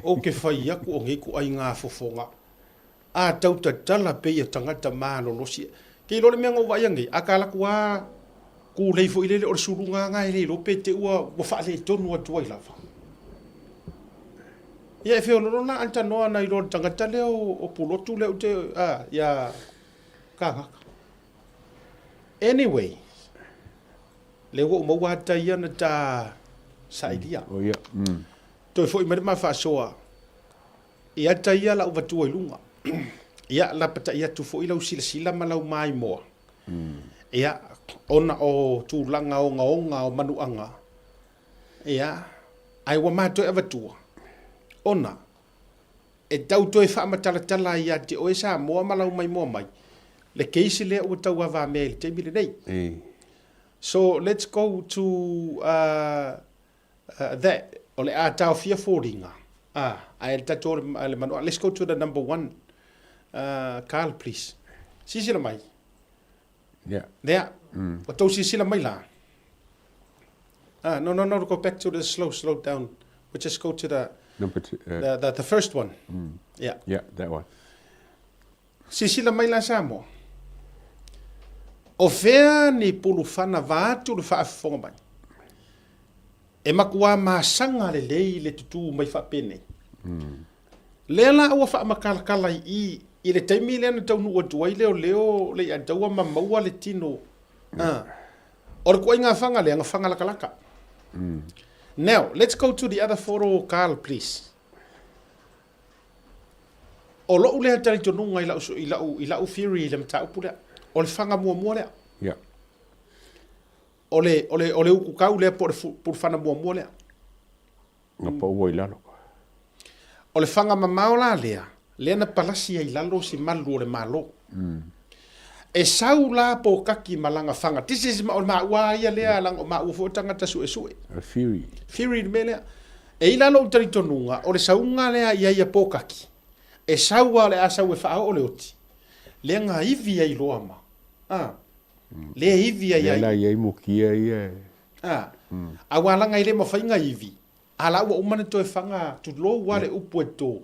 Ou ke fai aku o nei ituaiga fofoga. A tau tatala pei e tagata malolosi. Ke iloa le mea na ou vaaia nei, a ka alu atu a kulei foi lele o le suluga na e le iloa pe te ua ua faaletonu atu ai lava. Ia e feololo la antanoa na iloa le tagata lea o Pulotu lea ou te a ia Kagaka. Anyway, lea ua ou maua ata ia na ta sailia. Oh, ia. Toe foi mai le ma faasoa. I ata ia lau vatua i luga. Ia, lapatai atu foi lau silasila ma lau maimoa. Ia, ona o tulaga ogaoga o manuaga. Ia, ae ua ma toe avatua, ona e tau toe faamatalatala ai ia te oe Samoa ma lau maimoa mai, le case lea ua tauavamea i le taimi lenei. So, let's go to uh, that, o le a taofia foliga, ah, ae le tatou le manu, let's go to the number one, Carl, please. Silasila mai. Yeah. Lea, ua tou silasila mai la. Ah, no, no, no, go back to the slow, slow down. We just go to the, Number two, the first one. Yeah. Yeah, that one. Silasila mai la Samoa. O fea ni pulufana vaeatu le faafofoga mai? E makuā masaga lelei le tutū mai faapenei. Lea la ua faamakalalakala i i, i le taimi lea na taunuu atu ai leoleo le Iataua ma maua le tino. Ah. O le kuaiga faga lea, na faga lakalaka. Now, let's go to the other photo, Carl, please. O lou lea talitonuga i lau, i lau, i lau theory i le mataupu lea, o le faga muamua lea. Yeah. O le, o le, o le ukukau lea po o le pulufana muamua lea. Na pau ai lalo. O le faga mamao la lea, lea na palasi ai lalo si malu o le Malo. E sau la pokaki ma lana faga. This is, o le maua ia lea, leaga o maua foi o tagata suesue. A theory. Theory le mea lea. E i la lou talitonuga, o le sauga lea i ai a pokaki, e sau a o le a sau e faaoo le oti, lea na ivi ai loa ma, a, lea e ivi ai ai. Lea la i ai mukia ia e. A, aua laga e le mafai na ivi. A la ua uma ona toe faga, tulou lava le upu e to,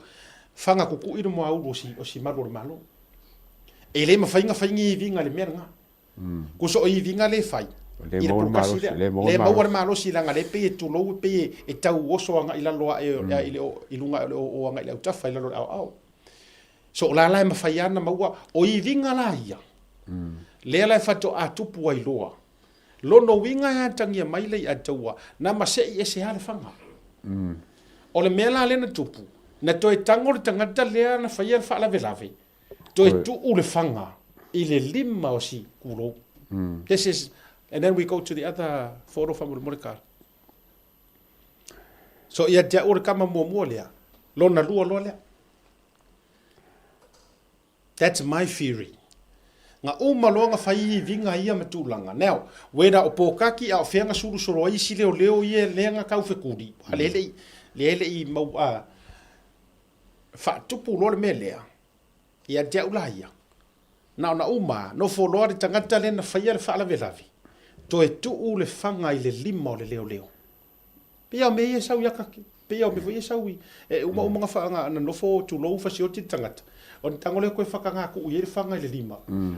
faga kukui le moaulu o si, o si malu o le Malo. E le mafai ona fai ni iviga i le mea lena. Kuso o iviga lea e fai, i le pulukasi lea, le maua le malosi leaga lea e pei e tulou e pei e tau oso agai i lalo ae i le i luga o le oo agai i le autafa i lalo o le aoao. So o la la e mafai lava ona maua, o iviga la ia, lea la e faatoa tupu ai loa Lona uiga e atagia mai le iataua na masei ese a le faga. O le mea la lea na tupu, na toe tago le tagata lea na faia le faalavelave, toe tuu le faga i le lima o si kulou. This is, and then we go to the other photo faamolemole Carl. So ia te au o le kama muamua lea, lona lua loa lea. That's my theory. Nga uma loa nga fai iviga ia ma tulaga. Now, whether o pōkaki a o fea nga sulusolo ai isi leoleo ia lea nga kau fekuli, a lea le i, lea le i mau a faatupu loa le mea lea, ia te au la ia. Na ona uma, nofo loa le tagata lea na faia le faalavelave, toe tuu le faga i le lima o le leoleo. Pei lava o mea ia e sau i akaki. Pei lava o mea foi ia e sau i, e uma uma na, na nofo tulou fasioti le tagata, ona tago lea koe whakangākuʻu i ai le faga i le lima,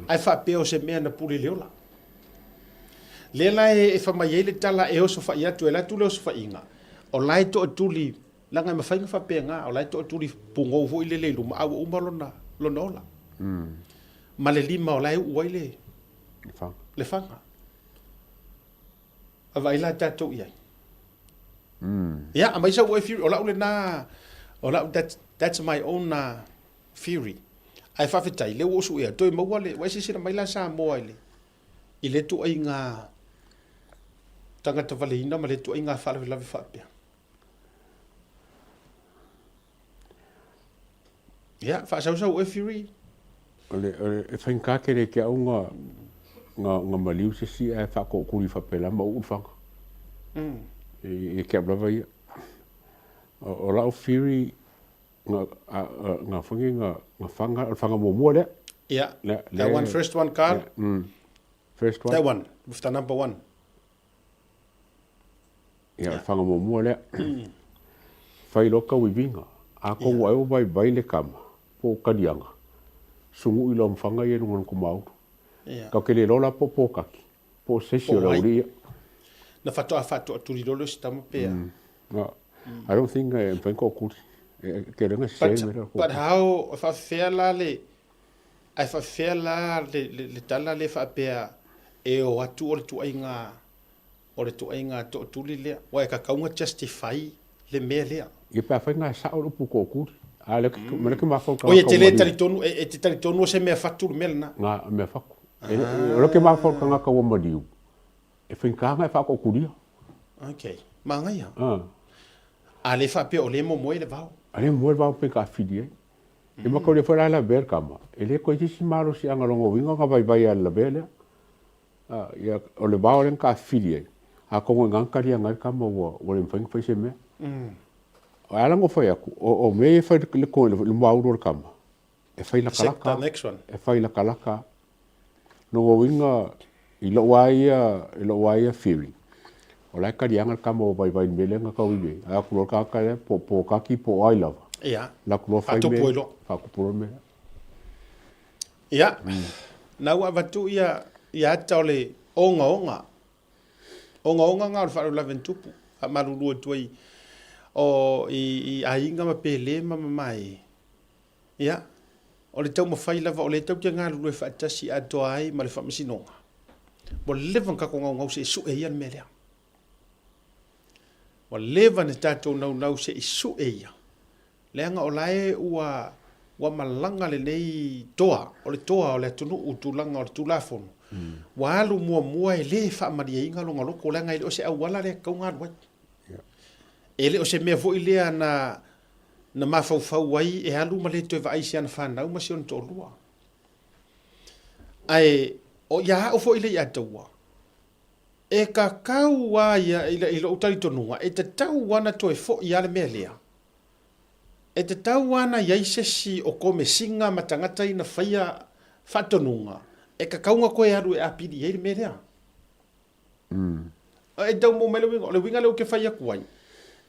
ae faapea o se mea na pule i le ola. Lea la e whamai ai le tala e oso whai atu, e la atu le oso whaiinga, o la e toatuli, leaga e mawhai nga whapea ngā, o la e toatuli pungou foi lele i luma, a ua uma lona, lona ola. Ma le lima o la e uu ai le, le faga. A vaai la tatou i ai. Ia, aumai sau oe theory, o lau lena, o lau, that's, that's my own theory. Ae faafetai, lea ua ou suea, toe maua le, ua e silasila mai la Samoa i le, i lea ituaiga tagata valeina ma lea ituaiga faalavelave faapea. Ia, faasausau oe Fury. O le, o le, e faigata tele te au nga, nga, nga maliu se isi ae faatootuli faapela ma uu le faga. E, e te au lava ia. O, o lau Fury, nga, a, a, nga foi nei nga, nga faga, o le faga muamua lea. Ia, Lea, that one, first one, Carl. Yeah, First one. That one, with the number one. Ia, o le faga muamua lea. Fai loa tauiviga. Atonu ai ua vaivai le tama, po o taliaga, sunu'i loa ma faga ia i luga o le tumaulu. Tatou te le iloa la po o pōkaki, po o se isi o le aualii ia. Na faatoa faatoatuli loa lea o si tama pe a? No, I don't think e mafai ona toatuli. E tele ona sese le mea lea o le toatuli. But how, e faafefea la le, ae faafefea la le tala lea faapea e o atu o le tuaiga O le tuaiga tootuli lea. Ua e tatau ona justify le mea lea. Ia pe afai na sao le upu tootuli. A lea ma lea ke mafaufau Oi e te le talitonu, e te talitonu o se mea fatu le mea lena. Na mea fatu. O lea ke mafaufau tagata ua maliu, e faigata ona e faatootulia. Okay. Manaia. A le faapea o lea e momoe le vao. A lea e momoe le vao pe taafili ai. E mataulia foi la e lavea le tama, e le toe i se isi malosiaga lona uiga ona vaivai lava i le lavea lea. Ia, o le vao lea na taafili ai, atonu e na taliaga ai le tama ua, ua le mafai ona fai se mea. Ae ala ona fai atu, o, o mea ia e fai le, le, le muaulu o le tama, e fai lakalaka, e fai lakalaka. Lona uiga, i lou lava ia, i lou lava ia theory, o la e taliaga le tama ua vaivai i le mea lea na tauivi ai, ae atu loa le tagata lea, po o pōkaki po o ai lava, Ia, alu atu loa fai mea, faatupu loa le mea lea. Ia, na ua avatu ia ia ata o le ogaoga. Ogaoga nga o le faalavelave na tupu, faamalulu atu ai o i, i aiga ma pele ma mamae. Ia, o le taumafai lava o lea tatou te galulue faatasi atoa ai ma le Faamasinoga. Ua leva ona tatou naunau se i sue ia le mea lea. Ua leva ona tatou naunau se i sue ia. Leaga o la e ua ua malaga lenei toa, o le toa o le atunuu i tulaga o le Tulafono, ua alu muamua e le faamalieina lona loto leaga e le o se auala lea e tatau ona alu ai. E le o se mea foi lea na na mafaufau ai e alu ma le toe vaai i si ana fanau ma si ona toalua. Ae o ia au foi le ia taua, e kakau a ia i lou talitonuga, e tatau lava ona toe foi lava le mea lea. E tatau lava ona i ai se isi o komesiga ma tagata ia na faia faatonuga e tatau ona toe alu e apili i ai le mea lea. E tau maua mai le uiga? O le uiga lea ou te fai atu ai,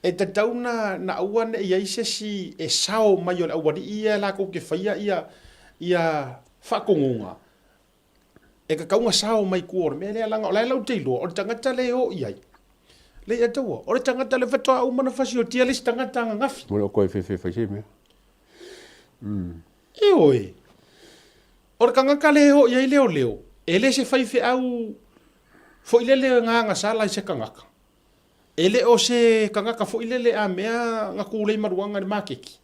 E tatau na na aua ne i ai se isi e sao mai o le aualii ia lakou te faia ia ia faatonuga e tatau ona sao mai tua o le mea lea leaga o la e latou te iloa o le tagata lea e o i ai le ia taua o le tagata lea faatoa uma ona fasiotia le isi tagata ananafi. Mo le o toe fefe fai se mea. Ioe. O le tagata lea e o i ai leoleo, e le se faifeau foi lele gagasala i se tagata. E le o se tagata foi lele a mea na tulei maluaga i le maketi.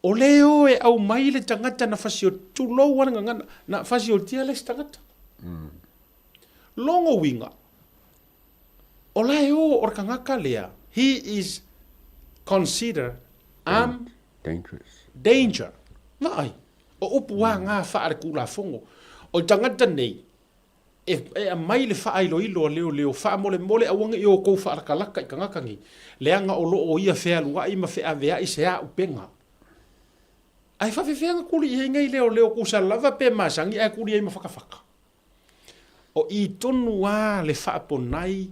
O le o e aumai le tagata na fasio, tulou a le gagana, na fasiotia le isi tagata. Logo uiga, o la e o o le tagata lea, he is considered armed Dangerous. Danger. Vaai, o upu a ngā whaarekulafongo. O le tagata nei, e, e aumai le faailoilo a leoleo, faamolemole aua ne i outou faalakalaka i tagata nei, leaga o lo o ia fealuai ma feaveai se auupega. Ae faafefea na tuli i ai nei leoleo tusa lava pe masani ae tuli ai ma fatafata. O i tonu lava le faaponai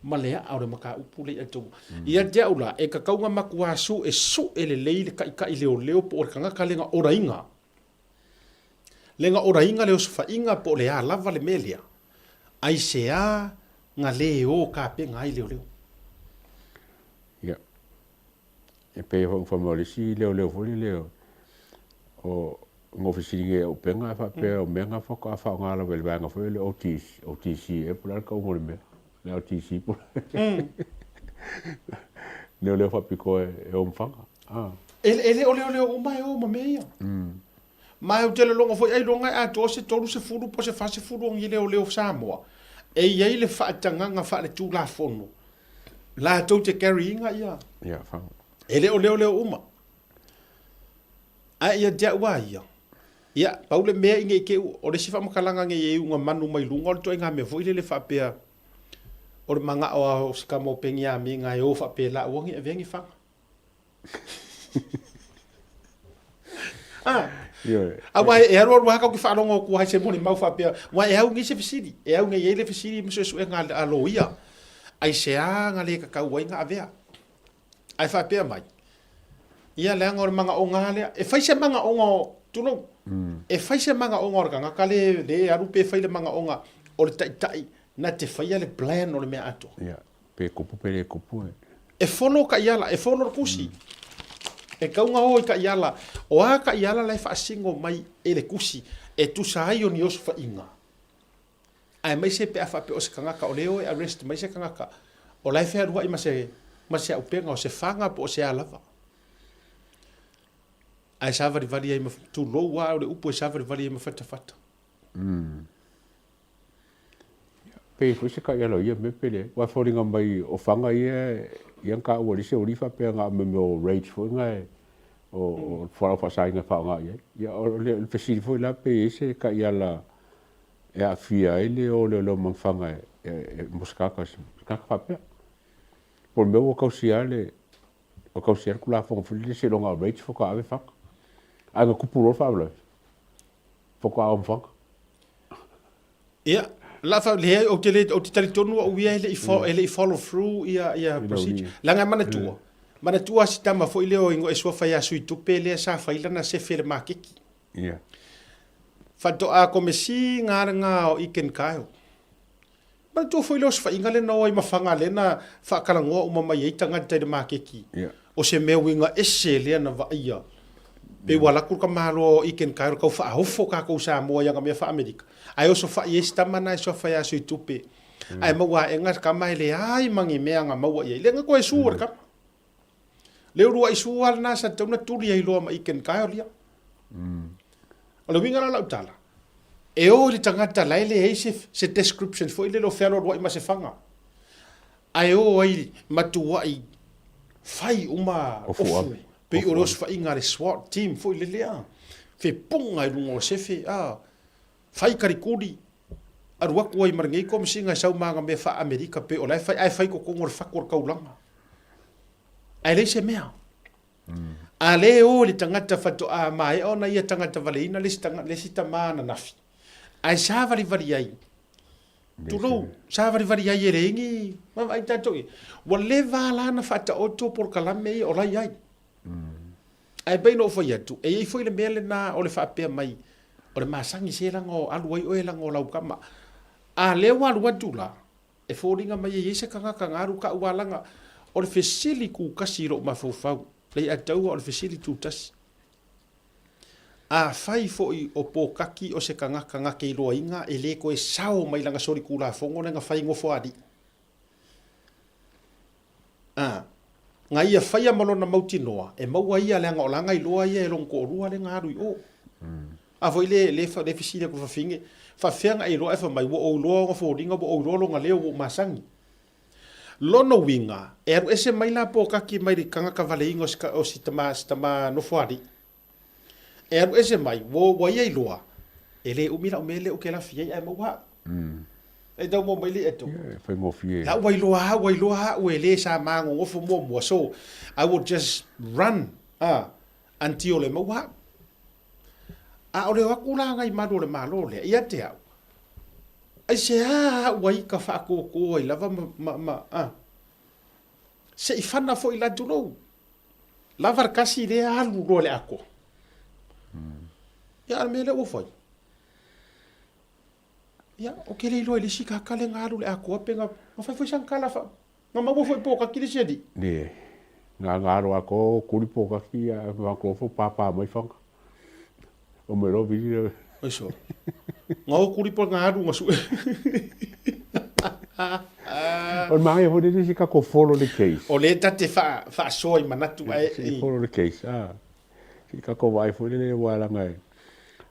ma le aa o le mataupu lea ia te au. Ia te au la, e tatau ona matua suesue lelei le taitai leoleo po o le tagata lea na oraina, le na oraina le osofaiga po o le a lava le mea lea, aisea na le o tapena ai leoleo? Ia, E pei foi ona fai mai o le isi leoleo foi lele o na fesiligia e auupega ae faapea o mea na faatoa faaaoga lava e le vaega foi lele o OTC ea po o le a le tauga o le mea, le OTC po o le leoleo faapitoa e o ma faga. E le o leoleo uma e o ma mea ia. Ma ou te lologa foi ailoga e atoa se 30 po o se 40 o ni leoleo Samoa e i ai le faatagaga faaletulafono latou te carry ina ia. Ia, faga. E le o leoleo uma. Ae ia te au a ia, ia, pau le mea i nei te u, o le isi faamatalaga nei e iuga manu mai luga o le ituaiga mea foi lele faapea, o le manao a o si tama o Peniamina e o faapela aua ne i avea ni faga. Ah, aua e alualu lava tatou te faalogo atu ai se molimau faapea, aua e au nei se fesili, e au nei i ai le fesili ma suesuega a loia, aisea na le tatau ai ona avea? Ae faapea mai, ia leaga o le manaoga lava lea, e fai se manaoga, tulou, e fai se manaoga o le tagata le le alu pe fai le manaoga o le taitai na te faia le plan o le mea atoa. Ia, pe kupu pe le kupu e. E follow taiala, e follow le tusi. E tatau ona o i taiala. O a taiala la e faasino mai e le tusi e tusa ai o ni osofaiga, aemaise pe a faapea o se tagata o lea e o e arrest mai se tagata o la e fealuai ma se, ma se auupega, o se faga po o se a lava. Ae savalivali ai ma, tulou lava o le upu e savalivali ai ma fatafata. Pei foi se taiala o ia mea pe leai. Aua e foliga mai o faga ia ia na taua e le isi aualii faapea na o mea o rage foi na e o fualaau faasaina e faaaoga i ai. Ia o le fesili foi la pe i ai se taiala e aafia ai le o leoleo ma faga e mo se tagata se tagata faapea. Po o le mea ua tausia le ua tausia le Tulafono foi lele seiloga o rage faatoa ave faga. Ae na tupu loa le faalavelave faatoa ave ma faga. Ia, la fa leai ou te le ou te talitonu au ia e le i e le i follow through ia ia procedure. Leaga e manatua, manatua si tama foi lea o ingoa e suafa ia Sui Tupe lea sa fai lana sefe i le makeki. Ia. Faatoa komesi nga o Iken Kyle. Manatua foi lea o osofaiga lea na o ai ma Faga lea na faatalanoa uma mai ai tagata i le makeki. O se mea uiga ese lea na vaaia. Pei ua alu atu le tamaloa o Eakin Kyle tau faaofo tatou Samoa i ana mea faa-Amerika. Ae osofai ai si tama na e suafa ia Suitupe. Ae maua aega le tama e leai ma ni mea na maua i ai. Lea na toe sue le tama. Le uluai sua lena sa tatau ona tuli ai loa ma Eakin Kyle ia. O le uiga la o lau tala, e o i le tagata la e leai se, se description foi lele o fealoaloai ma se faga. Ae o ai matuai fai uma Ofu ofu, ave. pei o Ofu le ave. osofaiga a le SWAT team foi lele a. Fepuga i luga o sefe a. Fai kalikuli, alu atu ai ma lenei komesina e sau ma ana mea faa-Amerika pei o la e fai, ae fai i totonu o le fatu o le taulaga. Ae leai se mea. A lē o i le tagata faatoa maea ona ia tagata valeina le isi tama ananafi, ae savalivali ai. Tulou, savalivali ai e leai ni vaavaai tatou i ai. Ua leva la ona faataoto polokalame ia o la e i ai. Ae pei ona ou fai atu, e i ai foi le mea lena o le faapea mai, o le masani se leaga o alu ai oe leaga o lau tama. A lea ua alu atu la, e foliga mai e i ai se tagata na alu tau alaga. O le fesili tutasi i lou mafaufau, Leiataua o le fesili tutasi. Afai foi o Pōkaki o se tagata na te iloaina e le toe sao mai lana solitulafono lea na fai nofoalii, a, na ia faia ma lona mautinoa, e maua ia leaga o lana iloa ia e lona toalua lea na alu i o. A foi le, le, le fesili atu fafine, faafefea na e iloa ae fai mai ua ou iloa ona foliga ua ou iloa lona leo ua ou masani. Lona uiga, e alu ese mai la Pōkaki mai le tagata valeina o si, o si tama, si tama nofoalii. E alu ese mai, ua, ua ia iloa, e le umi lau mea lea ou te lafi ai ae maua au. E tau maua mai le i'a tou. E faigofie. La ua iloa au, ua iloa au e le sa magogofo muamua. So, I will just run, until e maua au. A o le o atu la nai malu o le Malo lea, ia te au, aisea au ai ka faakōkō ai lava ma, ma, ma, a. Se i fana foi la tulou. Lava le kasi lea alu loa i le atoa. Ia, a o le mea lea ua fai. Ia, ou te le iloa i le isi tagata lea na alu i le atoa pe na, na fai foi sana tala fa, na maua foi pōkaki le isi alii. Nē, na, na alo atoa o kuli pōkaki a matou fo pāpā mai fanga. O me loa vili le. Oi solo. Na o kuli po na alu na sue. O le manaia foi lele se tatou follow le case. O lea ta te faa, faasoa i manatu ae. Se i follow le case, ah. Se i tatou vaai foi lele aua leaga e,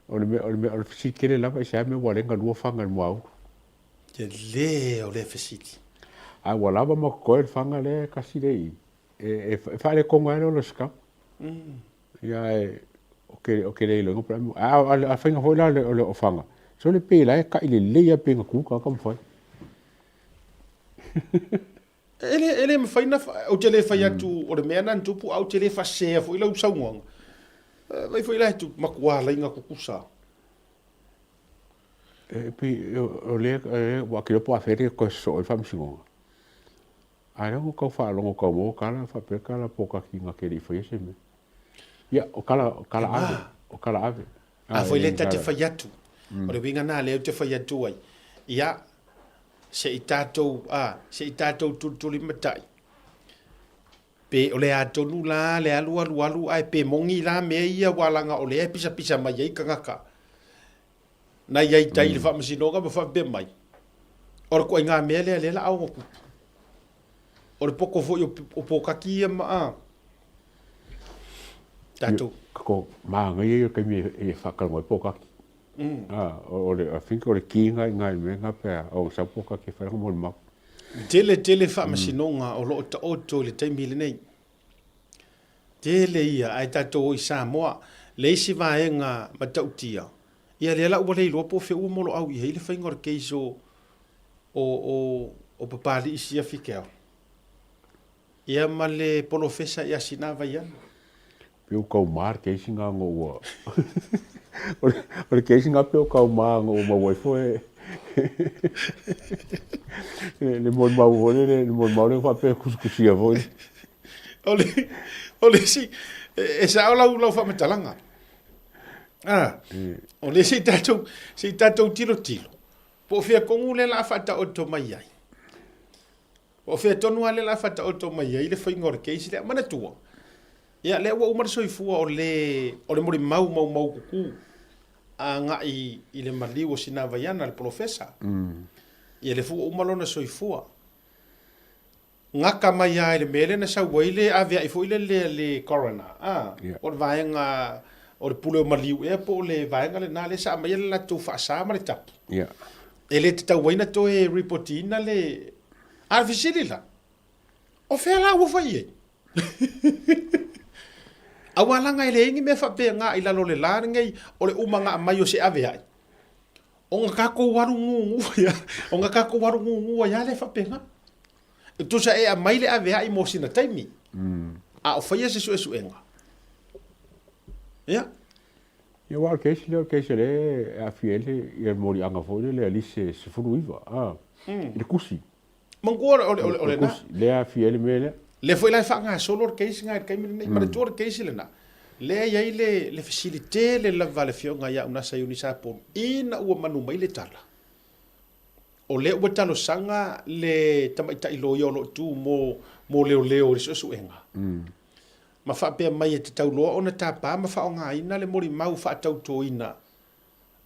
o le mea, o le mea, o le fesili tele lava i se a mea ua ala ai ona lua fana i le muaulu. Tele o lea fesili. Ae ua lava ma totoe le fana lea e tasi lea i i, e, e faaletonu ai lea o le scum. Ia ae, ou te, ou te le iloaina po o le a le mea. Ae a faiga foi la o le ofaga, sole pei la e ta'i lelei lava pei na tu le tagata ma fai. E le, e le mafai na, ou te le fai atu o le mea na na tupu, ae ou te le faasea foi lau saunoaga. Vaai foi la e tu, matua laina tutusa. E pei, o lea, ua te iloa po o afea le toe sosoo ai le faamasinoga. A lea ua tau faalogo tau maua tala faapea tala pōkaki na te le i faia se mea. Ia, o tala, o tala ave, o tala ave. A foi lea ta te fai atu, o le uiga na lea ou te fai atu ai, ia, se i tatou, a, se i tatou tulitulimatai, pe o le a tonu la le alu alu alu ae pe moni la mea ia aua leaga o lea e pisapisa mai ai tagata na i ai tai i le faamasinoga ma faapea mai, o le ituaiga mea lea lea la a ono tupu. O le poto foi o pōkaki ia ma a tatou. Ko manaia ia o le taimi e faatalanoa ai pōkaki. O le, I think o le ki nga i ngai mea nga pe a o sau pōkaki e whai langa molimau. Tele tele faamasinoga o lo o taoto i le taimi lenei. Tele ia, ae tatou o i Samoa, le isi vaega matautia, ia lea la ua le iloa po o fea ua moloau i ai le faiga o le case o, o, o, o Papalii Siafi Keao, ia ma le Polofesa ia Sina Vaiana. Pei ua tau ma le case na ona ua o le case na pei ua tau ma ona ua maua ifo e le molimau foi lele, le molimau lea faapea e tusitusia foi. O le, o le isi, e sao lau, lau faamatalaga. Ah, o le se i tatou, se i tatou tilotilo, po o fea tonu lea o le a faataoto mai ai. Po o fea tonu lava lea o le a faataoto mai ai le faiga o le case lea. Manatua, ia lea ua uma le soifua o le, o le molimau maumau kuku agai i le maliu o Sinavaiana, le polofesa. Ia lea foi ua uma lona soifua. Gata mai lava i le mea lea na sau ai le aveai foi lele a le coroner, a, o le vaega o le pule o maliu ea po o le vaega lena lea sa aumaia le latou faasa ma le tapu. E le tatau ai na toe report-ina le... A o le fesili la, o fea la ua fai i ai? Aua leaga e leai ni mea faapena i lalo o le la lenei o le uma aumai o se aveai, ona tatou alu gugu ai lava, ona tatou alu gugu ai lava lea faapena. E tusa e aumai le aveai mo sina taimi, a o faia se suesuega. Ia. Ia aua o le case lea o le case o lea e aafia ai le ia le moliaga foi lele a Lise 19 a i le kusi. Manatua o le, o le, o lena. Lea e aafia ai le mea lea. Lea foi la e faagasolo le case lena i le taimi lenei. Manatua le case lena, lea e i ai le, le fesili tele lava a le Afioga ia Unasa Iuni Sapolu ina ua manu mai le tala, o lea ua talosaga le tamaitai loia o lo o tu mo, mo leoleo i le suesuega, ma faapea mai e tatau loa ona tapa ma faaaogaina le molimau faatautoina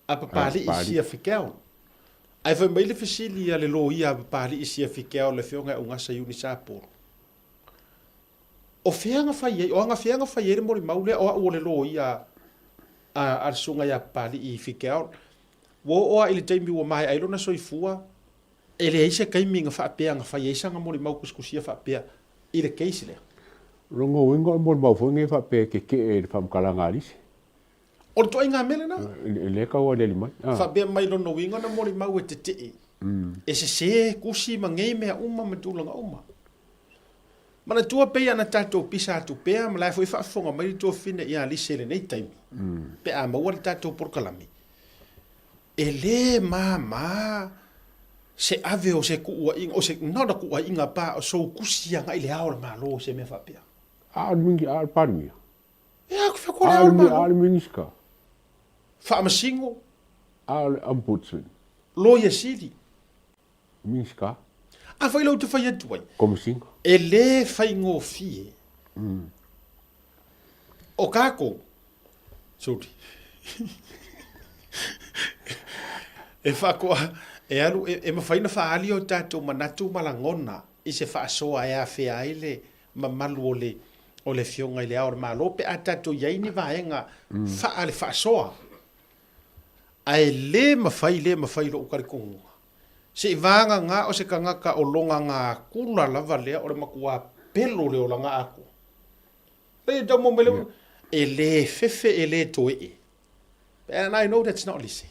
a Papalii Sia Fikeaola. Ae fai mai le fesili a le loia a Papalii Sia Fikeaola, le Afioga ia Ugasa Iuni Sapolu, O fea na fai ai, o anafea na fai ai le molimau lea o au o le loia a le susuga ia Papalii Fikeaola? Ua oo lava i le taimi ua maea ai lona soifua, e leai se taimi na faapea na fai ai sana molimau tusitusia faapea i le case lea. O lona uiga o le molimau foi lenei faapea e tetee i le faamatalaga a Lise. O le ituaiga mea lena. Lea e tau aliali mai. Faapea mai lona uiga na molimau e tetee, e sese kusi ma nei mea uma ma tulaga uma. Manatua pei ana tatou pisa atu pea ma la e foi faafofoga mai le tuafafine ia Lise i lenei taimi, pe a maua le tatou polokalame. E le māmā se ave o se kuuaiga, o se, not a kuuaiga pa o sou kusi agai i le Ao o le Malo i se mea faapea. A o le, a o le Palemia. Ea, ko fea ko le Ao o le Malo. A o le Minisita. Faamasino. A o le Ombudsman. Loia Sili. Minisita. Afai la ou te fai atu ai. Komesina. E le faigofie. O kākou, sorry, e whakoa, e alu, e, e mawhai na whaali o tātou manatu ma lagona i se faasoa e afea ai le mamalu o le, o le Afioga i le Ao o le Malo pe a tātou i ai ni vaega whaa le faasoa. Ae le mawhai, le mawhai lou talitonuga. Se i vagana o se tagata o lona gakula lava lea o le matua pelo le olaga atoa. Lea e tau maua mai le e le fefe e le toe'e. And I know that's not Lise.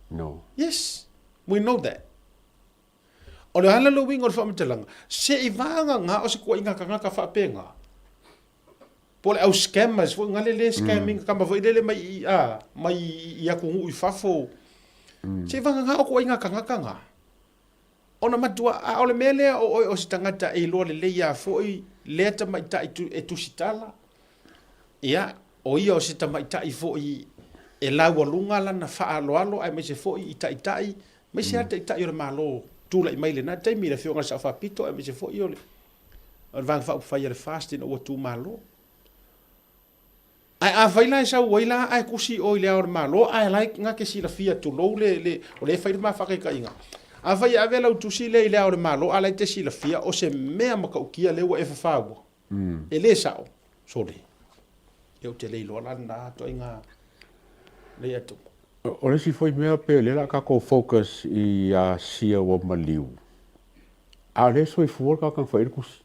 No. Yes, we know that. O le ala le uiga o le faamatalaga, se i vagana o se tuuaiga tagata faapena. Po o le au scammers foi ngale le scamming kama foi lele mai i a mai i atunuu i fafo. Se vagana o tuuaiga tagata na. Ona matua a o le mea lea o oe o se tagata e iloa lelei a foi lea tamaitai e tusitala. Ia, o ia o se tamaitai foi e laualuga lana faaaloalo aemaise foi i taitai, aemaise lava taitai o le Malo tulai mai i lena taimi, le Afioga i le Sao Faapito aemaise foi o le O le Vaega Faaupufai a le FAST ina ua tumalo. Ae afai la e sau ai la ae tusi oe i Le Ao o le Malo ae la e na te silafia tulou le, le, o lea e fai le ma faataitaiga. Afai e ave lau tusi lea i Le Ao o le Malo a la e te silafia o se mea matautia lea ua e fafaua, e le sao, sole. Ia ou te le iloa la lena ituaiga lea atu. O le isi foi mea pei o lea o le a tatou focus i Asia ua maliu, A o lea e soifua le tagata na fai ai le tusi.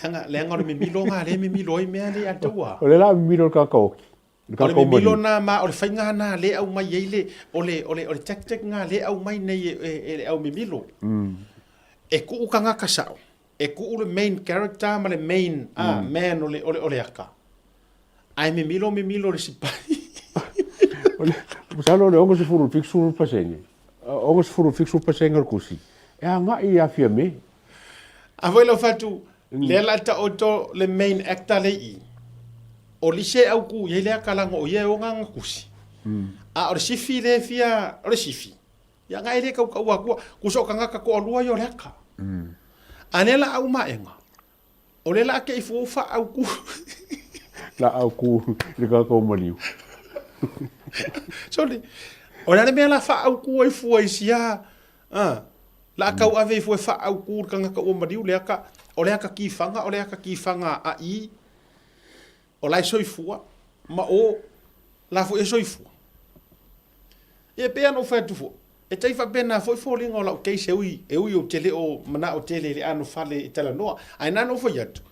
Leaga, leaga o le mimilo na lea e mimilo ai mea lea ia te ua. O lea la a mimilo le tagata oti. Le tagata o le mimilo na ma o le faiga na lea e aumai ai le, o le, o le, o le tactic na lea e aumai nei e, e, e le au mimilo. E tuu tagata sao, e tuu le main character ma le main ah, man o le, o le, o le aka. Ae mimilo mimilo le sipai. Masalo o le 60 i le 60 70% o le tusi e agai ia Fiame. A foi lau fatu, lea la taoto le main actor le i i. O lise e autu i ai le aka laga o ia e ona ana tusi. A o le sifi le fia, o le sifi, ia na e le tautaua atua, tusa o tagata toalua ia o le aka. A lea la au maega, O le laa kei fua faauku. La auku i le tagata o maliu. Sorry. O le a le mea la faauku ai fua i sia, ah, la kau ave i fua e faauku le tagata ua maliu le aka, o le aka kifaga, o le aka kifaga a i, o la e soifua, ma o la foi e soifua. Ia e pei lava ona ou fai atu foi, e tai faapena foi foliga o lau case e ui, e ui ou te le o manao tele i le anofale e talanoa, ae na ona ou fai atu,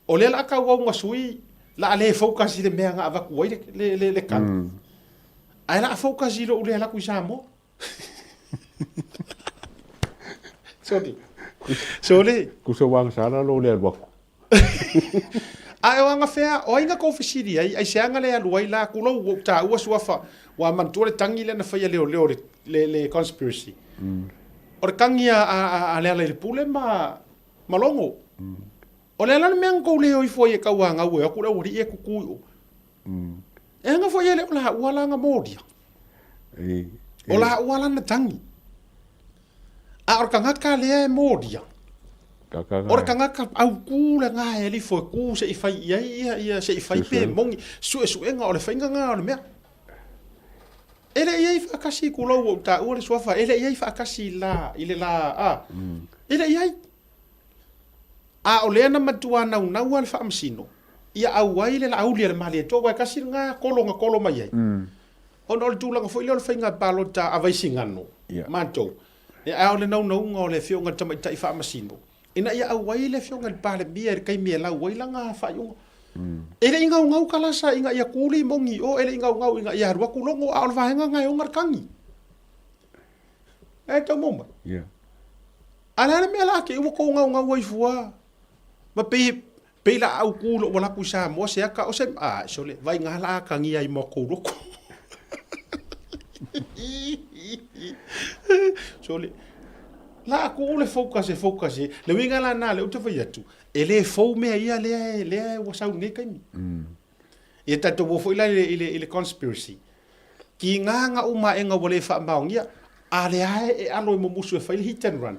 o lea o le a tauau na sui, la a le focus i le mea na avatu ai le, le, le, le tala, ae la a focus i lou le alu atu i Samoa. Sorry. Sorry. Kusa wang sala lo le alu atu. Ae o agafea, o ai na kou fesili ai, aisea na le alu ai la, tulou ua ou taua suafa, ua manatua le tagi lea na fai e leoleo le, le, le conspiracy. O le tagi a, a, a, a Lealailepule ma, ma Logo. O le a la le mea na tou le o ifo ai e tauanau e o atu le aualii e tutu i o? E aga foi e le o laua la na molia. O laua la na tagi. A o le tagata lea e molia, o le tagata autu lena e alifo e tu se i fai i ai ia, ia se i fai pe moni suesuega o le faiga lena o le mea. E le i ai faatasi tulou ua ou taua le suafa, e le i ai faatasi la i le la a. E le i ai. A o lea na matua naunau lava le Faamasino ia auai le Laauli a le Malietoa, aua e tasi lena kolo na kolo mai ai. Ona o le tulaga foi lea o le faiga palota a Vaisigano, matou, a o le naunauga o le Afioga i le Tamaitai Faamasino, ina ia auai le Afioga i le Palemia i le taimi e lau ai lana faaiuga. E le i gaugau kalasa ina ia tu limoni i o, e le i gaugau ina ia alu atu logo, a o le vaega lena e ona le tagi. E tau maua mai? A o le a le mea la te i ua tou gaugau ai fua? Ma pei pei la au ku lo wala ku Samoa se aka o se a sole vai nga la kangi ai mo kou loko. Sole la ku le focus e focus e le winga la na le uta fai atu e le fou mea ia lea lea ua sau nei kaimi. Ia tatou o foi la i le i le conspiracy. Ki ngā nga uma e nga ua le faamaonia, a le ae e alo i mumusu e fai le hit and run.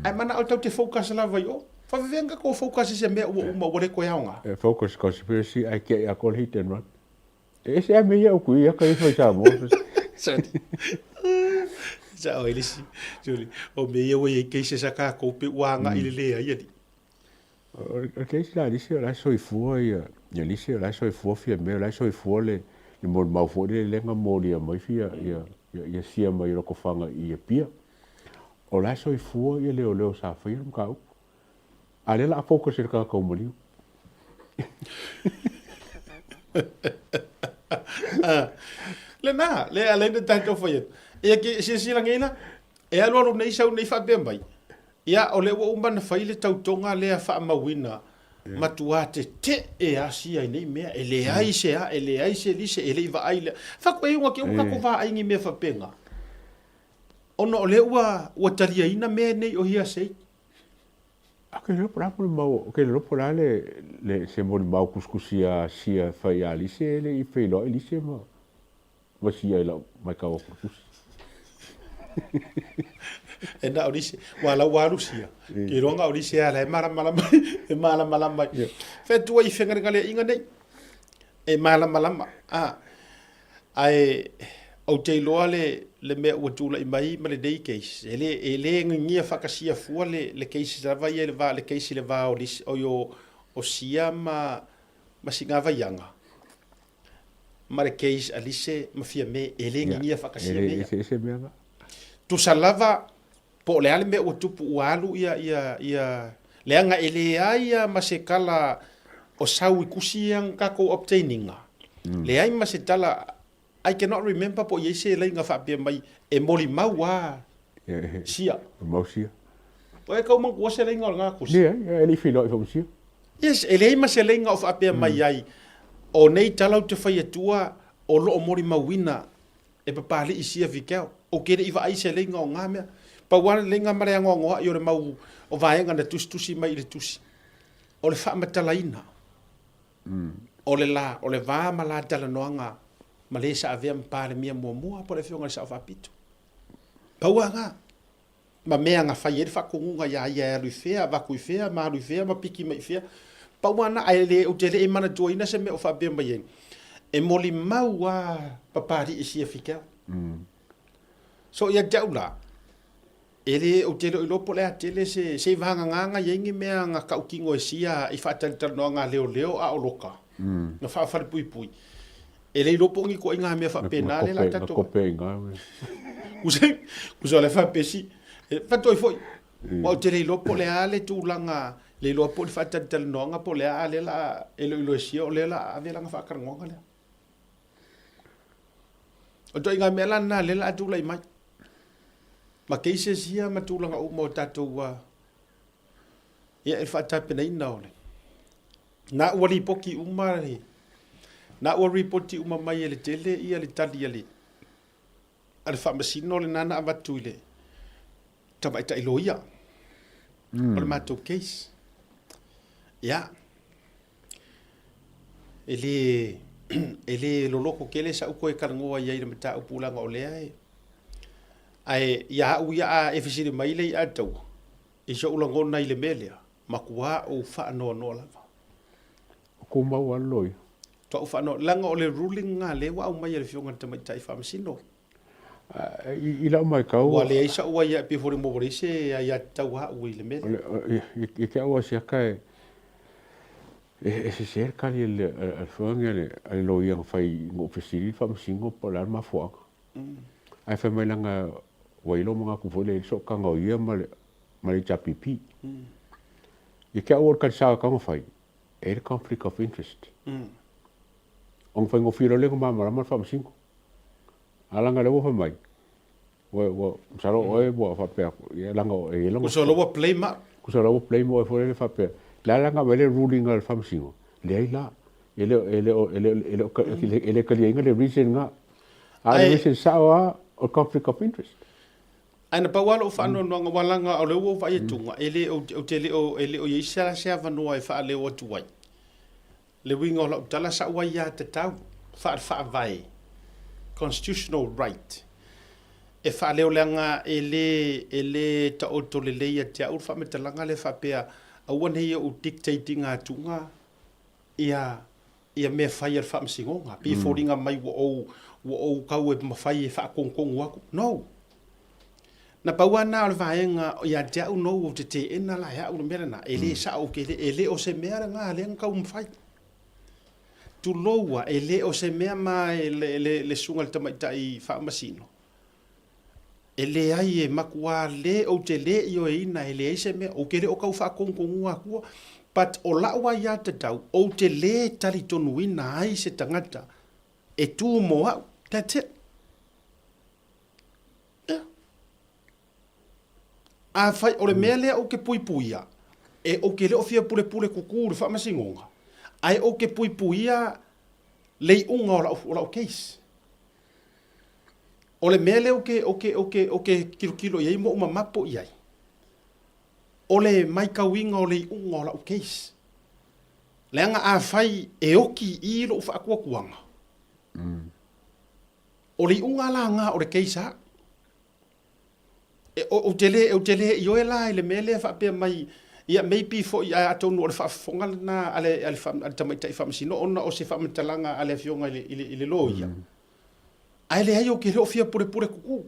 Ae manao tau te focus lava i o. Whawhewhenga ka ko focus i se mea ua uma ua le koe aoga. E focus conspiracy ai kia i a ko le hit and run. E ese a me ia uku ia ka i whai Samoa. Sorry. Sa o elisi. Sorry. O me ia ua i cases a ka kou pe ua anga i le lea ia di. O le case la a Lise, o la e soifua ia, ia Lise, o la e soifua Fiamē, o la e soifua le, le molimau foi lele lea na molia mai fia, ia, ia, ia Sia mai Lotofaga i Apia. O la e soifua ia leoleo sa faia le mataupu. A o lea o le a focus i le tagata ua maliu. Lena, lea alai na tatou fai atu. Ia ke silasila nei la, e alualu nei sau nei faapea mai, Ia, o lea ua uma ona fai le tautoga lea faamauina, matua tetee asia i nei mea, e leai se a, e leai se lise, e le i vaai le... Fatu e iuga ke ua tatou vaai ni mea faapena. Ona o lea ua, ua taliaina mea nei o hearsay. A ke lelo po la molimau, ke lelo po la le, le se molimau kusikusi a sia fai a lise e le i feiloai lise ma. Ma sia i lau matau atu i le tusi. E na o lise, ua lau ua alu sia. Ke iloa na o lise a la e malamalama, e malamalama ai. Whetua i whengalengalea inga nei. E malamalama. A, ae, ou te iloa le, le mea ua tula'i mai ma lenei case. E le, e le gagia faakasia fua le, le case lava ia i le va, le case i le va o lise, oi o, o Sia ma, ma Sigavaiaga. Ma le case a Lise ma Fiame e le gigia faatasia mea ia. E eseese mea na. Tusa lava po o le a le mea ua tupu ua alu ia ia ia leaga e leai a ma se tala o sau i tusi ia na tatou obtain ina. Leai ma se tala I cannot remember po o i ai se laina faapea mai e molimau a sia. Molimau sia. O e tau manatua se laina o lena tusi? Leai, e le i feiloai foi ma sia. Yes, e leai ma se laina o faapea mai ai, o nei tala ou te fai atua o lo o molimauina e Papali'i sia Vikeo. Ou te le i vaai i se laina o na mea. Pau lava le laina ma le anoanoai o le mau o vaega na tusitusi mai i le tusi, o le faamatalaina. O le la, o le va ma la talanoaga ma le sa avea ma Palemia muamua po o le Afioga i le Sao Faapito. Pau lava na. Ma mea na fai ai le faatonuga iā ia e alu i fea, avatu i fea, ma alu i fea ma piki mai i fea. Pau lava na, ae le, ou te le i manatuaina se mea o faapea mai ai, e molimau lava Papalii sia Fikeau. So ia te au la, E le, ou te le o iloa po o le a tele se, se i vagagā i ai ni mea na tautino e sia i faatalitalanoaga a leoleo a o loka, na faafalepuipui. E le iloa po o ni ituaiga mea faapena lea la tatou. Na kope i ngā mea. Kusa, kusa o le faapesi, e, faatoi foi, aua ou te le iloa po o le a le tulaga, le iloa po o le faatalitalanoaga po o le a lea la e le o iloa e sia o lea la ave lana faatalanoaga lea. O ituaiga mea la lena lea la a tulai mai. Ma cases ia ma tulaga uma o tatou ia e faatapenaina o le. Na ua lipoti uma le, na ua ripoti uma mai e le tele ia le tali a le, a le Faamasino lena na avatu i le tamaitai loia o le matou case. Ia, e le, e le loloto tele sa'u toe talanoa i ai i le mataupu leaga o lea e, ae ia au ia a e fesili mai le i'a taua i so'u lagona i le mea lea, matua ou faanoanoa lava. O tumau lava le loia. Matua ou faanoanoa, leaga o le ruling lena lea ua aumai e le Afioga i le Tamaitai Faamasino. I lau matau. Ua leai sa'u aia, e pei foi ua leai se aiatatau a au i le mea lea. I te au asiata e sese le tali a le afioga a le loia na fai na ou fesili i le faamasino po o le a le mafuaaga. Ae fai mai leaga ua i ai lou manatu foi lea i le sootaga o ia ma le HRPP. Ia te au o le tali sao e tatau ona fai, e i ai le conflict of interest. Ona faigofie loa lea ona malamalama le faamasino. A leaga o lea ua fai mai, ua, ua, masalo oe ua faapea atu, ia leaga e i ai lona... Tusa o la ua blame au. Tusa o la ua blame oe foi lele faapea, le a la na aumai le ruling a le faamasino? Leai la, e le o, e le o, e le o, e le o, e le taliaina le reason lena. A o le reason sao lava, o le conflict of interest. Ae na pau lava lou faanoanoaga, aua leaga o lea ua ou vaai atu, e le o, ou te le o, e le o i ai se avanoa e faaleo atu ai. Le uiga o lau tala, sa'u aiatatau faale-faavae, constitutional right, e faaleo leaga e le, e le taoto lelei ia te au le faamatalaga lea faapea, aua ne i ou dictate ina atuga ia, ia mea fai a le Faamasinoga, pei e foliga mai ua ou, ua ou tau e mafai e faatonutonu atu. No! Na pau lava lena o le vaega ia te au no ou te teena la e au le mea lena, e le sao, ou te le, e le o se mea lena lea na taumafai. Tulou a, e le o se mea ma le, le, le susuga i le tamaitai faamasino, e leai e matua le, ou te le ioeina e leai se mea, ou te le o tau faatonutonua atua, but o la'u aiatatau, ou te le talitonuina ai se tagata e tu mo au, that's it. Ia. Afai o le mea lea ou te puipuia, e ou te le o fia pulepule kukū i le faamasinoga, ae ou te puipuia le iuga o lau, o lau case. O le mea lea ou te, ou te, ou te, ou te tilotilo i ai ma ou mamapo i ai, o le maitauina o le iuga o lau case. Leaga afai e oki i i lou faatuatuaga, O le iuga la na o le case a. E, ou te le, ou te le ioe la i le mea lea faapea mai, ia maybe foi ae atonu o le faafofoga lena a le, a le, a le tamaitai faamasino ona o se faamatalaga a le afioga i le, i le, i le loia. Ae leai ou te le o fia pulepule kuku.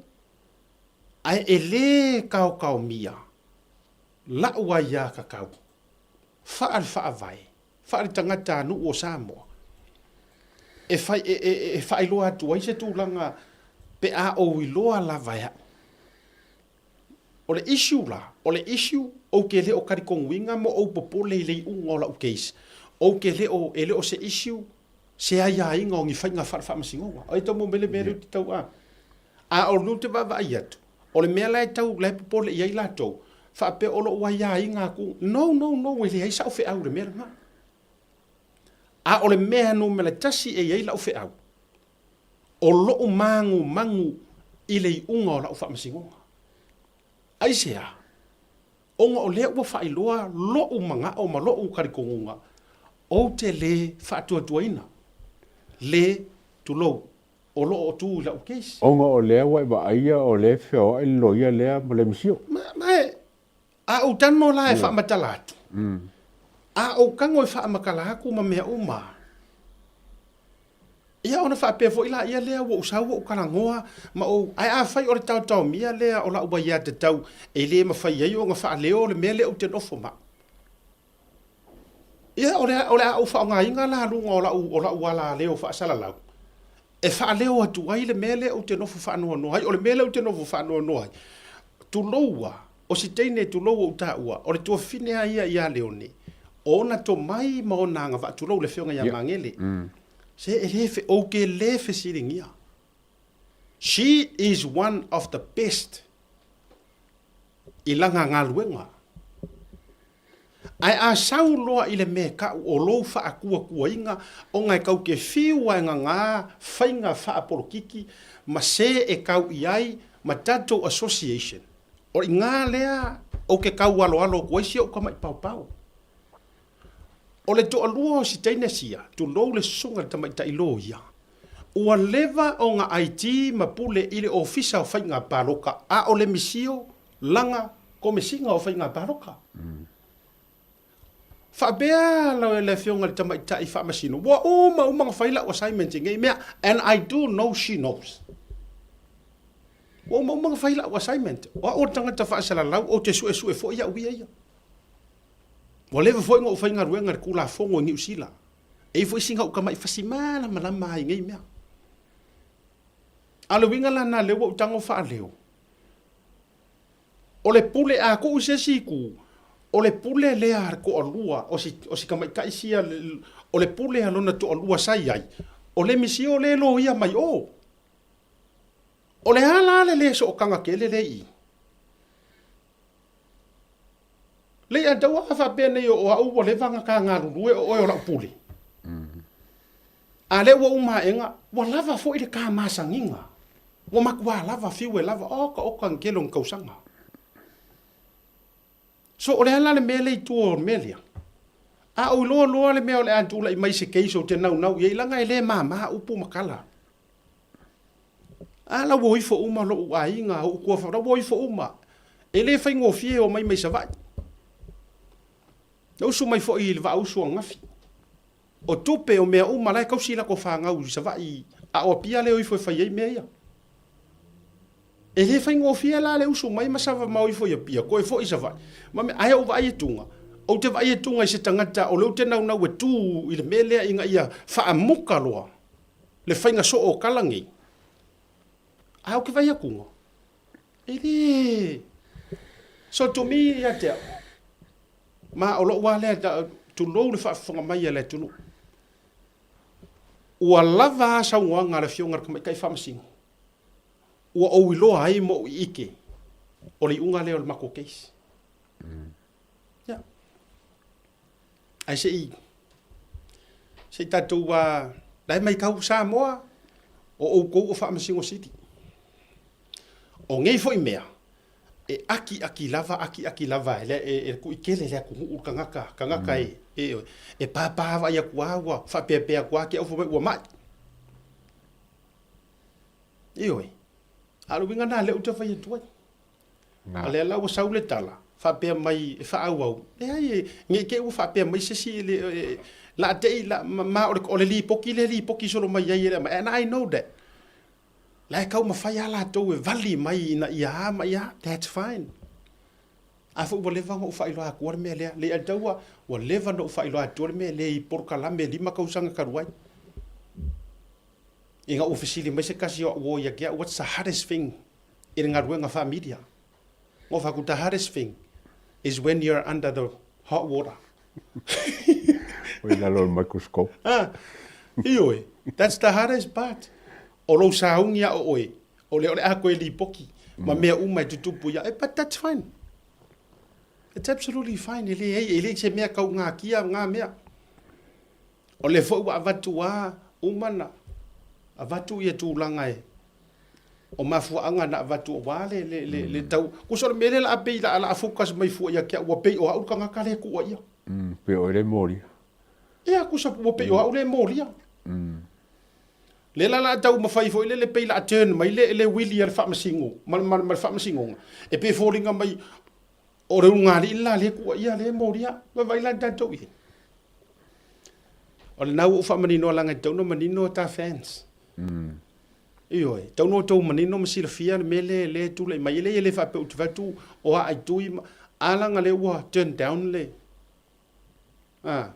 Ae e le kaokaomia la'u aiatatau faale-faavae faale-tagatanuu o Samoa e fai, e, e, e faailoa atu ai se tulaga pe a ou iloa lava e a'u. O le issue la, o le issue ou te le o talitonuina ma ou popole i le iuga o la'u case, ou te le o, e le o se issue se aiaiga o ni faiga faale-faamasinoga. Ai tau maua mai le mea lea ou te tau a. A o lea ou te vaavaai atu, o le mea la e tau, la e popole i ai latou, faapea o lou aiaiga atu, no, no, no, e leai sa'u feau i le mea lena. A o le mea numera tasi e i ai la'u feau, o lo'u magumagu i le iuga o la'u faamasinoga. Aisea? Ona o lea ua faailoa lo'u mana'o ma lo'u talitonuga, ou te le faatuatuaina le, tulou, o lo o tu i la'u case. Ona o lea ua e vaaia o lea e feoai le loia lea ma le misio. Ma, ma e, a ou tago la e faamatala atu, a ou tago e faamatala atu ma mea uma, ia ona faapea foi laia lea ua ou sau ua ou talanoa ma ou, ae afai o le taotaomia lea o la'u aiatatau e le mafai ai ona faaleo le mea lea ou te nofo ma au. Ia, o le, o le a ou faaaogaina la luga o lau, o lau alaleo faasalalau, e faaleo atu ai le mea lea ou te nofo faanoanoa ai. O le mea lea ou te nofo faanoanoa ai, tulou a, o si teine tulou ou taua, o le tuafafine a ia ia Leone, o ona tomai ma ona agavaa, tulou le afioga ia Magele, se e le, ou te le fesiligia. She is one of the best i lana galuega. Ae a sau loa i le mea e ka'u o lou fa'akuakuaina ona e kau te fiu ae gagā faiga fa'apolokiki ma se e kau i ai ma tatou association. O iga lea ou te kau aloalo atu ai si o'u tama'i paopao. O le to'alua o si teine sia, tulou le susuga i le tamaitai loia, ua leva ona IT ma pule i le Ofisa o Faiga Palota a o le misio lana Komesina o Faiga Palota. Faapea le afioga i le tamaitai faamasino, ua uma uma ona fai lau assignment i nei mea and I do know she knows. Ua uma uma ona fai lau assignment. O au o le tagata faasalalau, ou te suesue foi au ia ia. Ua leva foi ona ou faigaluega i le Tulafono i Niu Sila. E i ai foi sina ou tamai fasi malamalama ai i nei mea. A o le uiga la lena lea ua ou tago faaleo, o le pule a tuu i se isi itu, o le pule lea a le toalua o si, o si tamaitai sia, o le pule a lona toalua sa i ai, o le misio lea e loia mai o. O le a la le le sootaga tele lea i i? Lei a tau a faapea nei o au ua leva ona ta galulue o oe o lau pule. A lea ua uma aega, ua lava foi le ta masaniga. Ua matua lava, fiu e lava, oka oka ni tele o ni tausaga. So o le a la le mea lea i tua o le mea lea? A ou iloa loa le mea o le a tulai mai se case ou te naunau i ai, leaga e le mama upu ma tala. A la ua o ifo uma lou aiga, ou tuafa, la ua o ifo uma. E le faigofie e omai mai Savaii. Na usu mai foi i le Vaausu ananafi. O tupe, o mea uma, la e tausi latou fanau i Savaii, a o Apia lea e o ifo e fai ai mea ia. E le faigofie la le usu mai ma sava ma o ifo i Apia, toe foi i Savaii. Ma mea, ae ou vaai atuga, ou te vaai atuga i se tagata o lea ou te naunau e tu i le mea lea ina ia faamuta loa le faiga soo o tala nei, a ou te vaai atuga, e le. So to me ia te au, ma o lou lava lea, tulou le faafofoga mai a le atunuu, ua lava a saunoaga a le Afioga i le Tamaitai Faamasino, ua ou iloa ai ma ou ike o le iuga lea o le matou case. Ia. Ae se i se i tatou a la e maitau Samoa o outou o Faamasino Sili. O nei foi mea e akiaki lava akiaki lava e le e kuʻikele le atunuu le tagata tagata e e e pāpā vaai atu a ua faapeapea atu a te au fai mai ua maʻi. Ioe. A o le uiga lena lea ou te fai atu ai. A lea la ua sau le tala, faapea mai e faaauau, leai, ne i te i ua faapea mai se isi, la te i, la, ma o le lipoti lea e lipoti solo mai ai e le aumai, and I know that. La e taumafai lava latou e vali mai ina ia a ma ia a, that's fine. A foi ua leva ona ou faailoa atua le mea lea. Lei'ataua, ua leva ona ou faailoa atua le mea lea i polokalame e 5 tausaga talu ai. Ina ua fesili mai se tasi o a'u uo ia te a'u, what's the hardest thing i le galuega faa-media? Na ou fai atu, the hardest thing is when you're under the hot water. Oi lalo o le microscope. Ah, ioe, that's the hardest part. O lou sauni a o oe, o lea o le a koe lipoki ma mea uma e tutupu ia, but that's fine. It's absolutely fine, e leai, e leai se mea kaugakia ngā mea. O lea foi ua avatu a uma na avatu ia tulaga e o mafuaaga na avatu aua le le le le tau kusa o le mea lea la a pei la la focus mai fua ia te au ua pei o au le tagata lea e kuua ia. Mm, pei o oe le molia. Ia kusa ua pei o au le molia. Mm. Lea la la tau mafai foi lele pei la turn mai le le wili a le faamasino ma ma ma le faamasinoga e pei e foliga mai O le ulugalii le la lea e kuua ia lea e molia. Vaavaai la i le tatou i ai. O lena ua ou faamaninoa leaga e tatau ona manino ta fans. Ioe, e tatau ona outou manino ma silafia le mea lea lea e tulai mai. E leai e le faapea ou te fai atu o aa i tui ma, a leaga lea ua turn down le, a,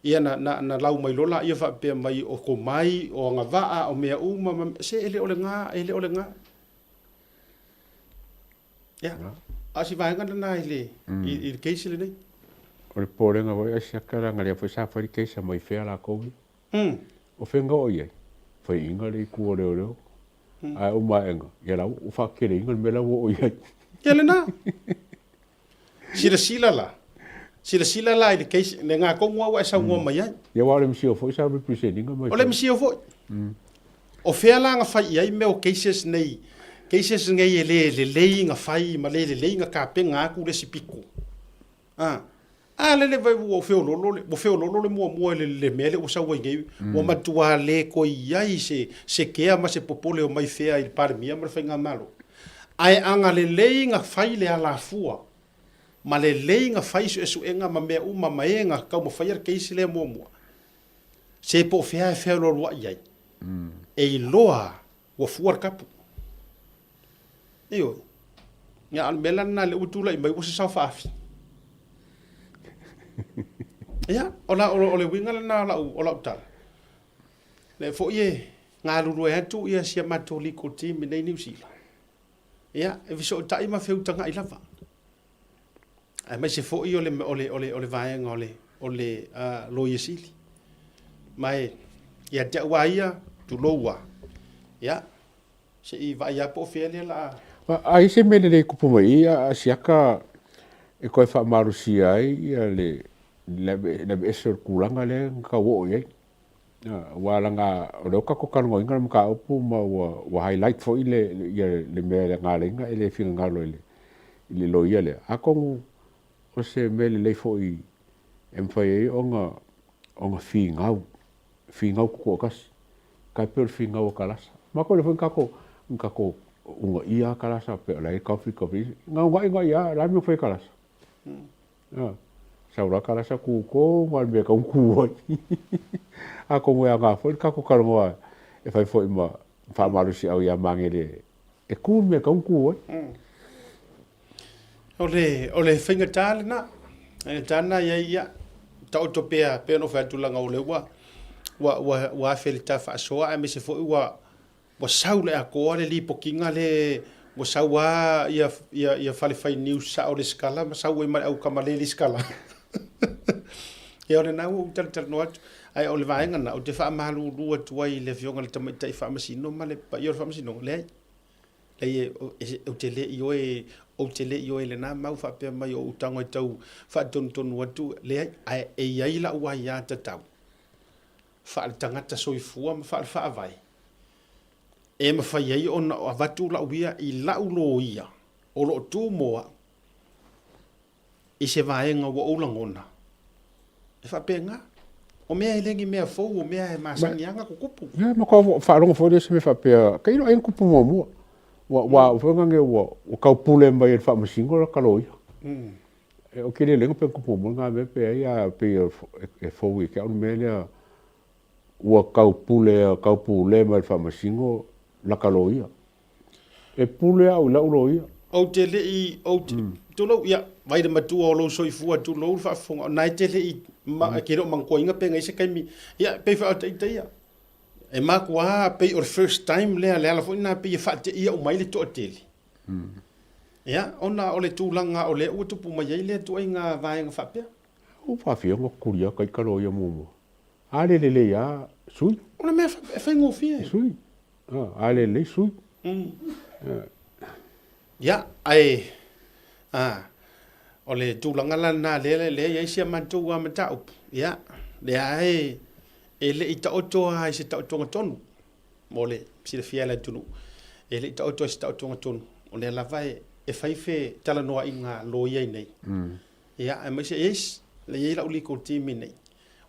ia na, na, na lau mai loa laia faapea mai o komai, o agavaa, o mea uma ma, se e le o lena, e le o lena. Ia, a o si vaega lena i le, i le case lenei. O le popolega foi Asiata leaga lea foi sa fai le case mai fea lakou ia. O fea na oo i ai? Faiaina le itu o leoleo. Ae uma aega, ia la ua faateleina le mea la ua oo i ai. Ia lena. Silasila la. Silasila la i le case, le gatogu lava ua e saunoa mai ai. Ia aua o le MCO foi sa represent ina mai O le MCO foi. O fea la na fai i ai mea o cases nei, cases nei e le lelei na fai ma le lelei na tapena atu le isi pito. A, a lele vai ua feololo le, ua feololo le muamua i le, le mea lea ua sau ai nei, ua matua le toe i ai se, se kea ma se popole o mai fea i le Palemia ma le Faigamalo. Ae ana lelei na fai le alafua ma lelei na fai suesuega ma mea uma ma e na taumafaia le case lea muamua, se po o fea e fealualuai ai, e iloa ua fua le tapu. Ioe. Ia, a o le mea la lena lea ua tulai mai ua se sao faaafi. Ia, o, la, o, le uiga lena o lau, o lau tala. Lea foi e galulue atu ia si a matou legal team i nei Niu Sila. Ia, e fesootai ma feutagai lava. Aemaise foi o le, o le, o le, o le vaega o le, o le uh, Loia Sili. Ma e, ia te au a ia, tulou a. Ia, se i vaai a po o fea lea la a. A i se mea lelei kupu mai i a siaka e koe faamalosia ai ia le le aveese o le tulaga lea na tau oo i ai. Aua leaga o lea ua tatou talanoaina le mataupu ma ua ua highlight foi le ia le mea na ala ai ona e le finagalo i le i le loia lea. Atonu o se mea lelei foi e mafai ai ona ona finau, finau tutoatasi, tai pei o le finau a Kalasa. Matou le foi na tatou na tatou uunaia lava Kalasa pei o la e i ai conflict of interest. Na uunai uunai lava, o le a le mea na fai e Kalasa? Sau la kalasa kuko ma le mea kau ku ai. Atonu e aoga foi le tatou talanoa e fai foi ma faamalosiau ia Magele e ku le mea kau ku ai. O le, o le faigata lena. Faigata lena i ai, ia, taoto pea, pei ona ou fai atu leaga o lea ua, ua, ua, ua afe i le ta faasoa aemaise foi ua, Ua sau le atoa le lipotiga le ua sau a ia ia ia fale fai news sao lesikala ma sau ai ma le au tama le lesikala. Ia o lena ua ou talatalanoa atu. Ae o le vaega lena ou te faamalulu atu ai i le afioga i le Tamaitai Faamasino ma le paia o le Faamasinoga, leai. Leai ou te le ioe ou te le ioe i lena mau faapea mai o ou tago e tau faatonutonu atu, leai. Ae e i ai lau aiatatau faaletagata soifua ma faalefaavae e mafai ai ona avatu lau ia i lau loia o lo o tu mo au i se vaega ua ou lagona e faapena. O mea e le ni mea fou, o mea e masani lava ona tutupu. Ia, ma kua faalogo foi lea i se mea faapea, tailo ai na tupu muamua. Ua, ua foi lea ua, ua taupule mai e le Faamasino laka loia. Ou te le iloa pe tupu muamua lena mea pe ai, a pei e fou ia te au le mea lea ua taupule, taupule mai e le Faamasino laka loia. E pule au i lau loia. Ou te le i, ou te, tulou, ia, vai le matua o lou soifua, tulou le faafofoga, o na e te le i, ma, e te le o manatua pe na i ai se taimi, ia, pei foi o ita ia, e matua pei o le first time lea, le ala foi lena pei e faateia uma ai le toatele. Ia, ona o le tulaga o lea ua tupu mai ai lea ituaiga vaega faapea. Ua faafia ona kuli aka i ka loia muamua. A le lelei a sui. O le mea e faigofie. Sui. A le lelei sui. Ia, ae a o le tulaga la lena lea lea e i ai si a matou lava mataupu, ia, lea e e le i taoto lava i se taotoga tonu mo le silafia e le atunuu, e le i taoto i se taotoga tonu, o lea lava e e fai fe talanoaiga a loia i nei. Ia, aemaise yes, lea e i ai lau legal team i nei,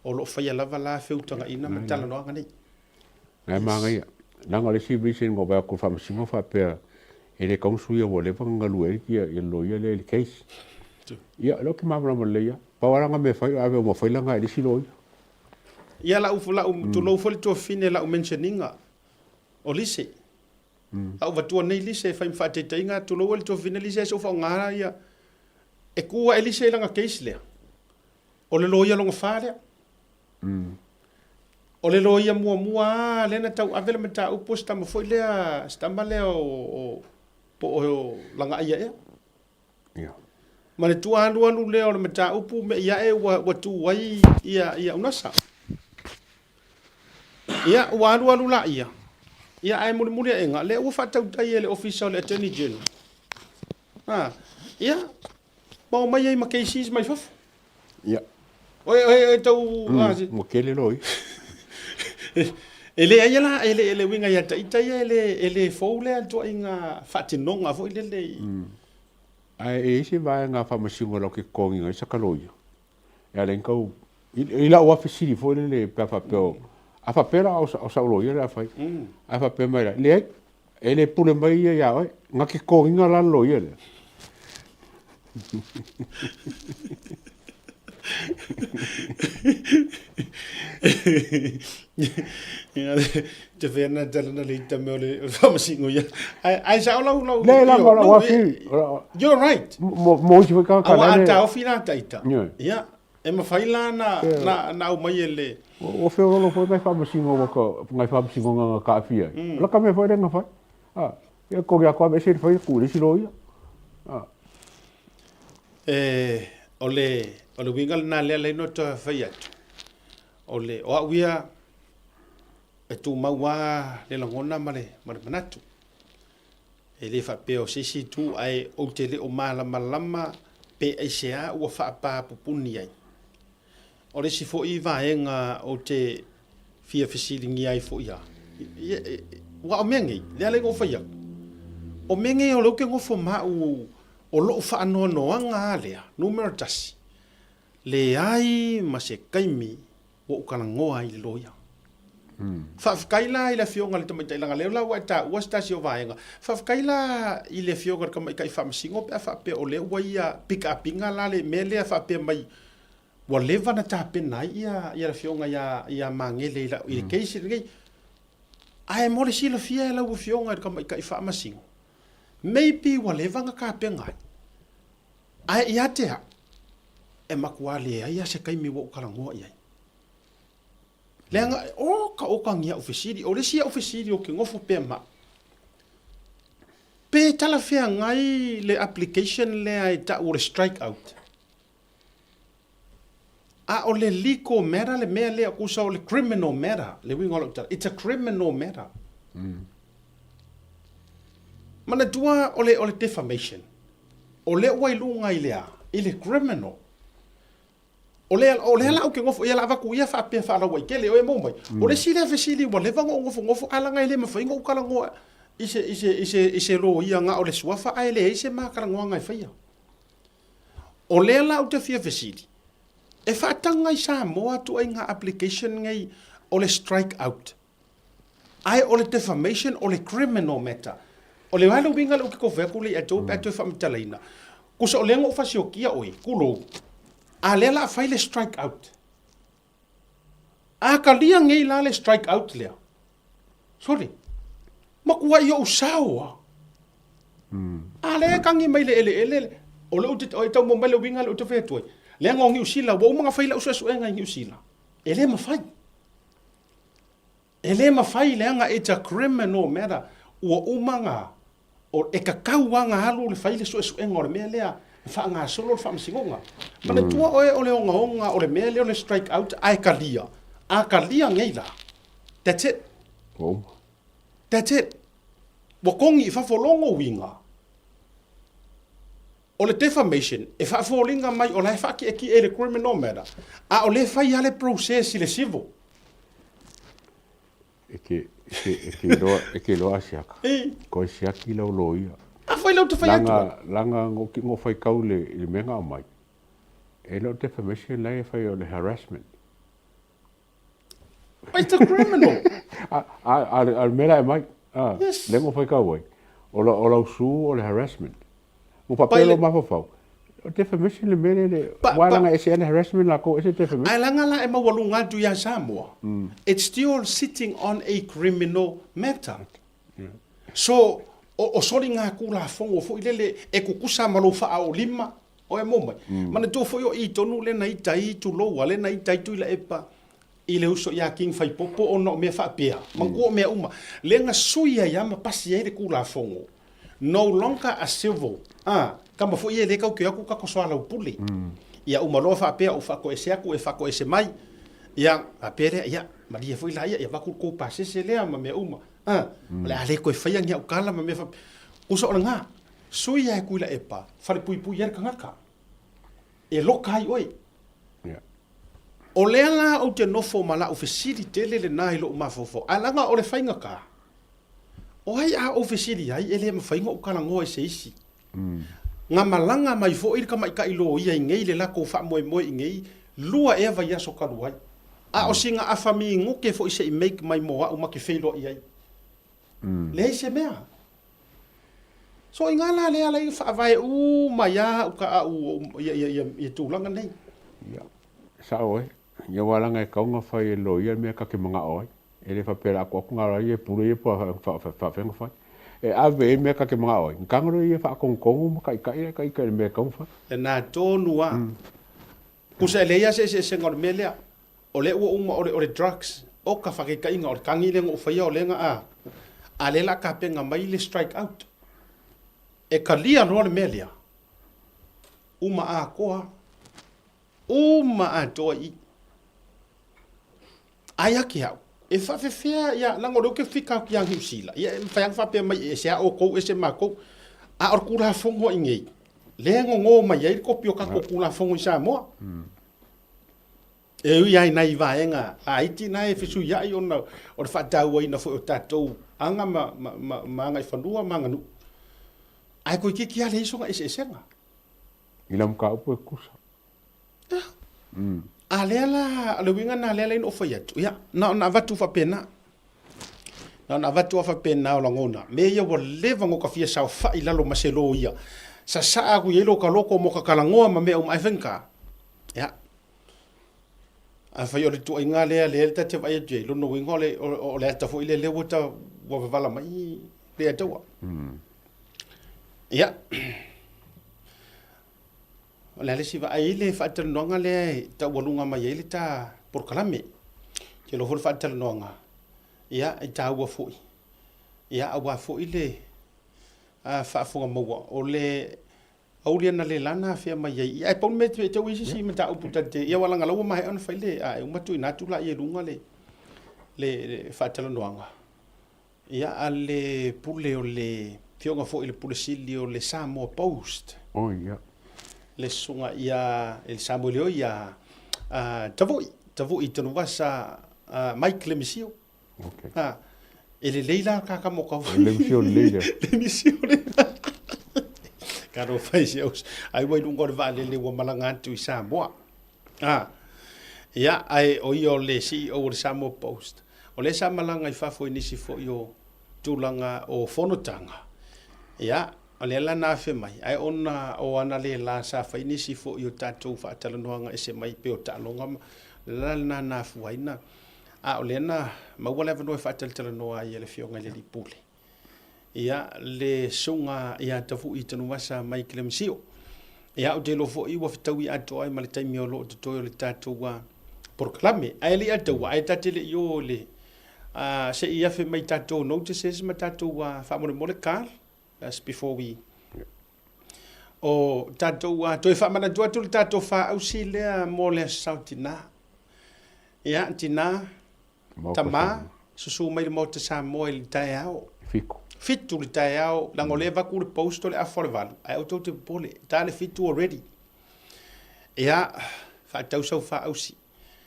o lo o faia lava la feutagaiga ma talanoaga nei. Na e manaia. Leaga o le isi reason na ou vaai atu i le faamasinoga faapea e le tatau ona suia ua leva ona galue ai ia le loia lea i le case. Ia o lea ou te malamalama lelei lava. Pau lava lana mea e fai o le ave uma fai lana e le isi loia. Ia lau, lau, tulou foi le tuafafine lau mention ina o Lise. Lau avatua nei Lise e fai ma faataitaiga, tulou e le tuafafine Lise e se o faaaoga ia, e ku ae Lise i lana case lea. O le loia lona fa lea. O le loia muamua lava lea na tauave le mataupu o si tama foi lea, si tama lea o, po o Lagaaia ea. Ma le tuaalualu lea o le mataupu me i ae ua, ua tu ai ia, ia Unasa. Ia, ua alualu laia, ia ae mulimuli aega, lea ua faatautai e le Ofisa o le Attorney General. A, ia, ma omai ai ma cases mai fafo. Ia. Oe, oe, oe tau... Ua tele loia. E leai la, e le, le uiga ia te ita ia, e le, e le fou lea ituaiga faatinoga foi lele i... Ae e i ai se vaega faamasino latou te totogiina ai saka loia, e ala ai ona tau, i lau lava fesili foi lele pe a faapea o, a faapea la o sau loia le a fai, ae faapea mai la, leai, e le pule mai ia ia oe, na te totogiina la le loia lea. Te whea na tala na le ita me o le whamasigo ia. Ai, ai sa o lau lau. Le la mo la fi. You're right. Mo mo isi foi ka ka. Aua ata ofi la ta ita. Ia. E mawhai la na na na au mai e le. O wheorolo foi ngai whamasigo waka ngai whamasigo nganga ka awhia. La ka me foi le ngawhai. Ah. Ia ko ia ko ese fai ku le silo ia. Ah. E o le o le uiga lena lea lea no toe fai atu. O le o au ia e tumau lava le lagona ma le ma le manatu. E le faapea o se isi itu ae ou te le o malamalama pe aisea ua faapapupuni ai. O le isi foi vaega ou te fia fesiligia ai foi a, aua o mea nei, lea la ou fai atu, o mea nei o lea ou te nofo ma au o lou faanoanoaga lava lea, numera tasi, leai ma se taimi ua ou talanoa ai i le loia. Faafetai la i le Afioga i le Tamaitai leaga lea la ua e taua se tasi o vaega, faafetai la i le Afioga i le Tamaitai Faamasino pe a faapea o lea ua ia pick up ina la le mea lea faapea mai ua leva na tapena ai ia le Afioga ia Magele i le case lenei. Ae mo le silafia e lau Afioga i le Tamaitai Faamasino, maybe ua leva na tapena ai, ae ia te au, e matua leai lava se taimi ua ou talanoa i ai. Leaga, oka oka ni au fesili, o le isi au fesili ou te nofo pea ma au, pe talafeagai le application lea e tau o le strike out? A o le legal matter le mea lea, kusa o le criminal matter, le uiga o lau tala, it's a criminal matter. Manatua o le, o le defamation, o lea ua i luga i le a? I le criminal. O lea, o lea la ou te nofo, ia la avatu ia faapea faalauaitele, oe maua mai. O le isi lea fesili ua leva ona ou nofonofo, ae leaga e le mafai ona ou talanoa i se, i se, i se, i se loia na o le suafa ae leai se ma talanoaga e faia. O lea la ou te fia fesili, e faataga i Samoa ituaiga application nei o le strike out, ae o le defamation o le criminal matter. O le a le uiga lea ou te tau fai atu lea ia te oe pe a toe faamatalaina, tusa o lea na ou fasiokia oe, tulou, a lea o le a fai le strike out. A talia nei la le strike out lea, sorry, matuai ou sao lava. A lea e tagi mai le eleele, o lea ou te, e tau maua mai le uiga lea ou te fai atu ai, leaga o Niu Sila, ua uma ona fai lau suesuega i Niu Sila, e le mafai. E le mafai leaga it's a criminal matter, ua uma ona, e tatau lava ona alu le fai le suesuega o le mea lea e faagasolo le faamasinoga. Manatua oe o le ogaoga o le mea lea o le strike out ae talia, a talia nei la, that's it. Ua uma. That's it. Ua togi i fafo logo uiga. O le defamation, e faafoliga mai o la e faakiekie i le criminal matter, a o lea e fai lava le process i le civil. E te, e te, e te iloa, e te iloa a siaka. Koe siaki lau loia. A fai lau te fai atu. Langa, langa ngo ki ngo fai kau le, i le mea nga mai. E le o defamation lai e fai o le harassment. It's a criminal. A, a, a, a le mea la e mai. A, Yes. Le ngo fai kau ai. O la, o lau su o le harassment. Mo faapea lou mafaufau, o defamation le mea lea le, aua leaga e ese lava le harassment lakou ese defamation. Ae leaga la e maualuga atu ia Samoa, it's still sitting on a criminal matter. So, o soligatulafono foi lele e tutusa ma lou faaolima, oe maua mai. Manatua foi o i tonu lea na ita ai tulou a lea na ita ai Tuilaepa i le uso ia King Faipopo ona o mea faapea, manatua o mea uma, lea na sui ai lava ma pasi ai le Tulafono, no longer a civil, a, tama foi ia e le tau toe atu tatou soalaupule. Ia uma loa faapea ou faatoese atu e faatoese mai, ia, faapea lea, ia, malie foi laia, ia avatu le tou pasese lea ma mea uma, a, o le a le toe faia ni au tala ma mea faapea. Uso o lena, sui lava e Tuilaepa, falepuipui ai le tagata, e loka ai oe. O lea la ou te nofo ma la'u fesili tele lena i lo'u mafaufau, ae leaga o le faigata, o ai a ou fesili ai e le mafai ona ou talanoa i se isi. Na malaga mai foi le tamaitai loia i nei le latou faamoemoe i nei lua ea vaiaso talu ai. A o sina afa minute foi se i make mai mo a'u ma te feiloai ai. Leai se mea. So i ina la lea ala ai ona faavae uma ai lava au ta au ia ia ia ia tulaga nei. Ia, sao e. Ia aua leaga e tatau ona fai e le loia le mea ta te manao ai. E le faapea o le a atu atu na o ia e pule ia po o faapefea ona fai. E ave i ai mea ta te manao ai, ona tago lea ia faatonutonu ma taitai e ita i le mea e tatau ona fai. Lena tonu lava. Tusa e leai lava se eseesega o le mea lea. O lea ua uma o le, o le drugs, oka faataitaiga o le tagi lea na ou faia o lea na a, a lea la a tapena mai le strike out. E talia loa le mea lea, uma atoa, uma atoa i i. Ae ia te au, e faafefea ia, leaga o lea ou te fika atu ia Niu Sila, ia e mafai lava ona faapea mai e ese lava outou ese matou. A o le Tulafono i inei, lea e nono mai ai le kopi o tatou Tulafono i Samoa. E ui lava i nai vaega laiti na e fesuiai ona o le faatauaina foi o tatou aga ma, ma, ma, ma agaifanua ma aganuu, ae toeitiiti lava leai sona eseesega. I lau mataupu e tutusa. Ia. A lea la, o le uiga lena lea la ina ou fai atu, ia, na ona avatu faapena. Na ona avatu lava faapena o lagona. Mea ia ua leva ona ta fia saofai i lalo ma se loia. Sasaa atu i ai lota loto mo ka talanoa ma mea uma ae faigata. Ia. Afai o le tuuaiga lea lea ta te vaai atu i ai, lona uiga o le, o le ata foi lea lea ua ta, ua vavala mai le ataua. Ia. O le a le isi vaai i le faatalanoaga lea e taualuga mai ai le ta polokalame. Ou te iloa foi le faatalanoaga, ia, e taua foi, ia, aua foi le faafofoga maua o le auli analeila na afea mai ai. Ia, ae pau le mea e te ui isi mataupu ta te, ia, aua leaga o la ua maea ona fai le, a e uma tuuina atu laia i luga le, le faatalanoaga. Ia, a le pule o le Afioga foi i le Pule Sili o le Samoa Post. Oh, ia. Le susuga ia i le Samoa Leo ia Tavui, Tavui Tanuvasa Mike Lemisio. Okay. Ha. E lelei la kaka mo ka. Lemisio lelei lea. Lemisio le. Ka ro fai se aus. Ai wai lunga o le vaalele ua malaga atu i Samoa. A. Ia, ae o ia o le CEO o le Samoa Post. O lea sa malaga i fafo i nisi foi o tulaga o fonotaga. Ia, o lea la na afe mai, ae ona o ana lēlā sa fai nisi foi o tatou faatalanoaga ese mai pei o taaloga ma, o le ala lena na afua ai na, a o lea na maua le avanoa e faatalatalanoa ai e le Afioga i le Alii Pule. Ia, le Susuga ia Tafu'i Tanuvasa Mike Lemisio. Ia, ou te iloa foi ua fetaui atoa ai ma le taimi o lo o totoe o le tatou polokalame. Ae le i ataua, ae ta te le i o i le, se i afe mai tatou notices ma tatou faamolemole, Carl, that's before we, o tatou, toe faamanatu atu le tatou faausi lea mo le Aso Sa o Tina. Ia, Tina, Tama, susu mai le Maota Samoa i le taeao. Fitu. Fitu le taeao, leaga o lea e avatu le post o le afa o le valu, ae aua tou te popole, ta le fitu ua ready. Ia, faatau sau faausi.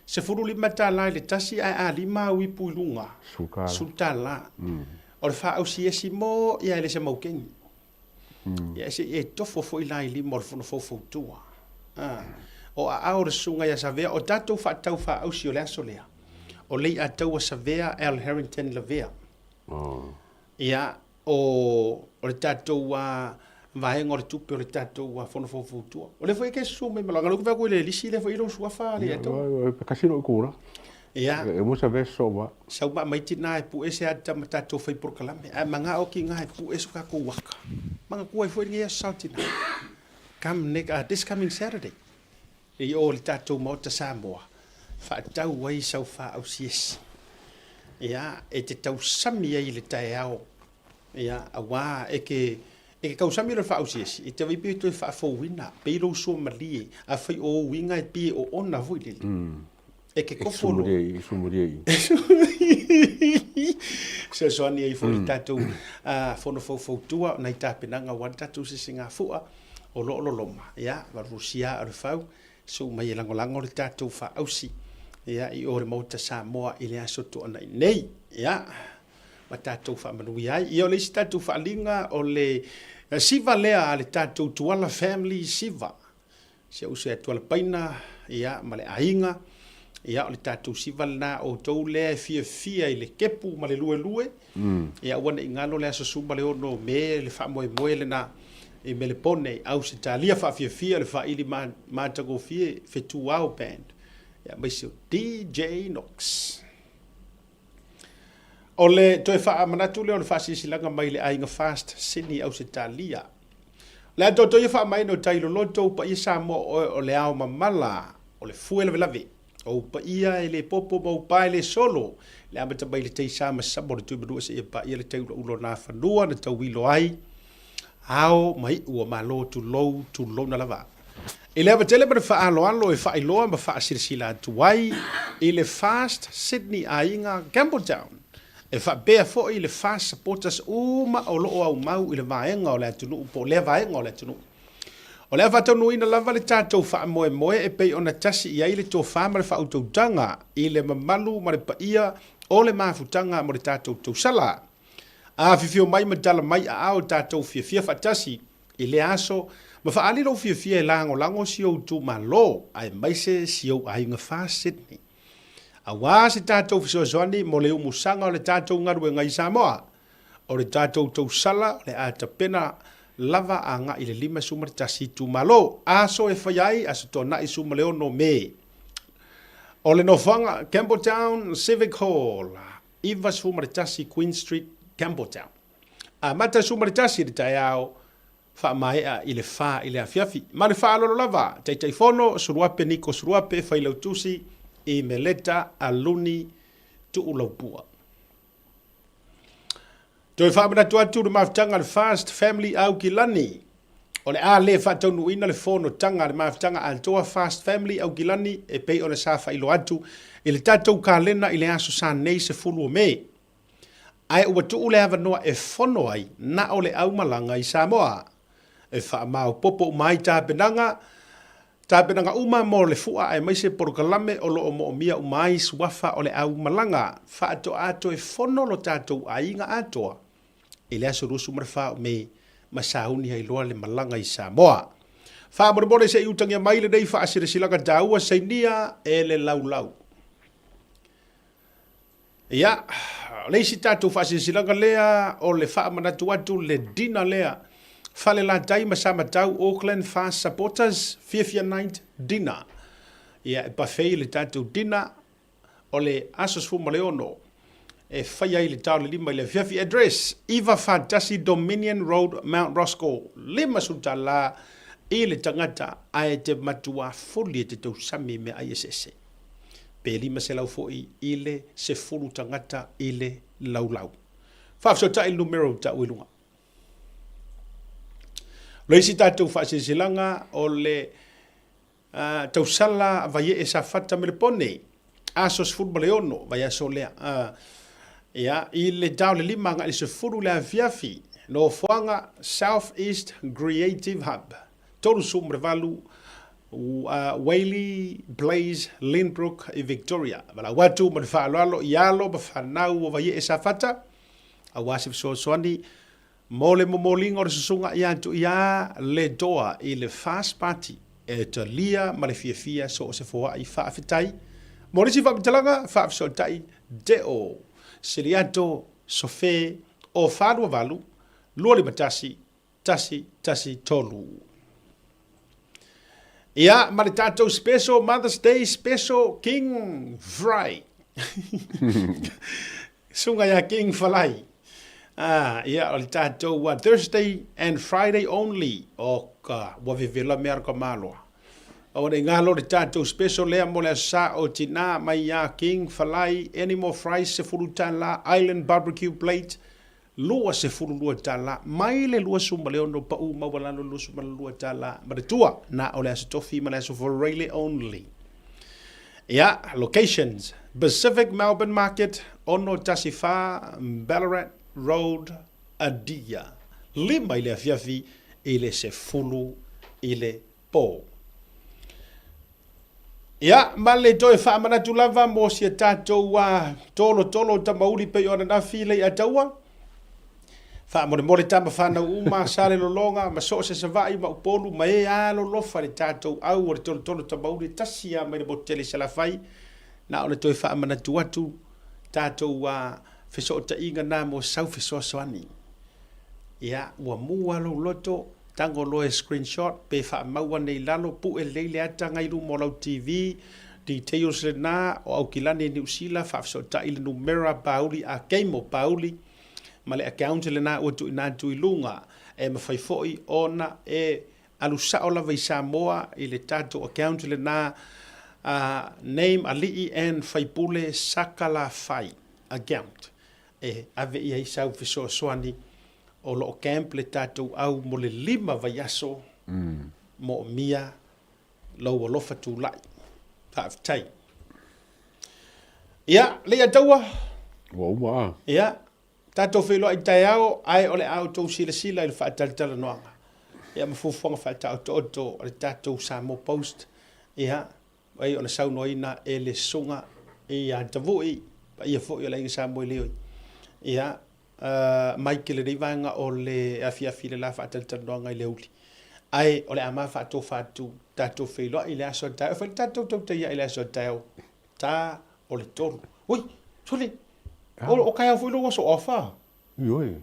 $15 i le tasi ae a lima au ipu i luga, $10. O le faausi esi mo, ia e le se maukeni. Ia se i e tofo foi la i lima o le Fono Faufautua. A, o aao o le Susuga ia Savea, o tatou faatau faausi o le aso lea, o Leiataua Savea L. Harrington Lavea. Ia, o, o le tatou a, vaega o le tupe o le tatou a, Fono Faufautua. O lea foi e te susu mai ma leaga o lea ou te vaai atu i le lisi lea foi e i lou suafa Leiataua. Ia, kasi lou itula. Ia. E uma Savea sosoo ma. Sau ma mai tina e pue se ata ma tatou fai polokalame. Ae manao ki nga e pue so kakou waka. Manatua ai foi lenei aso sao tina. Come next, this coming Saturday. I o le tatou Maota Samoa, faatau ai sau faausiesi. Ia, e te tausami ai i le taeao. Ia, aua e ke, e ke tausami loa i le faausiesi, e te vaai pei e toe faafouina, pei lou suamalie, afai o ou uiga e pei e oona foi lele. E ke kofo loa. E sumulia i. Fesoasoani ai foi le tatou Fono Faufautua o nai tapenaga aua le tatou sisigafua o lo o loloma. Ia, valuvalusia aa o le fau, suu mai e lagolago le tatou faausi. Ia, i o le Maota Samoa i le Aso Toonai nei. Ia, ma tatou faamanuia ai. Ia, o le isi tatou faaaliga, o le siva lea a le tatou Tuala Family Siva. Si ou uso ia Tualapaina, ia, ma le aiga. Ia, o le tatou siva lena, outou lea e fiafia i le kepu ma le luelue. Ia, aua ne i galo le aso 16 o Me, le faamoemoe lena i Melepone, i Ausetalia faafiafia le faaili matagofie Fetuao Band. Aemaise o DJ Nox. O le toe faamanatu lea o le faasilasilaga mai le aiga Fast Sydney Ausetalia. O le a toto ia faamaene o tai loloto ou paia Samoa oe o le ao mamala o le fue lavelave. O ou paia e le popo ma ou pa e le solo. Le amata mai le tai samasama o le Tuimanua seia paia le tai ulaula o Nafanua na tauilo ai ao ma iu o Malo tulou tulouna lava. I le ava tele ma le faaaloalo e faailoa ma faasilasila atu ai i le Fast Sydney Aiga Campbelltown, e faapea foi le Fast Supporters uma o lo o aumau i le vaega o le atunuu po o lea vaega o le atunuu. O le a faataunuuina lava le tatou faamoemoe e pei ona tasi i ai le tofa ma le faautautaga i le mamalu ma le paia o le mafutaga mo le tatou tausala. Afifio mai ma tala mai aao tatou fiafia faatasi I lea aso, ma faaali lou fiafia e lagolago si ou itumalo aemaise si ou aiga fa Sydney. Aua se tatou fesoasoani mo le umusaga o le tatou galuega i Samoa. O le tatou tausala o le a tapena lava agai i le 51 itumalo. Aso e fai ai, Aso Toonai 16 Me. O le nofoaga, Campbelltown Civic Hall, 91 Queen Street, Campbelltown. Amata 11 i le taeao, faamaea i le fa i le afiafi. Ma le faaaloalo lava, Taitaifono, Suluape Niko Suluape, Failautusi i Meleta Aluni Tuulaupua. Toe faamanatu atu le mafutaga a le First Family Aukilani. O le a le faataunuuina le fonotaga a le mafutaga atoa First Family Aukilani e pei ona sa faailoa atu i le tatou kalena i le aso Sa nei 10 o Me. Ae ua tuu le avanoa e fono ai na o le aumalaga i Samoa. E faamaopoopo uma ai tapenaga, tapenaga uma mo le fua aemaise polokalame o lo o moomia uma ai suafa o le aumalaga. Faatoa toe fono lo tatou aiga atoa i le aso 24 o Me ma sauni ai loa le malaga i Samoa. Faamolemole se i utagia mai lenei faasilasilaga taua sainia e le laulau. Ia, o le isi tatou faasilasilaga lea o le faamanatu atu le dinner lea, Falelatai ma Samatau Auckland Fast Supporters Fiafia Night Dinner. Ia, e buffet le tatou dinner o le aso 16 e fai ai le tao le 5 i le afiafi. Address, 941 Dominion Road, Mount Roskill. $50 i le tagata ae te matua fuli e te tausami i meaai eseese. Pe 500 foi i le 10 tagata i le laulau. Faafesootai le numera ua tau i luga. O le isi tatou faasilasilaga o le uh, tausala Vaiee Safata Melepone, aso 16, vaiaso lea. Uh, ia, i le tao le lima agai le 10 le afiafi, nofoaga South East Creative Hub, 38 Whaley Place, Lynbrook i Victoria. Valaau atu ma le faaaloalo i alo ma fanau o Vaiee Safata, aua se fesoasoani mo le momoliga o le susuga ia Tuiā Letoa i le Fast Party e talia ma le fiafia so o se foai faafetai. Mo nisi faamatalaga, faafesootai Deo Siliato Sofe o 428 251 113. Ia, ma le tatou special Mother's Day special King Fry. Sunga ia King Falai. Ah, ia, o le tatou Thursday and Friday only. O ka, ua vevela mea ka maloa. O nei ngalo le tatou special lea mo le aso sa o tina mai ia King Falai, Animal Fries, $10, Island Barbecue Plate, $22 mai le 26 pau maualalo $22 manatua na o le aso tofi ma le aso Friday only. Ia, locations, Pacific Melbourne Market, 614 Ballarat Road, Adia. 5 i le afiafi i le 10 i le po. Ia, ma le toe faamanatu lava mo si a tatou tolotolo tamauli pei o ananafi le Ataua. Faamolemole tama fanau uma, Salelologa ma so o se Savaii ma Upolu ma e alolofa i le tatou au o le tolotolo tamauli e tasi lava mai le motu tele i Salafai. Na ona toe faamanatu atu tatou fesootaiga na mo sau fesoasoani. Ia, ua mua lou loto, tago loa e screenshot pe faamau ane i lalo, pue lelei le ata ngai luma o lau TV, details lena, o Aukilani e Niu Sila, faafesootai le numera Pauli a Keimo Pauli ma le account lena ua tuuina atu i luga. E mafai foi ona e alu sao lava i Samoa i le tatou account lena, name Alii and Faipule Sakalafai account. E ave i ai sau fesoasoani o lo o camp le tatou au mo le 5 vaiaso moomia lou alofa tulai. Faafetai. Ia, Leiataua. Ua uma a. Ia, tatou feiloai taeao, ae o le a outou silasila i le faatalatalanoaga. Ia, ma fuafuaga faataotooto a le tatou Samoa Post. Ia, ai ona saunoaina e le Susuga ia Tavui, paia foi o le Aiga Samoeleoi. Ia, Mike lenei vaega o le afiafi i le la faatalatalanoaga i le aoauli. Ae o le a ma faatofa atu tatou feiloai i le aso a taeao. E fai le tatou tautaia'i i le aso a taeao, ta o le 3. Ui, sole, o taeao foi lou aso off a? Ioe.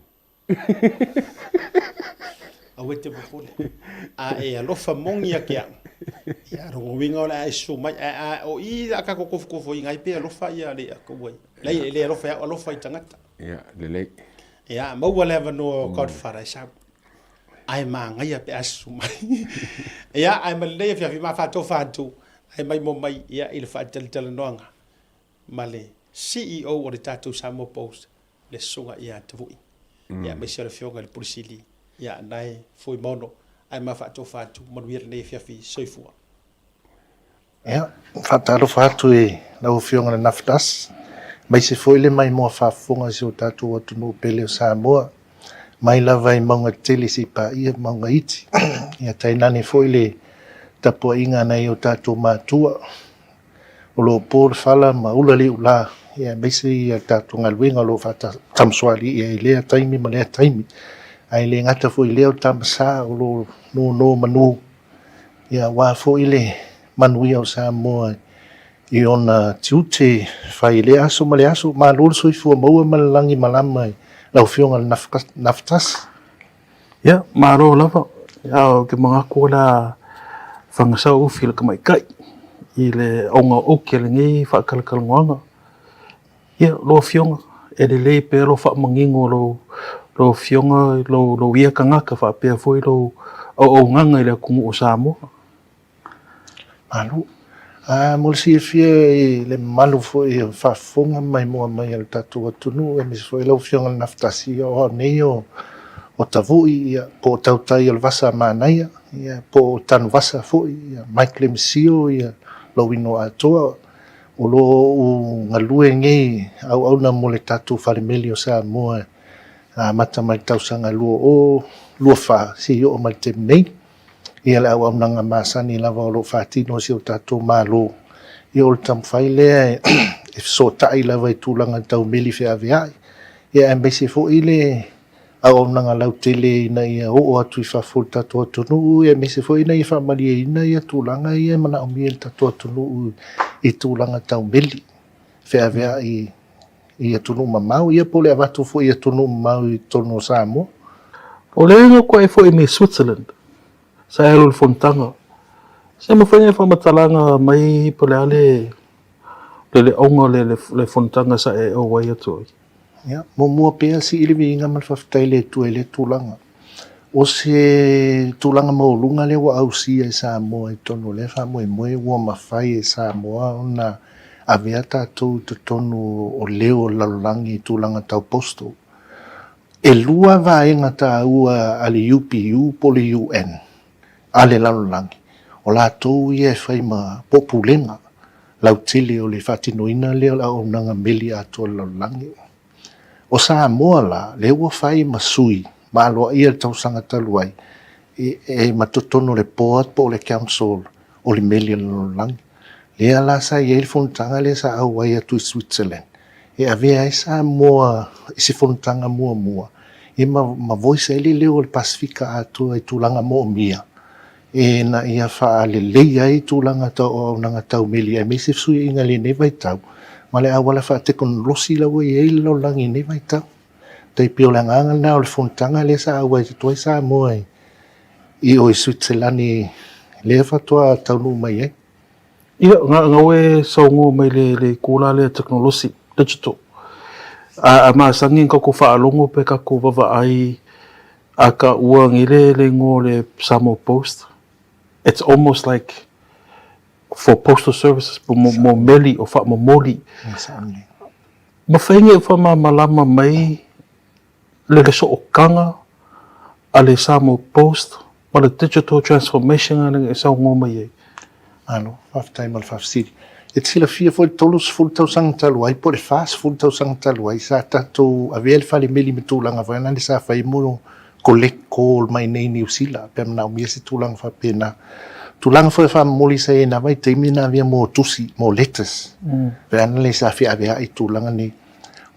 Aua e te popole. A e alofa moni ia te au. Ia, lona uiga o le a e susu mai. A, a, o i a tatou tofotofoina ai pe alofa ia le atua i. Leai, e le alofa ia au, alofa i tagata. Ia, lelei. Ia, maua le avanoa o Godfather e sau. Ae manaia pe a susu mai. Ia, ae ma lenei afiafi ma faatofa atu, ae maimoa mai ia i le faatalatalanoaga ma le CEO o le tatou Samoa Post, le Susuga ia Tavui, ia aemaise o le Afioga i le Pule Sili ia Anae Fuimaono. Ae ma faatofa atu, manuia lenei afiafi. Soifua. Ia, faatalofa atu i lau Afioga i le Naftas, aemaise foi le maimoa faafofoga i si o tatou atunuu pele o Samoa, mai lava i mauga tetele seia paia mauga iti. Ia tainane foi le tapuaiga a nai o tatou matua, o lo o po le fala ma ula le iulā, aemaise le tatou galuega o lo o faatamasoalii ai i lea taimi ma lea taimi. Ae le gata foi i lea o le Tama Sa o lo o nonomanu aua foi le manuia o Samoa i ona tiute fai i lea aso ma lea aso. Malo le soifua maua ma le lagi malama i lau Afioga i le Nafatasi. Ia, malo lava. Ia, ou te manatu o le a fagasao ufi i le tamaitai i le auga o oute lenei faatalatalanoaga. Ia, lau Afioga, e lelei pea lou faamanino o lau Afioga, lou ia tagata faapea foi lou auaunaga i le atunuu o Samoa. Malo. Mo le silafia i le mamalu foi o faafofoga maimoa mai a le tatou atunuu, aemaise foi lau Afioga i le Gafatasi, o au nei o Tavui, ia, po o Tautai o le Vasa a Manaia, ia, po o Tanuvasa foi, ia, Mike Lemisio, ia, lou inoa atoa. O lo o ou galue nei auauna mo le tatou Fale Meli o Samoa e amata mai le tausaga 2024 seia oo mai le taimi nei. Ia le auaunaga masani lava o lo o faatino e si o tatou Malo, ia o le taumafai lea e fesootai lava i tulaga tau meli feaveai, ia aemaise foi le auaunaga lautele ina ia oo atu i fafo o le tatou atunuu, aemaise foi ina ia faamalieina ia tulaga ia e manaomia e le tatou atunuu i tulaga tau meli feaveai i atunuu mamao, ia po o le avatu foi i atunuu mamao i totonu o Samoa. O lea na koe foi mai Switzerland, sa e alu i le fonotaga. Se mafai ona e faamatalaga mai po o le a le le auga o le fonotaga sa e auai atu ai? Ia, muamua pea sii le viiga ma le faafetai i le Atua i lea tulaga. O se tulaga maualuga lea ua ausia e Samoa i totonu o lea faamoemoe ua mafai e Samoa ona avea tatou i totonu o leo o le lalolagi i tulaga tau postal. E lua vaega taua a le UPU po o le UN a le lalolagi, o latou ia e fai ma po o pulega lautele o le faatinoina lea o le auaunaga meli atoa o le lalolagi. O Samoa la, lea ua fai ma sui ma aloaia i le tausaga talu ai, e ma totonu o le Board po o le Council o le Meli a le Lalolagi. Lea la sa i ai le fonotaga lea sa auai atu i Switzerland e avea ai Samoa i se fonotaga muamua e ma, ma voice ai le leo o le Pasefika atoa i tulaga moomia ina ia faaleleia ai tulaga tau auaunaga tau meli aemaise fesuiaiga i lenei vaitau ma le auala faatekonolosi la ua i ai le lalolagi i lenei vaitau. Tai pei o le agaga lena o le fonotaga lea sa auai atu ai Samoa i o i Switzerland lea faatoa taunuu mai ai. Ia, na ua e saunoa mai le le itu la lea tekonolosi, digital. A, a masani na tatou faalogo pe tatou vavaai a taua nei le le igoa o le Samoa Post, it's almost like for postal services po mo, mo meli o faamomoli. Mafai ona e faamalamalama mai le le sootaga a le Samoa Post ma le digital transformation lea e saunoa mai ai? Malo, faafetai mo le faafesili. E te silafia foi le 30 tausaga talu ai po o le 40 tausaga talu ai sa tatou avea le fale meli ma tulaga foi lale sa fai mo collect call mai nei Niu Sila pe a manaomia se tulaga faapena. Tulaga foi faamomoli sa i ai i na vaitaimi na avea mo tusi, mo letters. Pe ana le sa feaveai i tulaga nei.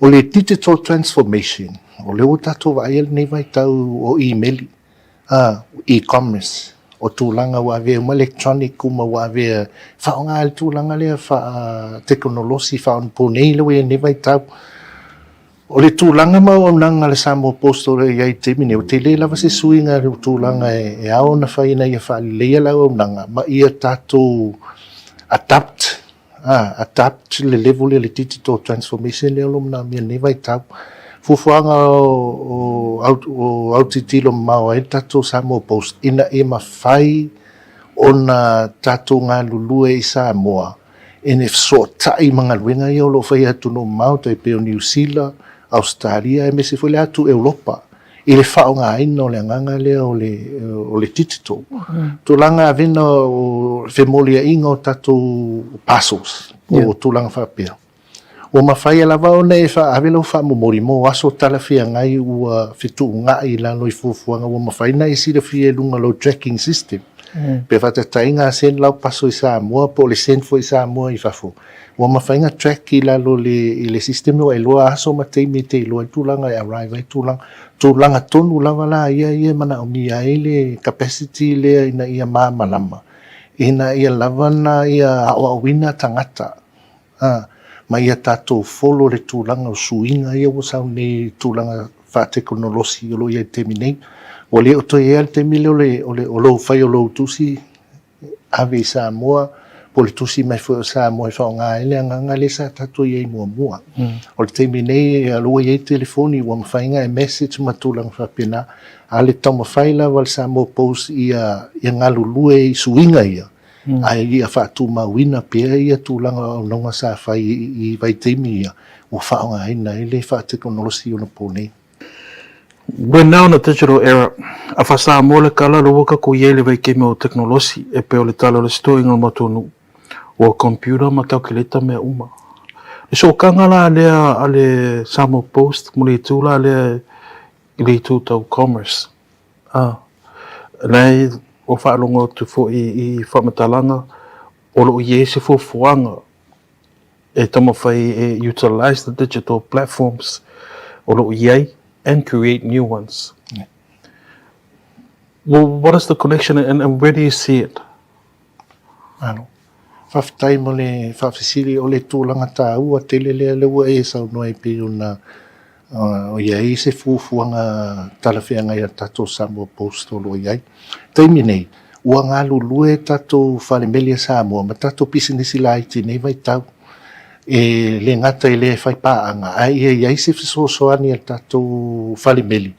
O le digital transformation, o lea ua tatou vaaia lenei vaitau o imeli, a, e-commerce, o tulaga ua avea uma electronic uma ua avea, faaaoga i le tulaga lea faatekonolosi faaonaponei lea ua i ai lenei vaitau. O le tulaga ma auaunaga a le Samoa Post o lo o i ai i le taimi lenei, ua tele lava se suiga i le tulaga e ao ona fai ina ia faaleleia le auaunaga ma ia tatou adapt adapt le level lea, le digital transformation lea o lo o manaomia i lenei vaitau. Fuafuaga o autitilo mamao ai le tatou Samoa Post ina ia mafai ona tatou galulue i Samoa ina ia fesootai ma galuega ia o lo o faia i atunuu mamao tai pei o Niu Sila, Ausetalia aemaise foi le atu Europa i le faaaogaina o le agaga lea o le, o le digital. Tulaga avena o femoliaiga o tatou parcels, o tulaga faapea. Ua mafai lava ona e ave lau faamomoli mo aso talafeagai ua fetuunai i lalo i fuafuaga ua mafai ona e silafia i luga o lau tracking system. Pe faataitaiga a send lau parcel i Samoa po o le send foi i Samoa i fafo, ua mafai ona track i lalo i le system ua iloa aso ma taimi e te iloa ai tulaga e arrive ai tulaga. Tulaga tonu lava la ia ia e manaomia ai le capacity lea ina ia malamalama ina ia lava na ia aoaoina tagata ma ia tatou follow le tulaga o suiga ia ua sau nei i tulaga faatekonolosi o lo o i ai i le taimi nei. Ua le o toe i ai le taimi lea o le o lou fai o lou tusi ave i Samoa po o le tusi mai foi o Samoa e faaaoga ai le agaga lea sa tatou i ai muamua. O le taimi nei, o lea ua i ai telefoni ua mafai ona e message ma tulaga faapena, a o le taumafai lava a le Samoa Post ia galulue i suiga ia, ae ia faatumauina pea ia tulaga o auaunaga sa fai i vaitaimi ia ua faaaogaina ai le faatekonolosi onapo nei. We're now in a digital era. A faa-Samoa le tala, lea ua tatou i ai i le vaitaimi o tekonolosi, e pei o le tala o le storying o le matou nuu, ua computer ma calculator mea uma. Le sootaga la lea a le Samoa Post mo le itu la lea i le itu tau commerce, a, la e ua faalogo atu foi i faamatalaga o lo o i ai se fuafuaga e taumafai e utilize the digital platforms o lo o i ai and create new ones. Well, what is the connection and where do you see it? Malo. Faafetai mo le faafesili, o le tulaga taua tele lea lea ua e saunoa e pei ona i ai se fuafuaga talafeagai a le tatou Samoa Post o lo o i ai. Taimi nei, ua galulue tatou falemeli a Samoa ma tatou pisinisi laiti i nei vaitau. E le gata i le fai paaga, ae ia i ai se fesoasoani a le tatou falemeli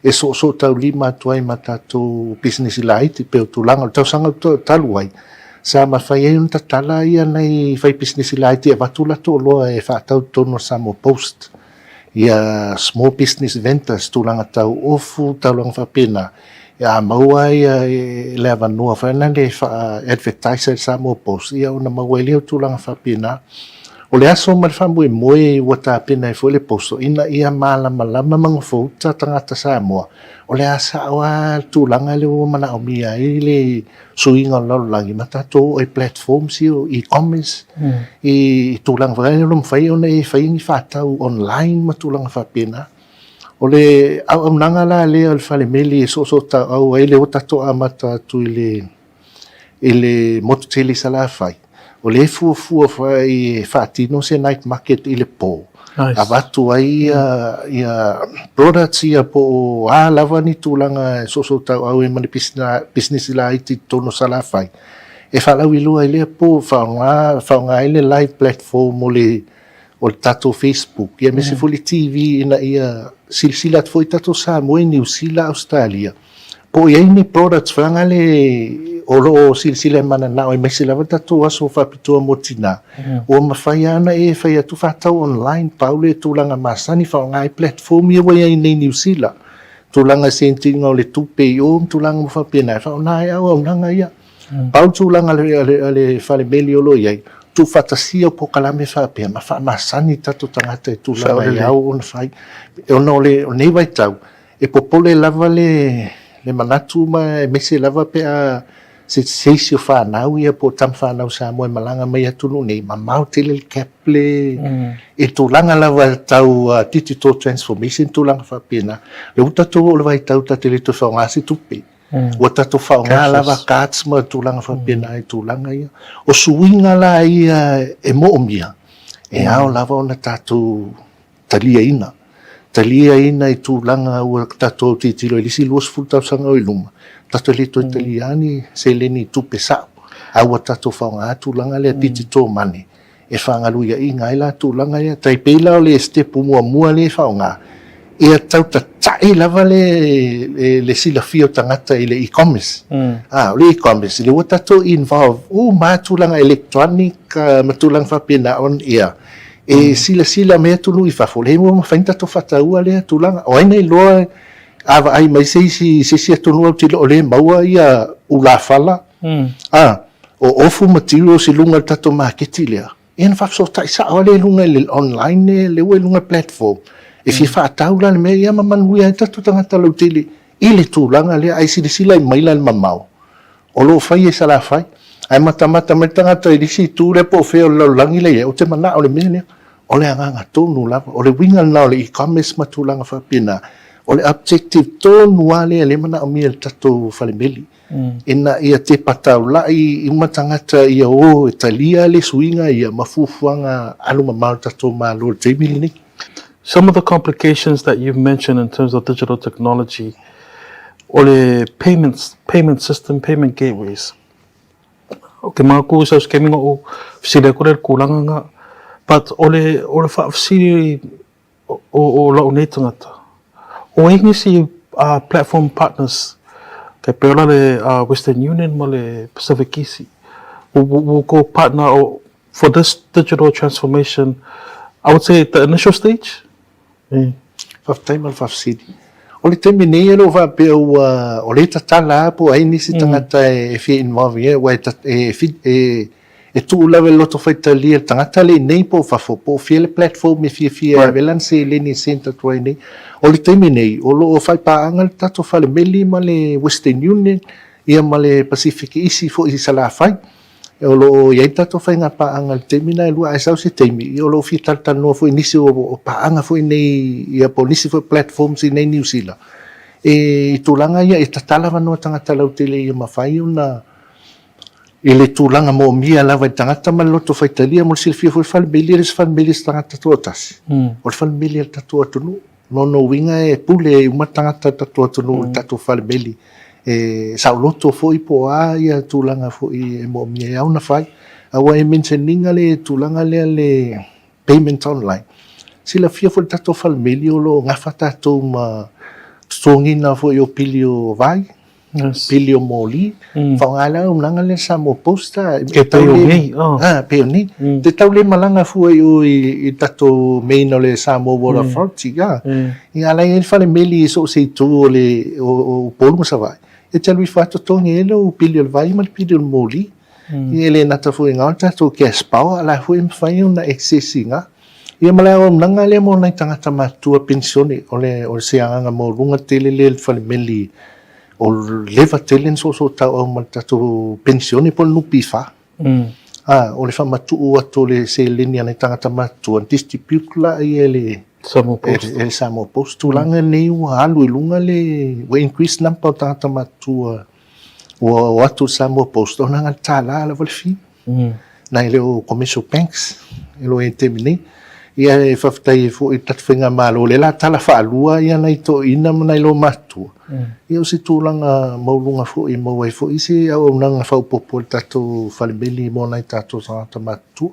e soosoo taulima atu ai ma tatou pisinisi laiti, pei o tulaga o le tausaga talu ai, sa mafai ai ona tatala ia nai faipisinisi laiti e avatu latou oloa e faatau i totonu o le Samoa Post, ia small business vendors, tulaga tau ofu, tulaga faapena, a maua le avanoa foi lea e faa-advertise ai le Samoa Post, ia ona maua ai lea o tulaga faapena. O le aso ma le faamoemoe ua tapena ai foi le poso ina ia malamalama ma gofouta tagata Samoa, o le a sao lava le tulaga lea ua manaomia ai le suiga o le lalolagi ma tatou oo i platforms ia o e-commerce, i tulaga foi lea o lo o mafai ona e fai ni faatau online ma tulaga faapena. O le auaunaga la lea o le fale meli e soosootauau ai lea ua tatou amata atu i le i le motu tele i Salafai, o lea e fuafua foi e faatino se night market i le po, nice. Avatu ai ia, ia products ia po o a lava ni tulaga e soosootauau ai ma le business laiti i totonu o Salafai, e faalauiloa i lea po, faaaoga, faaaoga ai le live platform o le o le tatou Facebook, ia aemaise foi le TV ina ia silasila atu foi tatou Samoa i Niu Sila, Ausetalia, po o i ai ni products foi le o lo o silasila e mananao aemaise lava tatou aso faapitoa mo tina, ua mafai lava ona e fai atu faatau online, pau le tulaga masani faaaoga ai platform ia ua i ai nei i Niu Sila, tulaga sentiga o le tupe i o ma tulaga uma faapena e faaaoga ai auaunaga ia. Pau le tulaga a le fale meli o lo o i ai, tuufaatasia o polokalame faapea ma faamasani tatou tagata i tulaga e ao ona fai. Ona o lenei vaitau, e popole lava le manatu ma aemaise lava pe a se isi o fanau ia po o tama fanau Samoa e malaga mai i atunuu nei, mamao tele le gap le i tulaga lava tau digital transformation tulaga faapena. O lea ua tatou oo i le vaitau tatou te le toe faaaoga se tupe. Ua tatou faaaoga lava cards ma tulaga faapena i tulaga ia. O suiga la ia e moomia, e ao lava ona tatou taliaina. Taliaina i tulaga ua tatou tilotilo i le isi 20 tausaga o i luma, tatou te le toe talia ni seleni i tupe sao, a ua tatou faaaoga tulaga lea digital money e faagaluiaiina ai la tulaga ia. Tai pei la o le step muamua lea e faaaoga, ia tau tata'i lava le le silafia o tagata i le e-commerce. A, o le e-commerce, lea ua tatou involve uma lava tulaga electronic ma tulaga faapena on air, e silasila mai atunuu i fafo, lea ua mafai ona tatou faataua lea tulaga. O ai na iloa a vaai mai se isi se isi atunuu autilo o lea e maua ia ulafala, a, o ofu materials i luga o le tatou maketi lea, ia ona faafesootai sao lava lea i luga i le online lea ua i luga o le platform, e fia faatau la le mea ia ma manuia ai tatou tagata lautele i le tulaga lea, ae silasila mai la i le mamao o lo o fai e Salafai. Ae matamata mai le tagata i le isi itu lea po o fea o le lalolagi la e i ai, ou te manao i le mea lea. O le agaga tonu lava, o le uiga lena o le e-commerce ma tulaga faapena, o le objective tonu lava lea lea e manaomia e le tatou fale meli. Ina ia tepa taula'i uma tagata ia o e talia le suiga ia ma fuafuaga alu mamao a le tatou Malo i le taimi lenei. Some of the complications that you've mentioned in terms of digital technology, o le payments, payment system, payment gateways. Ou te manatua i sau se taimi na ou fesili atu lea i le tulaga lena, but o le, o le faafesili o lou nei tagata, o ai nisi platform partners tai pei o la le Western Union ma le Pacific Easy ua outou partner for this digital transformation, I would say at the initial stage? Faafetai mo le faafesili. O le taimi nei e le o faapea ua, o lea e tatala lava po o ai nisi tagata e fia involve i ai, aua e E tuu lava i le loto faitalia le tagata lea i inei po o fafo, po o fea le platform e fiafia e ave lana seleni e send atu ai nei. O le taimi nei, o lo o faipaaga le tatou fale meli ma le Western Union ia ma le Pacific isi foi i Salafai. O lo o i ai le tatou faiga paaga i le taimi lena e lua, ae sau se taimi, ia o lo o fia talatalanoa foi i nisi o paaga foi nei, ia po o nisi foi platforms i inei i Niu Sila. E i tulaga ia, e tatala avanoa tagata lautele ia mafai ona I le tulaga moomia lava i le tagata ma le loto faitalia, mo le silafia foi, fale meli e le o se fale meli a se tagata toatasi. O le fale meli a le tatou atunuu. Lona uiga e pule ai uma tagata o le tatou atunuu i le tatou fale meli. E saoloto foi po o a ia tulaga foi e moomia ai. Ao ona fai. A ua e mention ina le tulaga lea le payment online. Silafia foi le tatou fale meli o lo o gafa tatou ma totogiina foi o pili o vai. Pili o moli, faaaoga le auaunaga lea Samoa Post a. E pei o nei. A, pei o nei. Te tau le malaga fua i o i tatou main o le Samoa Water Authority, a. Ia a la e i ai le fale meli i so o se itu o le o Upolu ma Savaii, e te alu ifo lava totogi ai lou pili o le vai ma le pili o le moli. Ia e le nata foi i gā o le tatou cash power, a la foi e mafai ona access i gā. Ia ma le auaunaga lea mo nai tagata matutua penisione, o le o se agaga maualuga tele lea i le fale meli o leva tele na soosootauau ma le tatou penisione po o le NPF. A, o le faamatuu atu o le seleni a nai tagata matutua, na distribute lea e le Samoa Post. E le Samoa Post. Tulaga nei ua alu i luga le, ua increase number o tagata matutua ua o atu i le Samoa Post ona na o le $1 lava le fee. Nai le commercial banks e lo o i ai i le taimi nei. Ia e faafetai ai foi i le tatou faigamalo o lea o le a tala faalua nai toeaiina ma nai loomatutua. Ia o se tulaga maualuga foi e maua ai foi se auaunaga faaopoopo a le tatou fale meli mo nai tatou tagata matutua.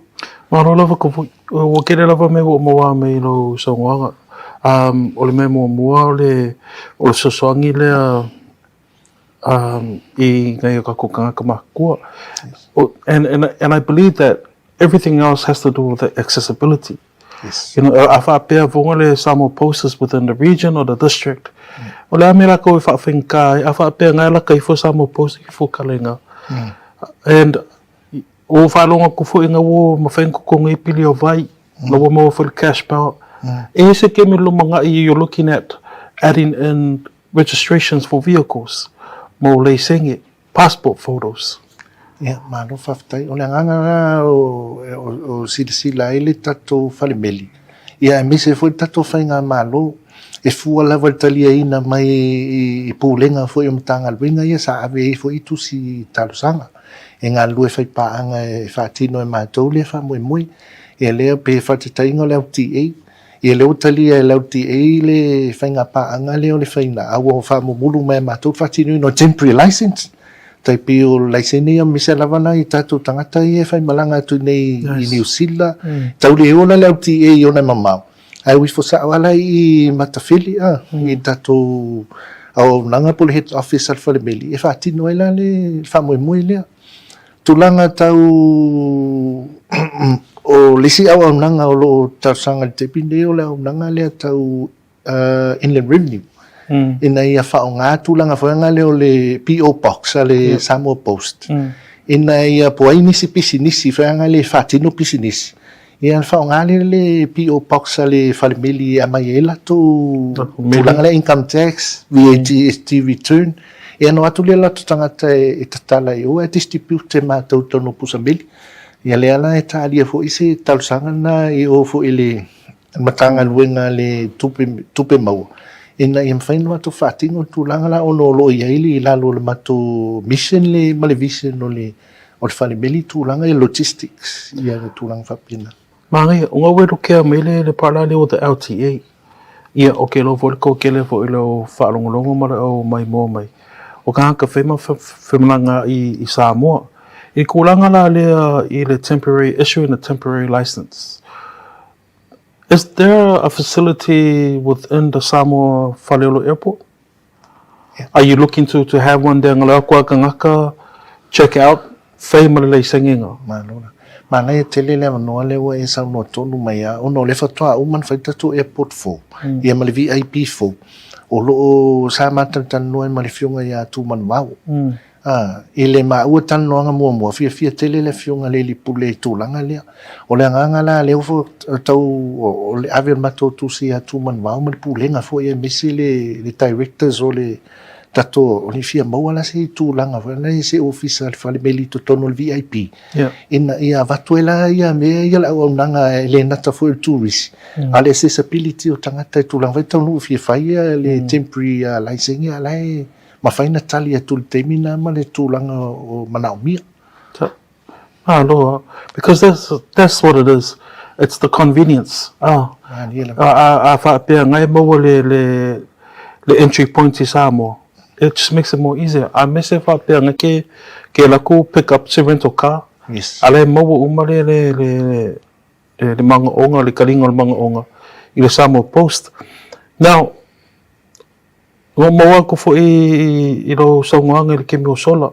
Malo lava Tavui. Ua tele lava mea ua ou maua mai i lou saunoaga. O le mea muamua o le fesoasoani lea i nai o tatou tagata matutua. And I believe that everything else has to do with the accessibility. You know, a faapea foga le Samoa Post is within the region or the district, o le a mea latou e faafaigata ai, a faapea na e lata ifo Samoa Post i Fuakalaiga. And ua ou faalogo atu foi ina ua mafai ona totogi ai pili o vai, na ua maua foi le cash power. E i ai se taimi i le lumanai you're looking at adding in registrations for vehicles, mo leisenge, passport photos. Ia, malo faafetai. O le agaga la o silasila ai le tatou fale meli, ia aemaise foi le tatou faigamalo, e fua lava i le taliaina mai i Pulega foi o Matagaluega ia sa ave ai foi tusi talosaga e galulue faipaaga e faatino e matou lea faamoemoe. Ia lea pe faataitaiga o le LTA, Ia lea ua talia e le LTA le faiga paaga lea o le faiga a ua faamumulu mai e matou le faatinoina o temporary license. Tai pei o laisene ia aemaise lava nai tatou tagata ia e faimalaga atu i inei i Niu Sila. Tau le ola le LTA i ona e mamao, ae ua ifo sao lava la i Matafele a, i le tatou auaunaga po o le head office a le falemeli e faatino ai la le faamoemoe lea. Tulaga tau o le isi auaunaga o lo o talosaga i le taimi lenei o le auaunaga lea tau Inland Revenue ina ia faaaoga tulaga foi lea o le PO Box a le Samoa Post ina ia po o ai nisi pisinisi foi lea e faatino pisinisi Ia ona faaaoga lea le PO Box a le falemeli e aumai ai latou tulaga lea income tax, VAT, ST return. Ia ona o atu lea o latou tagata e tatala i o ae distribute e matou i totonu o pusa meli. Ia lea la e talia foi se talosaga lena i o foi i le Matagaluega a le Tupe Maua ina ia mafai ona matou faatino le tulaga la ona o lo o i ai i lalo o le matou mission ma le vision o le O le falemeli tulaga ia logistics ia le tulaga faapena. Manaia, o gau e lokea mai le le pala lea o the LTA. Ia, o ke iloa foi le toatele foi i le faalogologo ma le au maimoa mai, o tagata fai ma femalaga i i Samoa. I tulaga la lea i le temporary, issuing a temporary license, is there a facility within the Samoa Faleolo Airport? Are you looking to to have one there ngalo aku a kangaka check out fai ma le laisengega. Malo la. Manaia tele le avanoa lea ua e saunoa tonu mai a ona o lea faatoa uma ona fai le tatou airport fou ia ma le VIP fou o lo o sa matalatalanoa ai ma le afioga ia Tumanuvao. Ā, i le maua talanoaga muamua, fiafia tele le Afioga i le Alii Pule i tulaga lea. O le agaga la lea ua tau o le ave o le matou tusi ia Tumanuvao ma le Pulega foi aemaise le le Directors o le tatou, o le fia maua la se tulaga foi lea i se ofisa a le fale meli i totonu o le VIP, ina ia avatu ai la ia mea ia le auaunaga e le gata foi o le turisi, a o le accessibility o tagata i tulaga foi taunuu fia fai le temporary laisene a o la e Mafai na tali atu i le taimi na ma le tulaga o manaomia. Malo because that's that's what it is. It's the convenience. Ah. A a faapea ngai maua le le le entry point i Samoa. It just makes it more easier. Aemaise faapea ngai ke ke lakou pick up se rental car. Yes. A la e maua uma le le le le manaoga le taliga o le manaoga i le Samoa Post. Now, Ua maua atu foi i lou saunoaga i le taimi ua sola,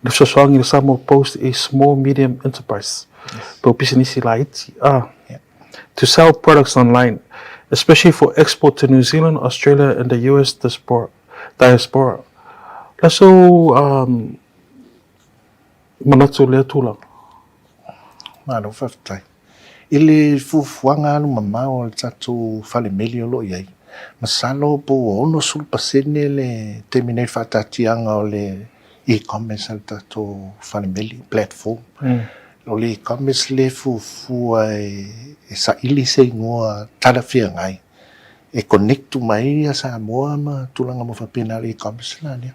le fesoasoani i le Samoa Post i small medium enterprise, po o pisinisi laiti, to sell products online, especially for export to New Zealand, Australia and the US diaspora. La so manatu i lea tulaga? Malo faafetai. I le fuafuaga alumamao a le tatou fale meli o lo o i ai, masalo po ua 60% le taimi nei faataatiaga o le e-commerce a le tatou fale meli, platform. O le e-commerce lea e fuafua e saili se igoa talafeagai e connect uma ai Samoa ma tulaga uma faapena o le e-commerce la lea.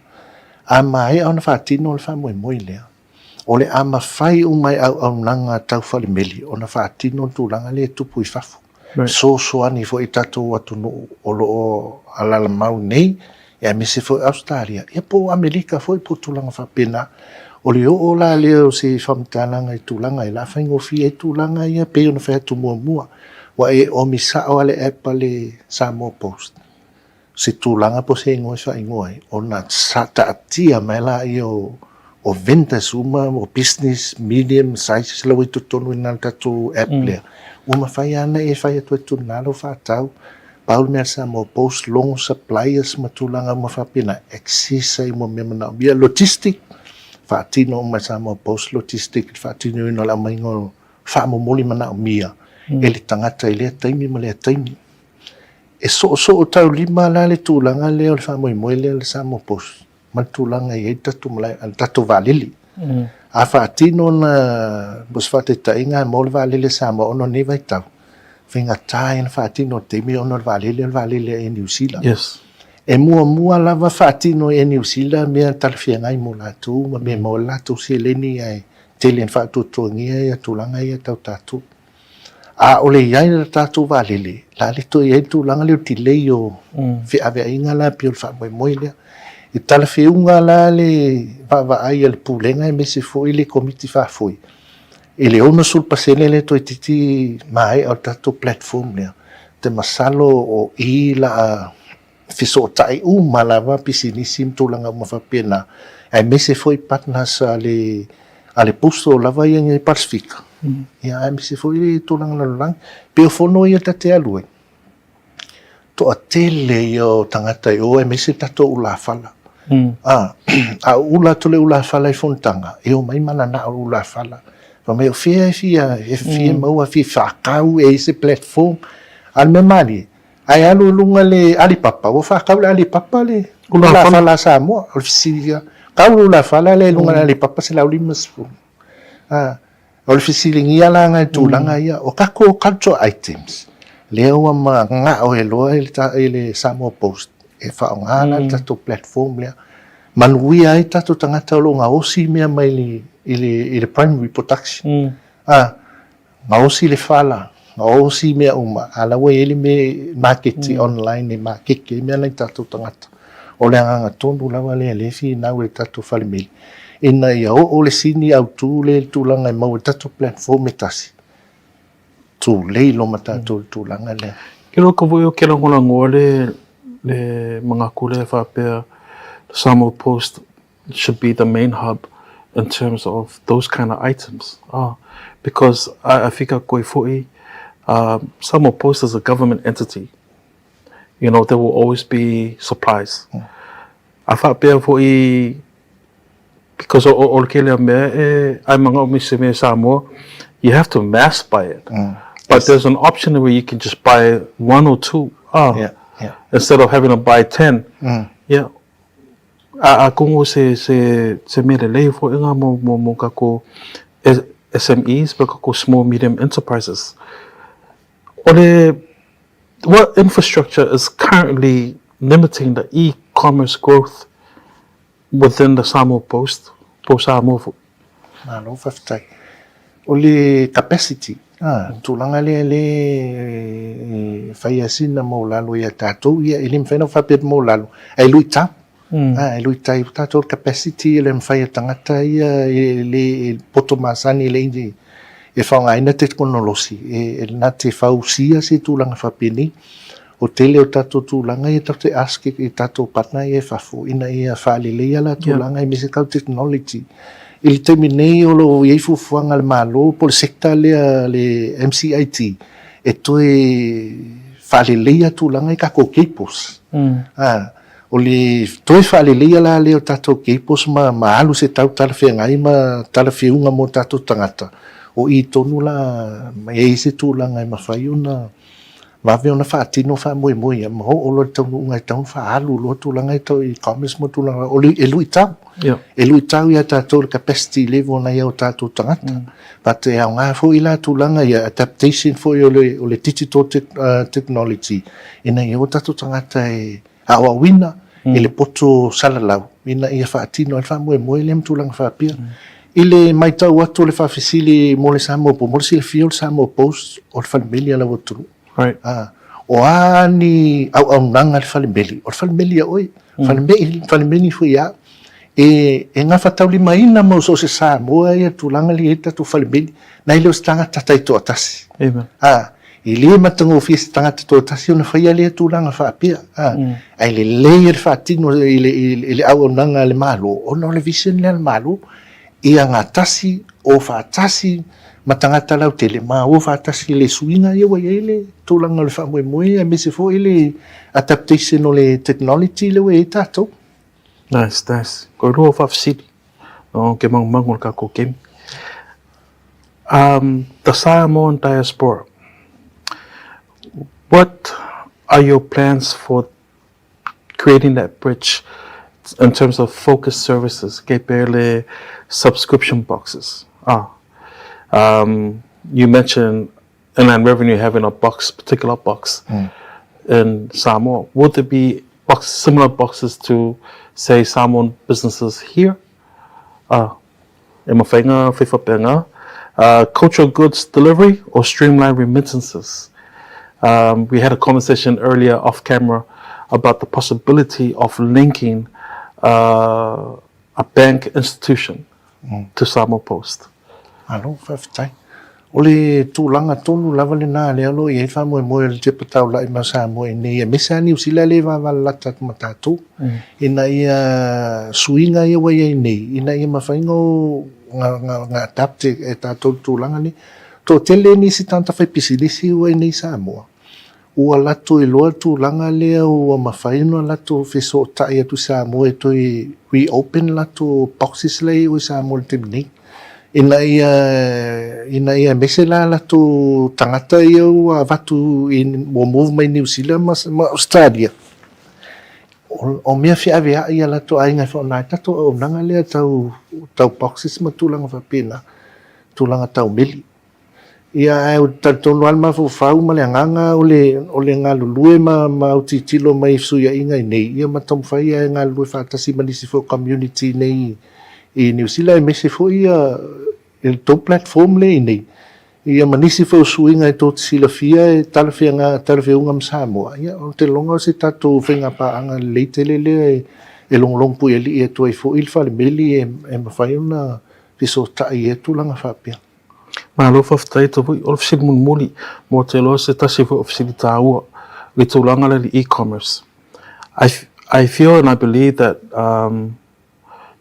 A maea ona faatino le faamoemoe lea, o le a mafai uma e auaunaga tau falemeli ona faatino le tulaga lea e tupu i fafo. Fesoasoani foi i tatou atunuu o lo o alalamau nei, aemaise foi Ausetalia, ia po o Amerika foi po o tulaga faapena. O le oo la lea o se faamatalaga i tulaga ia, o le a faigofie ai tulaga ia pei ona fai atu muamua, ua e omi sao lava le app a le Samoa Post, se tulaga po o se igoa e faaigoa ai, ona taatia mai lea o vendors uma, o business medium sizes la ua i totonu i ina i le tatou app lea, ua mafai lava ona e fai atu ai i ina lau faatau. Pau le mea a le Samoa Post, logo suppliers ma tulaga uma faapena, access ai ma mea manaomia. Logistic, faatino uma e Samoa Post logistic le faatinoina o le aumaiga o faamomoli manaomia e le tagata i lea taimi ma lea taimi. E soosoo taulima la le tulaga lea o le faamoemoe lea o le Samoa Post ma le tulaga e i ai le tatou malae, le tatou vaalele. A faatino ona, mo se faataitaiga, a maua le vaalele a Samoa ona o lenei vaitau, faigata ia ona faatino i le taimi ona o le vaalele o le vaalele a Air New Zealand. Yes. E muamua lava faatino e Air New Zealand mea talafeagai mo latou ma mea e maua ai le latou seleni ae tele ina faatuatuagia ia tulaga ia tau tatou. A o le i ai o le tatou vaalele, o le a le toe i ai le tulaga lea o le delay o feaveaiga la pei o le faamoemoe lea. E talafeauga la le vaavaai a le Pulega aemaise foi le Komiti Faafoe i le 60% lea toeitiiti maea o le tatou platform lea. Ou te masalo o i la a fesootai uma lava pisinisi ma tulaga uma faapena, aemaise foi partners a le a le postal lava ia i Pasifika, ia aemaise foi le tulaga lalolagi. Pei o fono ia ta te alu ai, toatele ia o tagata i o aemaise tatou ulafala. A, a ula atu le ulafala i fonotaga, e omai mananao le ulafala. Fai mai, o fea e fia, e fia maua, fia faatau e i ai se platform. A o le mea malie, Ae alu i luga le Alipapa, ua faatau le Alipapa le ulafala a Samoa. O le fesili ia, tau le ulafala lea i luga le Alipapa $150. A, o le fesiligia la i tulaga ia, o tatou cultural items, lea ua manao ai loa i le Samoa Post e faaaoga la le tatou platform lea. Manuia ai tatou tagata o lo o gaosi mea mai i le primary production. A, Gaosi le fala, gaosi mea uma, a la ua i ai le mea maketi online e maketi ai mea nai tatou tagata. O le agaga tonu lava lea lea e finau e le tatou fale meli, ina ia oo le sini autu lea i le tulaga e maua i le tatou platform e tasi, tulei loa ma tatou i le tulaga lea. Ke loka foi o ke lagolagoa le le manatu lea faapea Samoa Post should be the main hub in terms of those kind of items ah because I, I fika koe foi uh, Samoa Post is a government entity you know there will always be supplies mm. a faapea foi because o, o, o le kele mea e ai mangao me se mea Samoa you have to mass buy it mm. but yes. there's an option where you can just buy one or two ah yeah, yeah. instead of having to buy 10 mm. yeah A atonu se se se mea lelei foi nga mo mo mo kako SMEs po kako small medium enterprises. O le what infrastructure is currently limiting the e-commerce growth within the Samoa Post po Samoa foi? Malo faafetai. O le capacity, a, tulaga lea lea e fai lava sina maulalo ia tatou, ia e le mafai ona faapea atu maulalo, ae luitau. A, e luitau ai tatou le capacity e le mafai e tagata ia e le poto masani i le e faaaogaina tekonolosi e na te fausia se tulaga faapenei. O tele o tatou tulaga ia tatou te ask i tatou partner ia i fafo ina ia faaleleia la tulaga aemaise tau technology. I le taimi nei o lo o i ai fuafuaga a le Malo po o le sector lea le MCIT e toe faaleleia tulaga i tatou cables. O le toe faaleleia la lea o tatou cables ma ma alu se tau talafeagai ma talafeuga mo tatou tagata, o i tonu la e i ai se tulaga e mafai ona vave ona faatino faamoemoe ia ma oo loa i le taunuuga e tatau ona faaalu loa tulaga ia tau e-commerce ma tulaga o le e luitau. E luitau ia tatou le capacity level o nai o tatou tagata. But e aoga foi la tulaga ia adaptation foi o le o le digital technology ina ia o tatou tagata e aoaoina i le poto salalau ina ia faatino ai le faamoemoe lea ma tulaga faapea. I le matau atu o le faafesili mo le Samoa Post, mo le silafia o le Samoa Post o le falemeli a lau atunuu. Right. Ah, o a ni auaunaga a le falemeli, o le falemeli ia oe. Falemeli, falemeli foi ia au. E, e gafataulimaina mo so o se Samoa ia tulaga lea e i ai le tatou falemeli, nai lo se tagata taitoatasi. Amen. Ah, E le matagofie se tagata toatasi ona faia lea tulaga faapea, a, ae lelei le faatino i le, i le auaunaga a le Malo, ona o le vision lea a le Malo, ia gatasi, o faatasi ma tagata lautele, ma o faatasi i le suiga ia ua i ai le tulaga o le faamoemoe aemaise foi le adaptation o le technology lea ua i ai tatou. Nice, nice. Koe lua o faafesili. O ke mangumangu o le kakou kemi. Um, the Samoan diaspora. What are your plans for creating that bridge in terms of focused services, ke pele subscription boxes? Ah, um, you mentioned Inland Revenue having a box, particular box mm. in Samoa. Would there be box, similar boxes to, say, Samoan businesses here? Ah, e mawhainga whaiwhapenga, uh, cultural goods delivery or streamlined remittances. Um, we had a conversation earlier off camera about the possibility of linking uh, a bank institution mm. to Samoa Post. Alo, faafetai. O le tulaga tonu lava lena lea o lo o i ai le faamoemoe o le Tepa Taulai ma Samoa i inei, aemaise lava Niu Sila lea e vavalalata atu ma tatou, ina ia suiga ia ua i ai nei, ina ia mafai ona adapt e tatou le tulaga lenei. Toatele nisi tagata faipisinisi ua i inei i Samoa, Ua latou iloa le tulaga lea ua mafai ona latou fesootai atu i Samoa e toe reopen latou boxes la e i o i Samoa i le taimi nei. Ina ia, ina ia aemaise la latou tagata ia ua avatu i, ua move mai Niu Sila ma, ma Australia, o, o mea feaveai a latou aiga e faaaoga ai tatou auaunaga lea tau, tau boxes ma tulaga faapena, tulaga tau meli. Ia, ae ou te talitonu lava le mafaufau ma le agaga o le, o le galulue ma, ma autilotilo mai i fesuiaiga i nei, ia ma taumafai lava e galulue faatasi ma nisi foi o community i nei i Niu Sila aemaise foi ia i le tou platform lea i nei, ia ma nisi foi o suiga e tou te silafia e talafeaga, talafeuga ma Samoa, ia ou te lagona o se tatou faigapaaga lelei tele lea e, e logologo puialii atu ai foi le falemeli e, e mafai ona fesootai i ia tulaga faapea. Malo faafetai Tavui, o le fesili mulimuli mo te iloa se tasi foi o fesili taua i le tulaga lea i le e-commerce. I, I feel and I believe that um,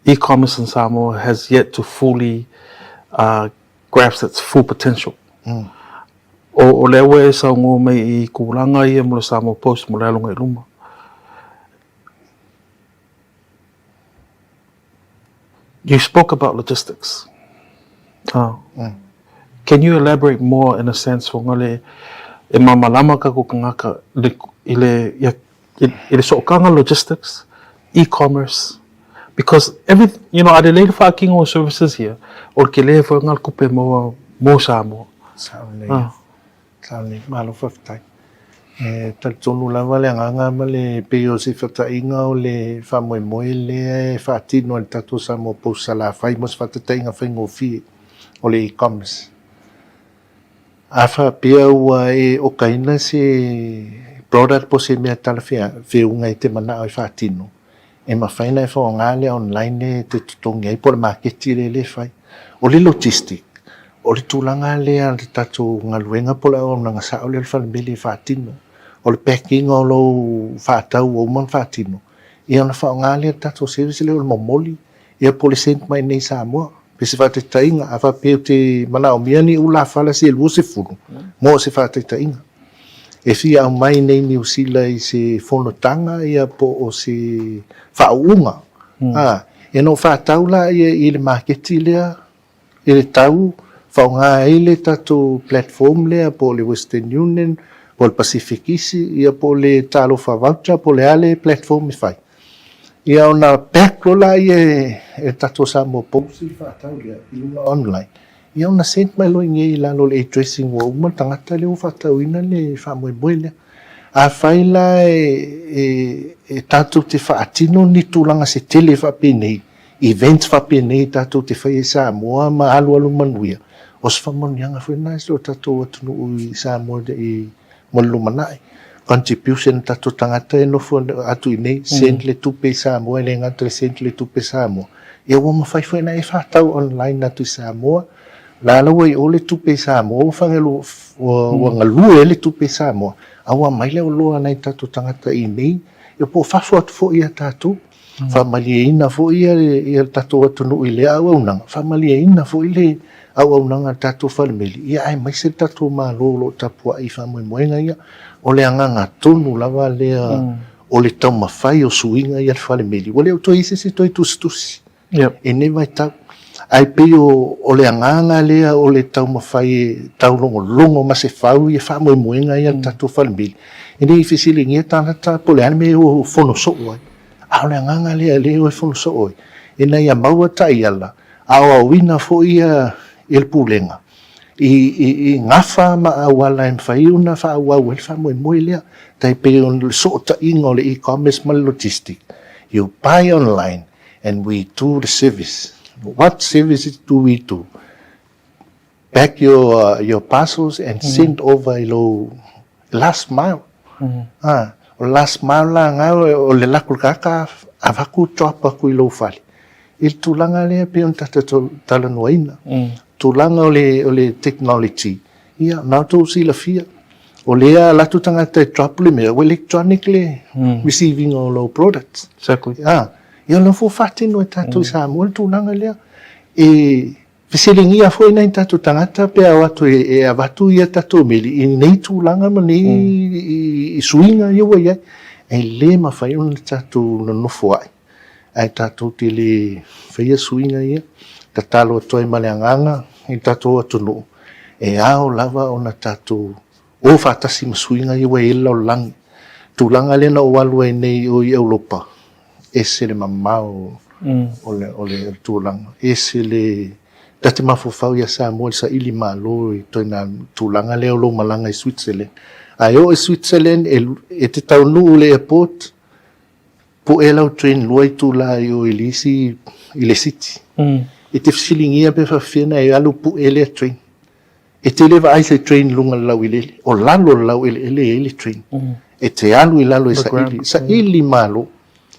e-commerce in Samoa has yet to fully uh, grasp its full potential. Mm. O, o lea ua e saunoa mai i tulaga ia mo le Samoa Post mo le aloga i luma. You spoke about logistics. Oh. Mm. Can you elaborate more in a sense fo ngale e mamalama ka ko kangaka le i le ia i le sookanga logistics, e-commerce, because every you know, a le leila whaakinga o services here, o le ke le fo ngal kupe mo mo Samoa. Sao nei. Ah. Sao nei, malo faafetai. E talitonu lava le agaga ma le pei o se fataiga o le faamoemoe lea e faatino e le tatou Samoa Post Salafai mo se faataitaiga faigofie o le e-commerce. A faapea ua e okaina se product po o se mea talafeuga e te manao e faatino, e mafai ona e faaaoga le online e te totogi ai po o le maketi lea e fai. O le logistic, o le tulaga lea o le tatou galuega po o le auaunaga sao lea o le falemeli e faatino. O le packing o lou faatau ua uma ona faatino, ia ona faaaoga lea o le tatou service lea o le momoli ia po o le send mai iinei i Samoa. Pe se faataitaiga, a faapea ou te manaomia ni ulafala se 20 mo se faataitaiga. e fia aumai nei Niu Sila i se fonotaga ia po o se faauuga. A, ia na ou faatau laia i le maketi lea i le tau faaaoga ai le tatou platform lea po o le Western Union po o le Pacific Easy ia po o le Talofa Voucher po o le a le platform e fai. Ia ona pack loa laia e le tatou Samoa Post le faatau lea i luga online. Ia ona send mai loa i inei i lalo o le addressing ua uma le tagata lea ua faatauina le faamoemoe lea. Afai la e tatou te faatino ni tulaga se tele faapenei, events faapenei tatou te faia i Samoa ma alualu manuia, o se faamanuiaga foi lena i si o tatou atunuu i Samoa i mo le lumanai. Contribution a tatou tagata e nofo atu i inei, send le tupe i Samoa, e le gata i le send le tupe i Samoa, ia ua mafai foi ona e faatau online atu i Samoa, la la ua i o le tupe i Samoa, ua fagelu, ua galue ai le tupe i Samoa, a ua aumai le oloa a nai tatou tagata i inei, ia po o fafo atu foi ia tatou. Faamalieina foi ia le tatou atunuu i lea auaunaga, faamalieina foi le auaunaga a le tatou falemeli, ia aemaise le tatou Malo o lo o tapuai i faamoemoega ia. O le agaga tonu lava lea o le taumafai o suiga ia le falemeli, ua le o toe i ai se isi e toe tusitusi i lenei vaitau. Ae pei o le agaga lea o le taumafai e taulogologo ma se fau ia faamoemoega ia a le tatou falemeli, ina ia fesiligia tagata po o le a le mea e o fono soo ai. A o le agaga lea lea e o e fono soo ai, ina ia maua taiala aoaoina foi ia le Pulega i gafa ma auala e mafai ona faaauau ai le faamoemoe lea. Tai pei o le sootaiga o le e-commerce ma le logistic, you buy online and we do the service. What services do we do? Pack your, your parcels and send over i lou last mile. Ah, o last mile la nga o le lako le kaka avaku drop aku i lou fale. I le tulaga lea pei ona tatou talanoaina. Tulaga o le, o le technology, ia, na outou silafia. O lea alu atu tagata e drop le mea, ua electronic le receiving o lou products. Exactly. Ah, ia o lea foi ua faatino e tatou i Samoa le tulaga lea. E fesiligia foi nai tatou tagata pe a o atu e avatu ia tatou meli i nei tulaga ma nei suiga ia ua i ai. E le mafai ona tatou nonofo ai ae tatou te le faia suiga ia. Tatalo atu ai ma le agaga i le tatou atunuu, e ao lava ona tatou o faatasi ma suiga ia ua i ai le lalolagi. Tulaga lea na ou alu ai nei i o i Europa, ese le mamao o le, o le tulaga, ese le, ta te mafaufau ia Samoa i le saili malo i ituaiga tulaga lea o lou malaga i Switzerland. A e oo i Switzerland, e, e te taunuu i le airport, pue lau train 2 itula i o i le isi, i le city. E te fesiligia pe faapefea ona e alu pue lea train. E te le vaai se train i luga o le laueleele, o lalo o le laueleele e i ai le train. E te alu i lalo e saili, saili malo.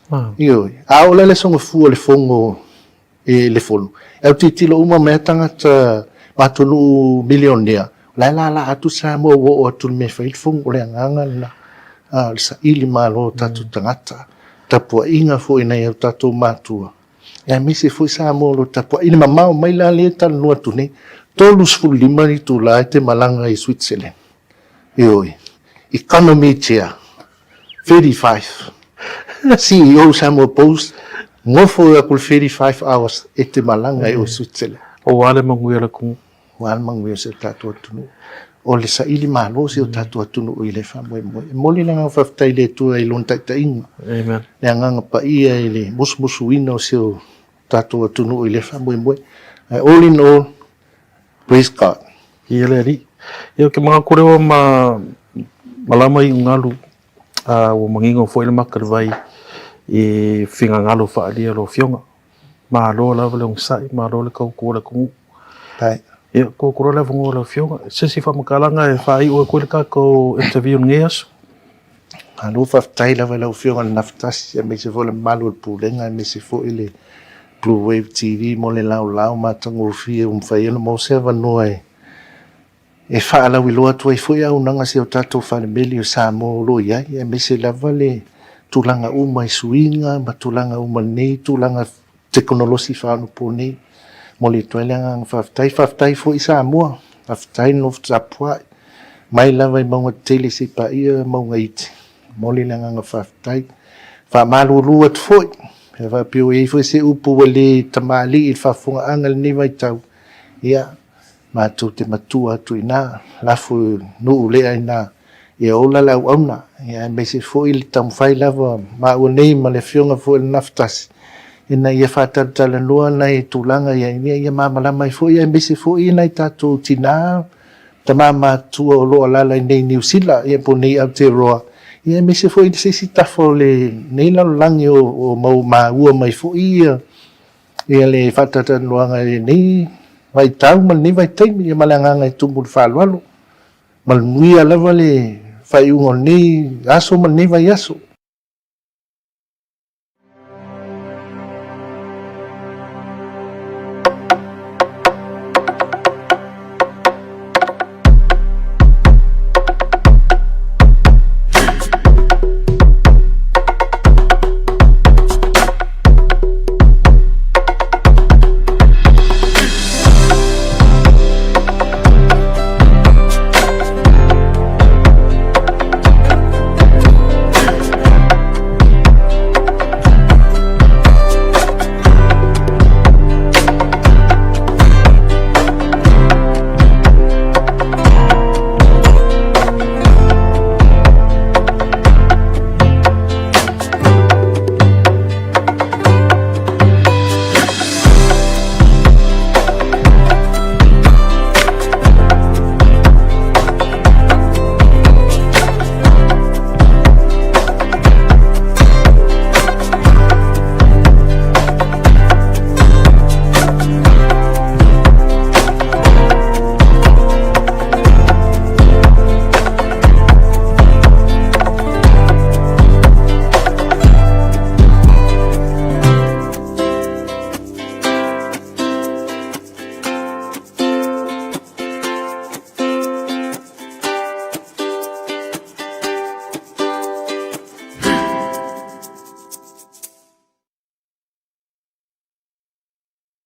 Ioe. A oo la i le aso Gafua le fono i le fono, e autilotilo uma mai lava tagata ma atunuu milionea, o la e lala atu Samoa ua oo atu i le mea e fai ai le fono. O le agaga lena, o le saili malo o tatou tagata, tapuaiga foi i nai o tatou matua. Aemaise foi Samoa o lo o tapuai. I le mamao mai la lea e talanoa atu nei, 35 itula e te malaga i Switzerland. Ioe. Economy chair, 35. CEO Samoa Post, nofo aku i le 35 hours e te malaga i o i Switzerland. Aua le manuia o le atunuu. Aua le manuia o si o tatou atunuu. O le saili malo o si o tatou atunuu i lea faamoemoe. E momoli le agaga faafetai i le Atua i Lona taitaiga. Amen. Le agaga paia i le musumusuina o si o tatou atunuu i lea faamoemoe. All in all, praise God. Ia le Alii. Ia ou te manatu lea ua ma malama iugalu a ua manino foi le maka i le vai i finagalo faaalia o lau Afioga. Malo lava le onosai, malo le tautua i le atunuu. Faafetai. Ia, tuu atu loa le avanoa i lau Afioga. Se isi faamatalaga e faaiu atu ai le tatou interview i lenei aso. Malo faafetai lava i lau Afioga i le Gafatasi, aemaise foi le mamalu o le Pulega, aemaise foi le Blue Wave TV mo le laolao matagofie ua mafai ai ona maua se avanoa e E faalauiloa atu ai foi auaunaga a si o tatou falemeli o Samoa o lo o i ai, aemaise lava le tulaga uma i suiga ma tulaga uma i lenei tulaga tekonolosi faaonaponei. Momoli atu ai le agaga faafetai. Faafetai foi Samoa, faafetai le nofo tapuai. Mai lava i mauga tetele seia paia mauga iti. Momoli le agaga faafetai. Faamalulu atu foi, pe a faapea ua i ai foi se upu ua le tamalii i le faafofogaaga i lenei vaitau, ia, matou te matua atu i ina, lafo i nuu lea i ina, ia ola le auauna, ia aemaise foi le taumafai lava maua nei ma le Afioga foi i le Gafatasi, ina ia faatalatalanoa nai tulaga ia, ina ia malamalama ai foi aemaise foi nai tatou tina tama matutua o lo o alaala i nei i Niu Sila ia po o nei Aotearoa, ia aemaise foi i se isi tafa o lenei lalolagi o mau maua mai foi ia ia le faatalatalanoaga i lenei vaitau ma lenei vaitaimi, ia ma le agaga e tumu i le faaaloalo. Manuia lava le faaiuga o lenei aso ma lenei vaiaso.